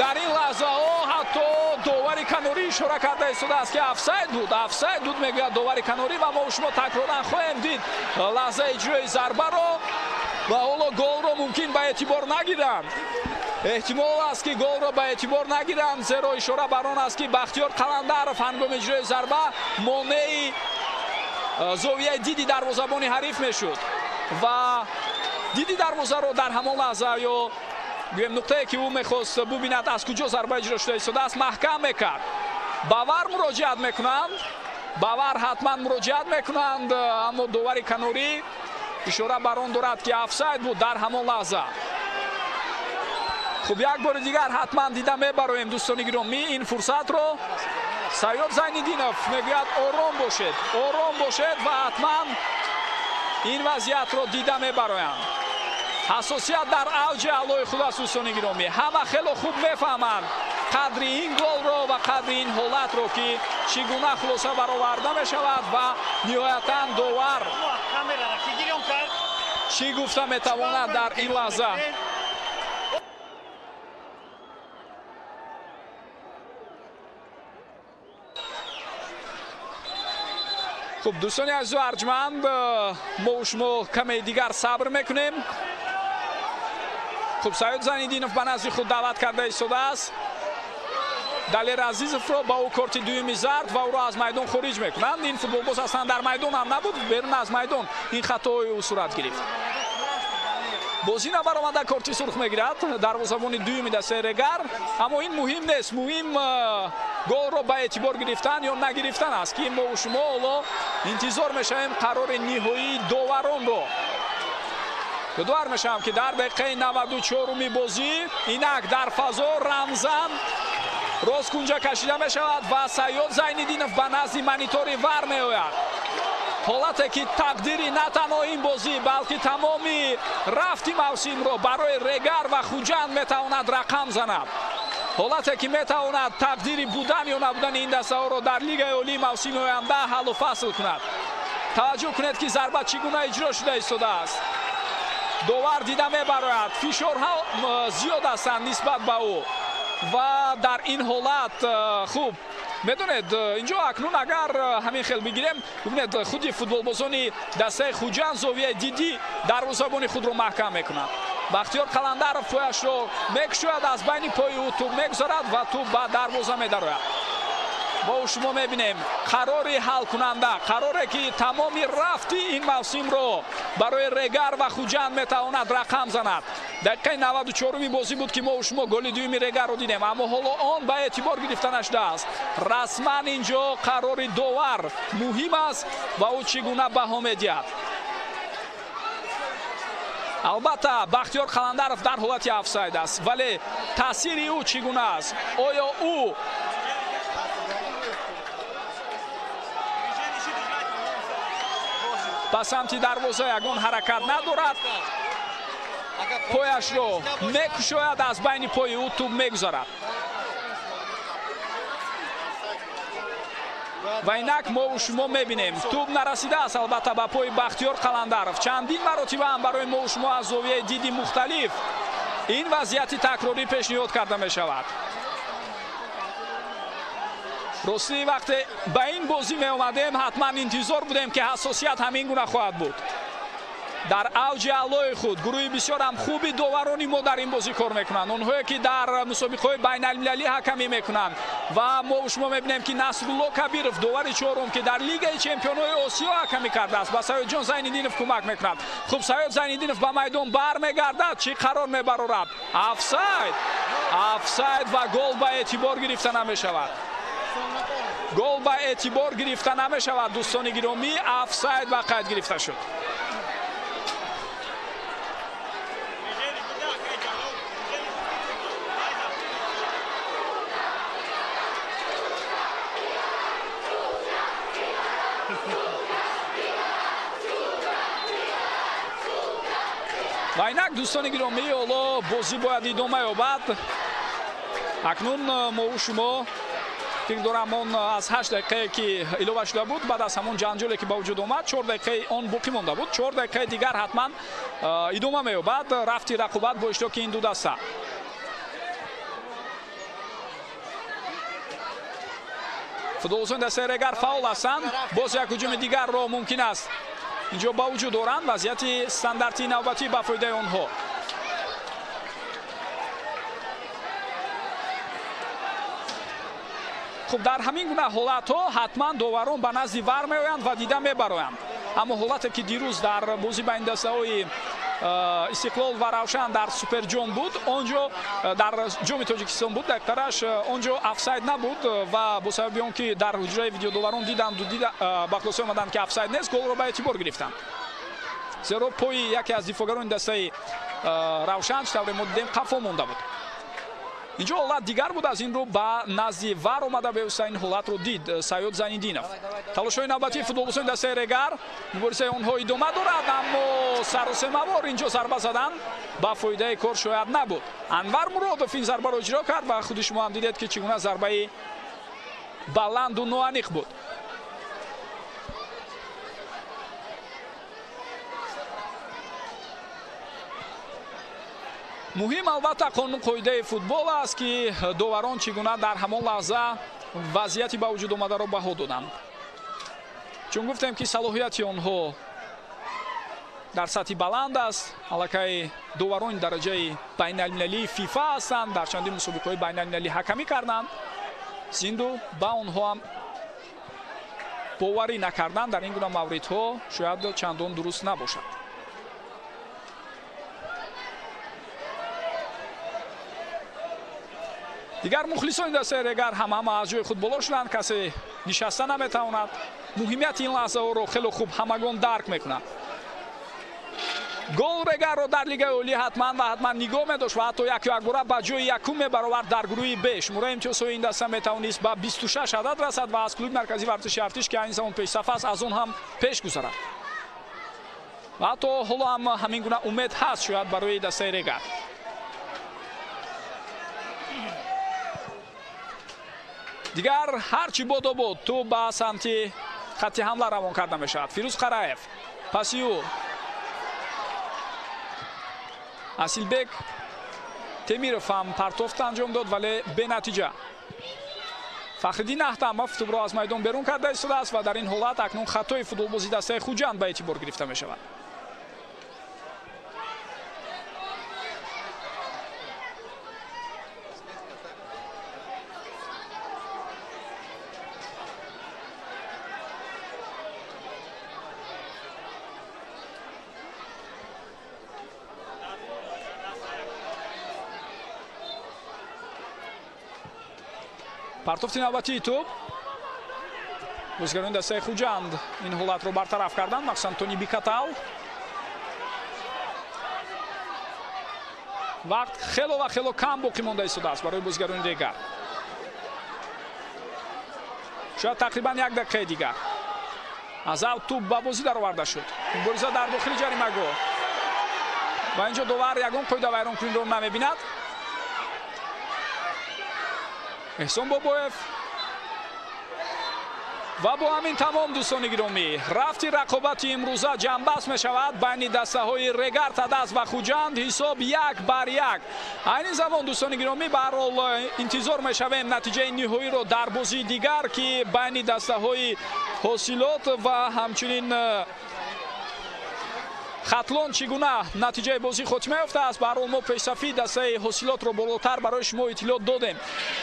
дар ин лаҳзаҳо ҳатто довари канорӣ ишора карда истодааст, ки офсайд буд, офсайд буд, мегӯяд довари канорӣ, ва мо шумо такроран хоҳем дид лаҳзаи иҷрои зарбаро ва ҳоло голро мумкин ба эътибор нагиранд. Эҳтимол аст, ки голро ба эътибор нагиранд, зеро ишора бар он аст, ки Бахтиёр Қаландаров ҳангоми иҷрои зарба монеи зовияи диди дарвозабони ҳариф мешуд ва диди дарвозаро дар ҳамон лаҳза ё гӯем нуқтае, ки ӯ мехост бубинад, аз куҷо зарба иҷро шуда истодааст, маҳкам мекард. Ба вар муроҷиат мекунанд, ба вар ҳатман муроҷиат мекунанд, аммо довари канорӣ ишора бар он дорад, ки офсайд буд дар ҳамон лаҳза. Хуб, як бори дигар ҳатман дида мебароем, дӯстони гиромӣ, ин фурсатро. Сайёд Зайниддинов мегӯяд: ором бошед, ором бошед, ва ҳатман ин вазъиятро дида мебароянд. Ҳассосият дар авҷи аълои худ аст, дӯстони гиромӣ. Ҳама хело хуб мефаҳманд қадри ин голро ва қадри ин ҳолатро, ки чӣ гуна хулоса бароварда мешавад ва ниҳоятан довар чӣ гуфта метавонад дар ин лаҳза. Хуб, дӯстони азизу арҷманд, мо шумо каме дигар сабр мекунем. Хуб, Сайёд Зайниддинов ба назди худ даъват карда истодааст Далер Азизовро, ба ӯ корти дуюми зард ва ӯро аз майдон хориҷ мекунанд. Ин футболбоз аслан дар майдон ҳам набуд, берун аз майдон ин хатои ӯ сурат гирифт. Бозӣ набаромада корти сурх мегирад дарвозабони дуюми дастаи Регар, аммо ин муҳим нест. Муҳим голро ба эътибор гирифтан ё нагирифтан аст, ки мо шумо ҳоло интизор мешавем қарори ниҳоии доваронро. Ёдовар мешавам, ки дар дақиқаи 94-уми бозӣ инак дар фазо Рамзан росткунҷа кашида мешавад ва Сайёд Зайниддинов ба назди монитори вар меояд. Ҳолате ки тақдири на танҳо ин бозӣ, балки тамоми рафти мавсимро барои Регар ва Хуҷанд метавонад рақам занад. Ҳолате ки метавонад тақдири будан ё набудани ин дастаҳоро дар Лигаи олии мавсими оянда ҳаллу фасл кунад. Таваҷҷӯҳ кунед, ки зарба чӣ гуна иҷро шуда истодааст. Довар дида мебарояд, фишорҳо зиёд ҳастанд нисбат ба ӯ ва дар ин ҳолат, хуб медонед, инҷо акнун агар ҳамин хел бигирем, бибинед, худи футболбозони дастаи Хуҷанд зовияи дидӣ дарвозабони худро маҳкам мекунанд. Бахтиёр Қаландаров пояшро мекушояд, аз байни пои ӯ тӯб мегузарад ва тӯб ба дарвоза медарояд. Мо шумо мебинем қарори ҳалкунанда, қароре ки тамоми рафти ин мавсимро барои Регар ва Хуҷанд метавонад рақам занад. Дақиқаи 94-уми бозӣ буд, ки мо шумо голи дуюми Регарро дидем, аммо ҳоло он ба эътибор гирифта нашудааст. Расман инҷо қарори довар муҳим аст ва ӯ чӣ гуна баҳо медиҳад. Албатта, Бахтиёр Қаландаров дар ҳолати офсайд аст, вале таъсири ӯ чӣ гуна аст? Оё ӯ ба самти дарвоза ягон ҳаракат надорад? Пояшро мекушояд, аз байни пои ӯ тӯб мегузарад ва инак мо шумо мебинем, тӯб нарасидааст албатта ба пои Бахтиёр Қаландаров. Чандин маротиба ҳам барои мо шумо аз зовияи диди мухталиф ин вазъияти такрорӣ пешниҳод карда мешавад. Ростӣ, вақте ба ин бозӣ меомадем, ҳатман интизор будем, ки ҳассосият ҳамин гуна хоҳад буд. Дар авҷи аълои худ гурӯҳи бисёрам хуби доварони мо дар ин бозӣ кор мекунанд, онҳое ки дар мусобиқаҳои байналмилалӣ ҳакамӣ мекунанд. Ва мо шумо мебинем, ки Насрулло Кабиров, довари чорум, ки дар Лигаи чемпионҳои Осиё ҳакамӣ кардааст, ба Сайёдҷон Зайниддинов кӯмак мекунад. Хуб, Сайёд Зайниддинов ба майдон бармегардад, чӣ қарор мебарорад? Офсайд, офсайд ва гол ба эътибор гирифта намешавад. Гол ба эътибор гирифта намешавад, дӯстони гиромӣ, офсайд ба қайд гирифта шуд. Ва инак, дӯстони гиромӣ, ҳоло бозӣ бояд идома ёбад. Акнун мову шумо фикр дорам, он аз 8 дақиқае ки илова шуда буд, баъд аз ҳамон ҷанҷоле ки ба вуҷуд омад, 4 дақиқаи он боқӣ монда буд. 4 дақиқаи дигар ҳатман идома меёбад рафти рақобат бо иштироки ин ду даста. Футболбозони дастаи Регар фаъол ҳастанд. Боз як ҳуҷуми дигарро мумкин аст инҷо ба вуҷуд оранд. Вазъияти стандартии навбатӣ ба фоидаи онҳо. Хуб, дар ҳамин гуна ҳолатҳо ҳатман доварон ба назди вар меоянд ва дида мебароянд. Аммо ҳолате ки дирӯз дар бозӣ байни дастаҳои Истиқлол ва Равшан дар Суперҷом буд, онҷо дар ҷоми Тоҷикистон буд, дақтараш онҷо офсайд набуд ва бо сабаби он ки дар ҳуҷраи видеодоварон диданд, ба хулоса омаданд ки офсайд нест, голро ба эътибор гирифтанд. Зеро пои яке аз дифоъгарони дастаи Равшан, чӣ тавре мо дидем, қафо монда буд. Инҷо ҳолат дигар буд, аз ин рӯ ба назди вар омада бевосита ин ҳолатро дид Саёд Зайниддинов. Талошҳои навбатии футболбозони дастаи Регар, муборизаи онҳо идома дорад, аммо саросемавор инҷо зарба задан ба фоидаи кор шояд набуд. Анвар Муродов ин зарбаро иҷро кард ва худи шумо ҳам дидед ки чӣ гуна зарбаи баланду ноаниқ буд. Муҳим албатта қонун қоидаи футбол аст ки доварон чӣ гуна дар ҳамон лаҳза вазъияти ба вуҷуд омадаро баҳо доданд. Чун гуфтем ки салоҳияти онҳо дар сатҳи баланд аст, аллакай доварони дараҷаи байналмилалии ФИФА ҳастанд, дар чандин мусобиқаҳои байналмилалӣ ҳакамӣ карданд. Зинду ба онҳо ҳам боварӣ накардан дар ин гуна мавридҳо шояд чандон дуруст набошад. Дигар мухлисони дастаи Регар ҳам ҳама аз ҷои худ боло шуданд, касе нишаста наметавонад. Муҳимияти ин лаҳзаҳоро хеле хуб ҳамагон дарк мекунанд. Гол Регарро дар Лигаи Олӣ ҳатман ва ҳатман нигоҳ медошт ва ҳатто яку якбора ба ҷои якум мебаровард дар гурӯҳи Б. Шумораи имтиёзҳои ин даста метавонист ба 26 адад расад ва аз клуби марказии варзиши Артиш, ки айни замон пешсаф аст, аз он ҳам пеш гузарад. Ва ҳатто ҳоло ҳам ҳамин гуна умед ҳаст шояд барои дастаи Регар. Дигар ҳарчи бодо буд, тӯб ба самти хатти ҳамла равон карда мешавад. Фирӯз Қараев, паси ӯ Асилбек Темиров ҳам партофт анҷом дод, вале бенатиҷа. Фахриддин Аҳтамов тӯбро аз майдон берун карда истодааст ва дар ин ҳолат акнун хатои футболбози дастаи Хуҷанд ба эътибор гирифта мешавад. Партофти навбатии тӯб. Бозигарони дастаи Хуҷанд ин ҳолатро бартараф карданд, махсусан Тони Бикатал. Вақт хело ва хело кам боқӣ монда истодааст барои бозигарони Регар. Шояд тақрибан як дақиқаи дигар. Аз ав тӯб ба бозӣ дароварда шуд. Мубориза дар дохили ҷаримагоҳ. Ва инҷо довар ягон қоидавайронкуниро намебинад. Эҳсон Бобоев. Ва бо ҳамин тамом, дӯстони гиромӣ, рафти рақобати имрӯза ҷамъбаст мешавад байни дастаҳои Регар Тадаз ва Хуҷанд, ҳисоб 1-1. Айни замон, дӯстони гиромӣ, ба ҳар ҳол интизор мешавем натиҷаи ниҳоиро дар бозии дигар, ки байни дастаҳои Ҳосилот ва ҳамчунин Хатлон чӣ гуна натиҷаи бозӣ хотима ёфтааст. Ба ҳар ҳол мо пешсафии дастаи Ҳосилотро болотар барои шумо иттилоъ додем.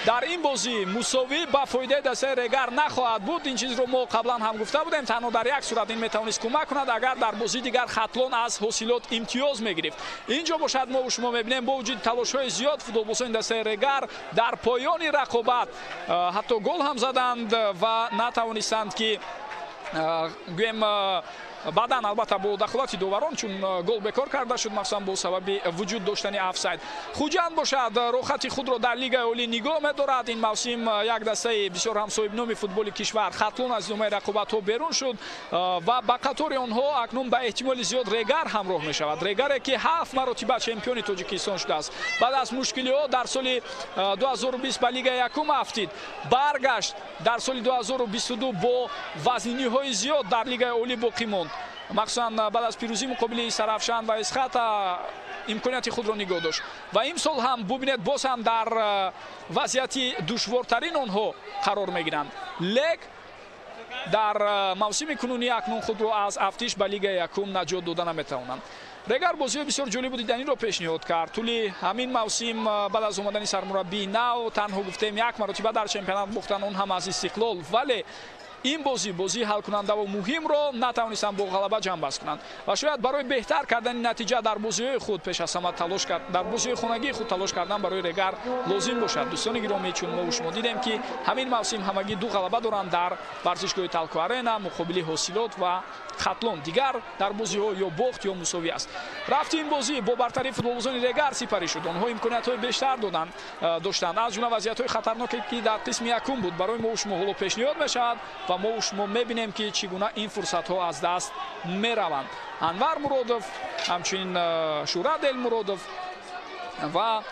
Дар ин бозӣ мусовӣ ба фоидаи дастаи Регар нахоҳад буд. Ин чизро мо қаблан ҳам гуфта будем. Танҳо дар як сурат ин метавонист кӯмак кунад, агар дар бозии дигар Хатлон аз Ҳосилот имтиёз мегирифт. Инҷо бошад мо шумо мебинем бо вуҷуди талошҳои зиёд футболбозони дастаи Регар дар поёни рақобат ҳатто гол ҳам заданд ва натавонистанд ки гӯем баъдан албатта бо дахолати доварон, чун гол бекор карда шуд, махсусан бо сабаби вуҷуд доштани офсайд. Хуҷанд бошад рохати худро дар Лигаи Олӣ нигоҳ медорад. Ин мавсим як дастаи бисёр ҳам соҳибноми футболи кишвар Хатлон аз идомаи рақобатҳо берун шуд ва ба қатори онҳо акнун ба эҳтимоли зиёд Регар ҳамроҳ мешавад. Регаре ки 7 маротиба чемпиони Тоҷикистон шудааст. Баъд аз мушкилиҳо дар соли 2020 ба Лигаи якум афтид, баргашт дар соли 2022 бо вазниниҳои зиёд дар Лигаи Олӣ боқӣ монд. Махсусан баъд аз пирӯзӣ муқобили Сарафшан ва Исхата имконияти худро нигоҳ дошт ва имсол ҳам бубинед боз ҳам дар вазъияти душвортарин онҳо қарор мегиранд. Лек дар мавсими кунунӣ акнун худро аз афтиш ба Лигаи якум наҷот дода наметавонанд. Регар бозиҳои бисёр ҷолибу диданиро пешниҳод кард. Тӯли ҳамин мавсим баъд аз омадани сармураббии нав танҳо гуфтем як маротиба дар чемпионат бохтан, он ҳам аз Истиқлол, вале ин бозӣ бозии ҳалкунандаву муҳимро натавонистанд бо ғалаба ҷамъбаст кунанд ва шояд барои беҳтар кардани натиҷа дар бозиҳои худ пеш аз ҳама талош кард, дар бозиҳои хонагии худ талош кардан барои Регар лозим бошад. Дӯстони гиромӣ, чун мо шумо дидем, ки ҳамин мавсим ҳамагӣ ду ғалаба доранд дар варзишгоҳи Талко Арена муқобили Ҳосилот ва Хатлон. Дигар дар бозиҳо ё бохт ё мусовӣ аст. Рафти ин бозӣ бо бартарии футболбозони Регар сипарӣ шуд. Онҳо имкониятҳои бештар доштанд, аз ҷумла вазъиятҳои хатарноке, ки дар қисми якум буд, барои мо шумо ҳоло пешниҳод мешавад ва мо шумо мебинем, ки чӣ гуна ин фурсатҳо аз даст мераванд. Анвар Муродов, ҳамчунин Шӯҳрат Элмуродов ва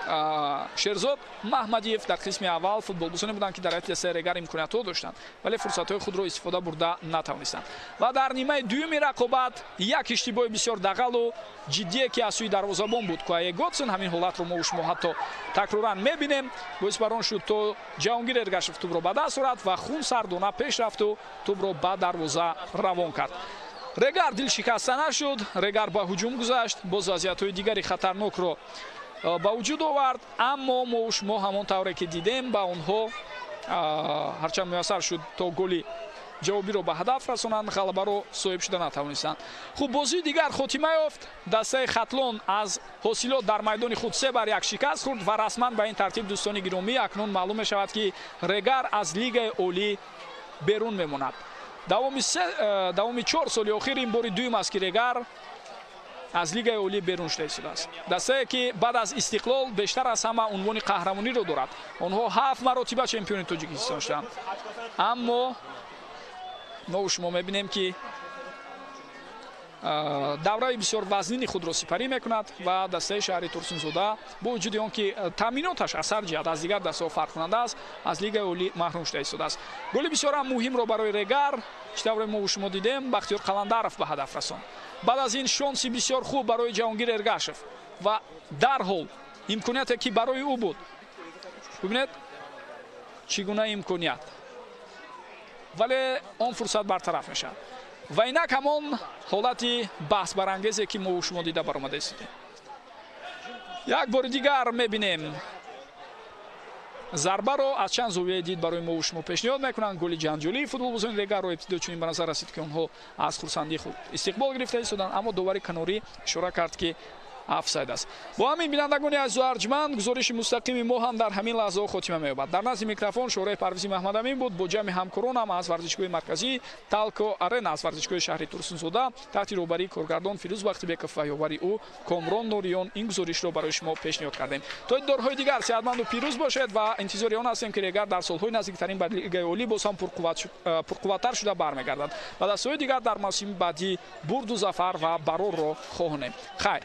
Шерзод Маҳмадиев дар қисми аввал футболбозоне буданд, ки дар ҳайати дастаи Регар имкониятҳо доштанд, вале фурсатҳои худро истифода бурда натавонистанд. Ва дар нимаи дуюми рақобат як иштибоҳи бисёр дағалу ҷиддие, ки аз сӯи дарвозабон буд, Куае Готсон, ҳамин ҳолатро мо шумо ҳатто такроран мебинем, боис бар он шуд, то Ҷаҳонгир Эргашев тӯбро ба даст орад ва хунсардона пеш рафту тӯбро ба дарвоза равон кард. Регар дилшикаста нашуд, Регар ба ҳуҷум гузашт, боз вазъиятҳои дигари хатарнокро ба вуҷуд овард, аммо мо шумо ҳамон тавре ки дидем, ба онҳо ҳарчанд муяссар шуд, то голи ҷавобиро ба ҳадаф расонанд, ғалабаро соҳиб шуда натавонистанд. Хуб, бозии дигар хотима ёфт. Дастаи Хатлон аз Ҳосилот дар майдони худ 3-1 шикаст хӯрд ва расман ба ин тартиб, дӯстони гиромӣ, акнун маълум мешавад, ки Регар аз Лигаи Олӣ берун мемонад. Давоми 4 соли охир ин бори дуюм аст, ки Регар аз Лигаи Олӣ берун шуда истодааст. Дастае, ки баъд аз Истиқлол бештар аз ҳама унвони қаҳрамониро дорад, онҳо ҳафт маротиба чемпиони Тоҷикистон шуданд, аммо мо шумо мебинем, ки давраи бисёр вазнини худро сипарӣ мекунад ва дастаи шаҳри Турсунзода бо вуҷуди он ки таъминоташ аз ҳар ҷиҳат аз дигар дастаҳо фарқкунанда аст, аз Лигаи Олӣ маҳрум шуда истодааст. Голи бисёрам муҳимро барои Регар, чӣ тавре мо шумо дидем, Бахтиёр Қаландаров ба ҳадаф расонд. Баъд аз ин шонси бисёр хуб барои Ҷаҳонгир Эргашев ва дарҳол имконияте, ки барои ӯ буд, бибинед, чӣ гуна имконият, вале он фурсат бартараф мешавад. Ва инак ҳамон ҳолати баҳсбарангезе, ки мо шумо дида баромада истодем. Як бори дигар мебинем зарбаро аз чанд зовияи дид барои мо шумо пешниҳод мекунанд. Голи ҷанҷолии футболбозони Регарро ибтидо чунин ба назар расид, ки онҳо аз хурсандии худ истиқбол гирифта истоданд, аммо довари канорӣ ишора кард, ки офсайд аст. Бо ҳамин, бинандагони азизу арҷманд, гузориши мустақими мо ҳам дар ҳамин лаҳзаҳо хотима меёбад. Дар назди микрофон Шӯраи Парвизи Маҳмадамин буд бо ҷамъи ҳамкоронам аз варзишгоҳи марказии Талко Арена, аз варзишгоҳи шаҳри Турсунзода, таҳти роҳбарии коргардон Фирӯз Бахтибеков ва ёвари ӯ Комрон Нориён ин гузоришро барои шумо пешниҳод кардем. То дидорҳои дигар сеҳатманду пирӯз бошед ва интизори он ҳастем, ки Регар дар солҳои наздиктарин ба Лигаи Олӣ боз ҳам пурқувваттар шуда бармегардад ва дастаҳои дигар дар мавсими баъдӣ бурду зафар ва барорро хоҳонем. Хайр.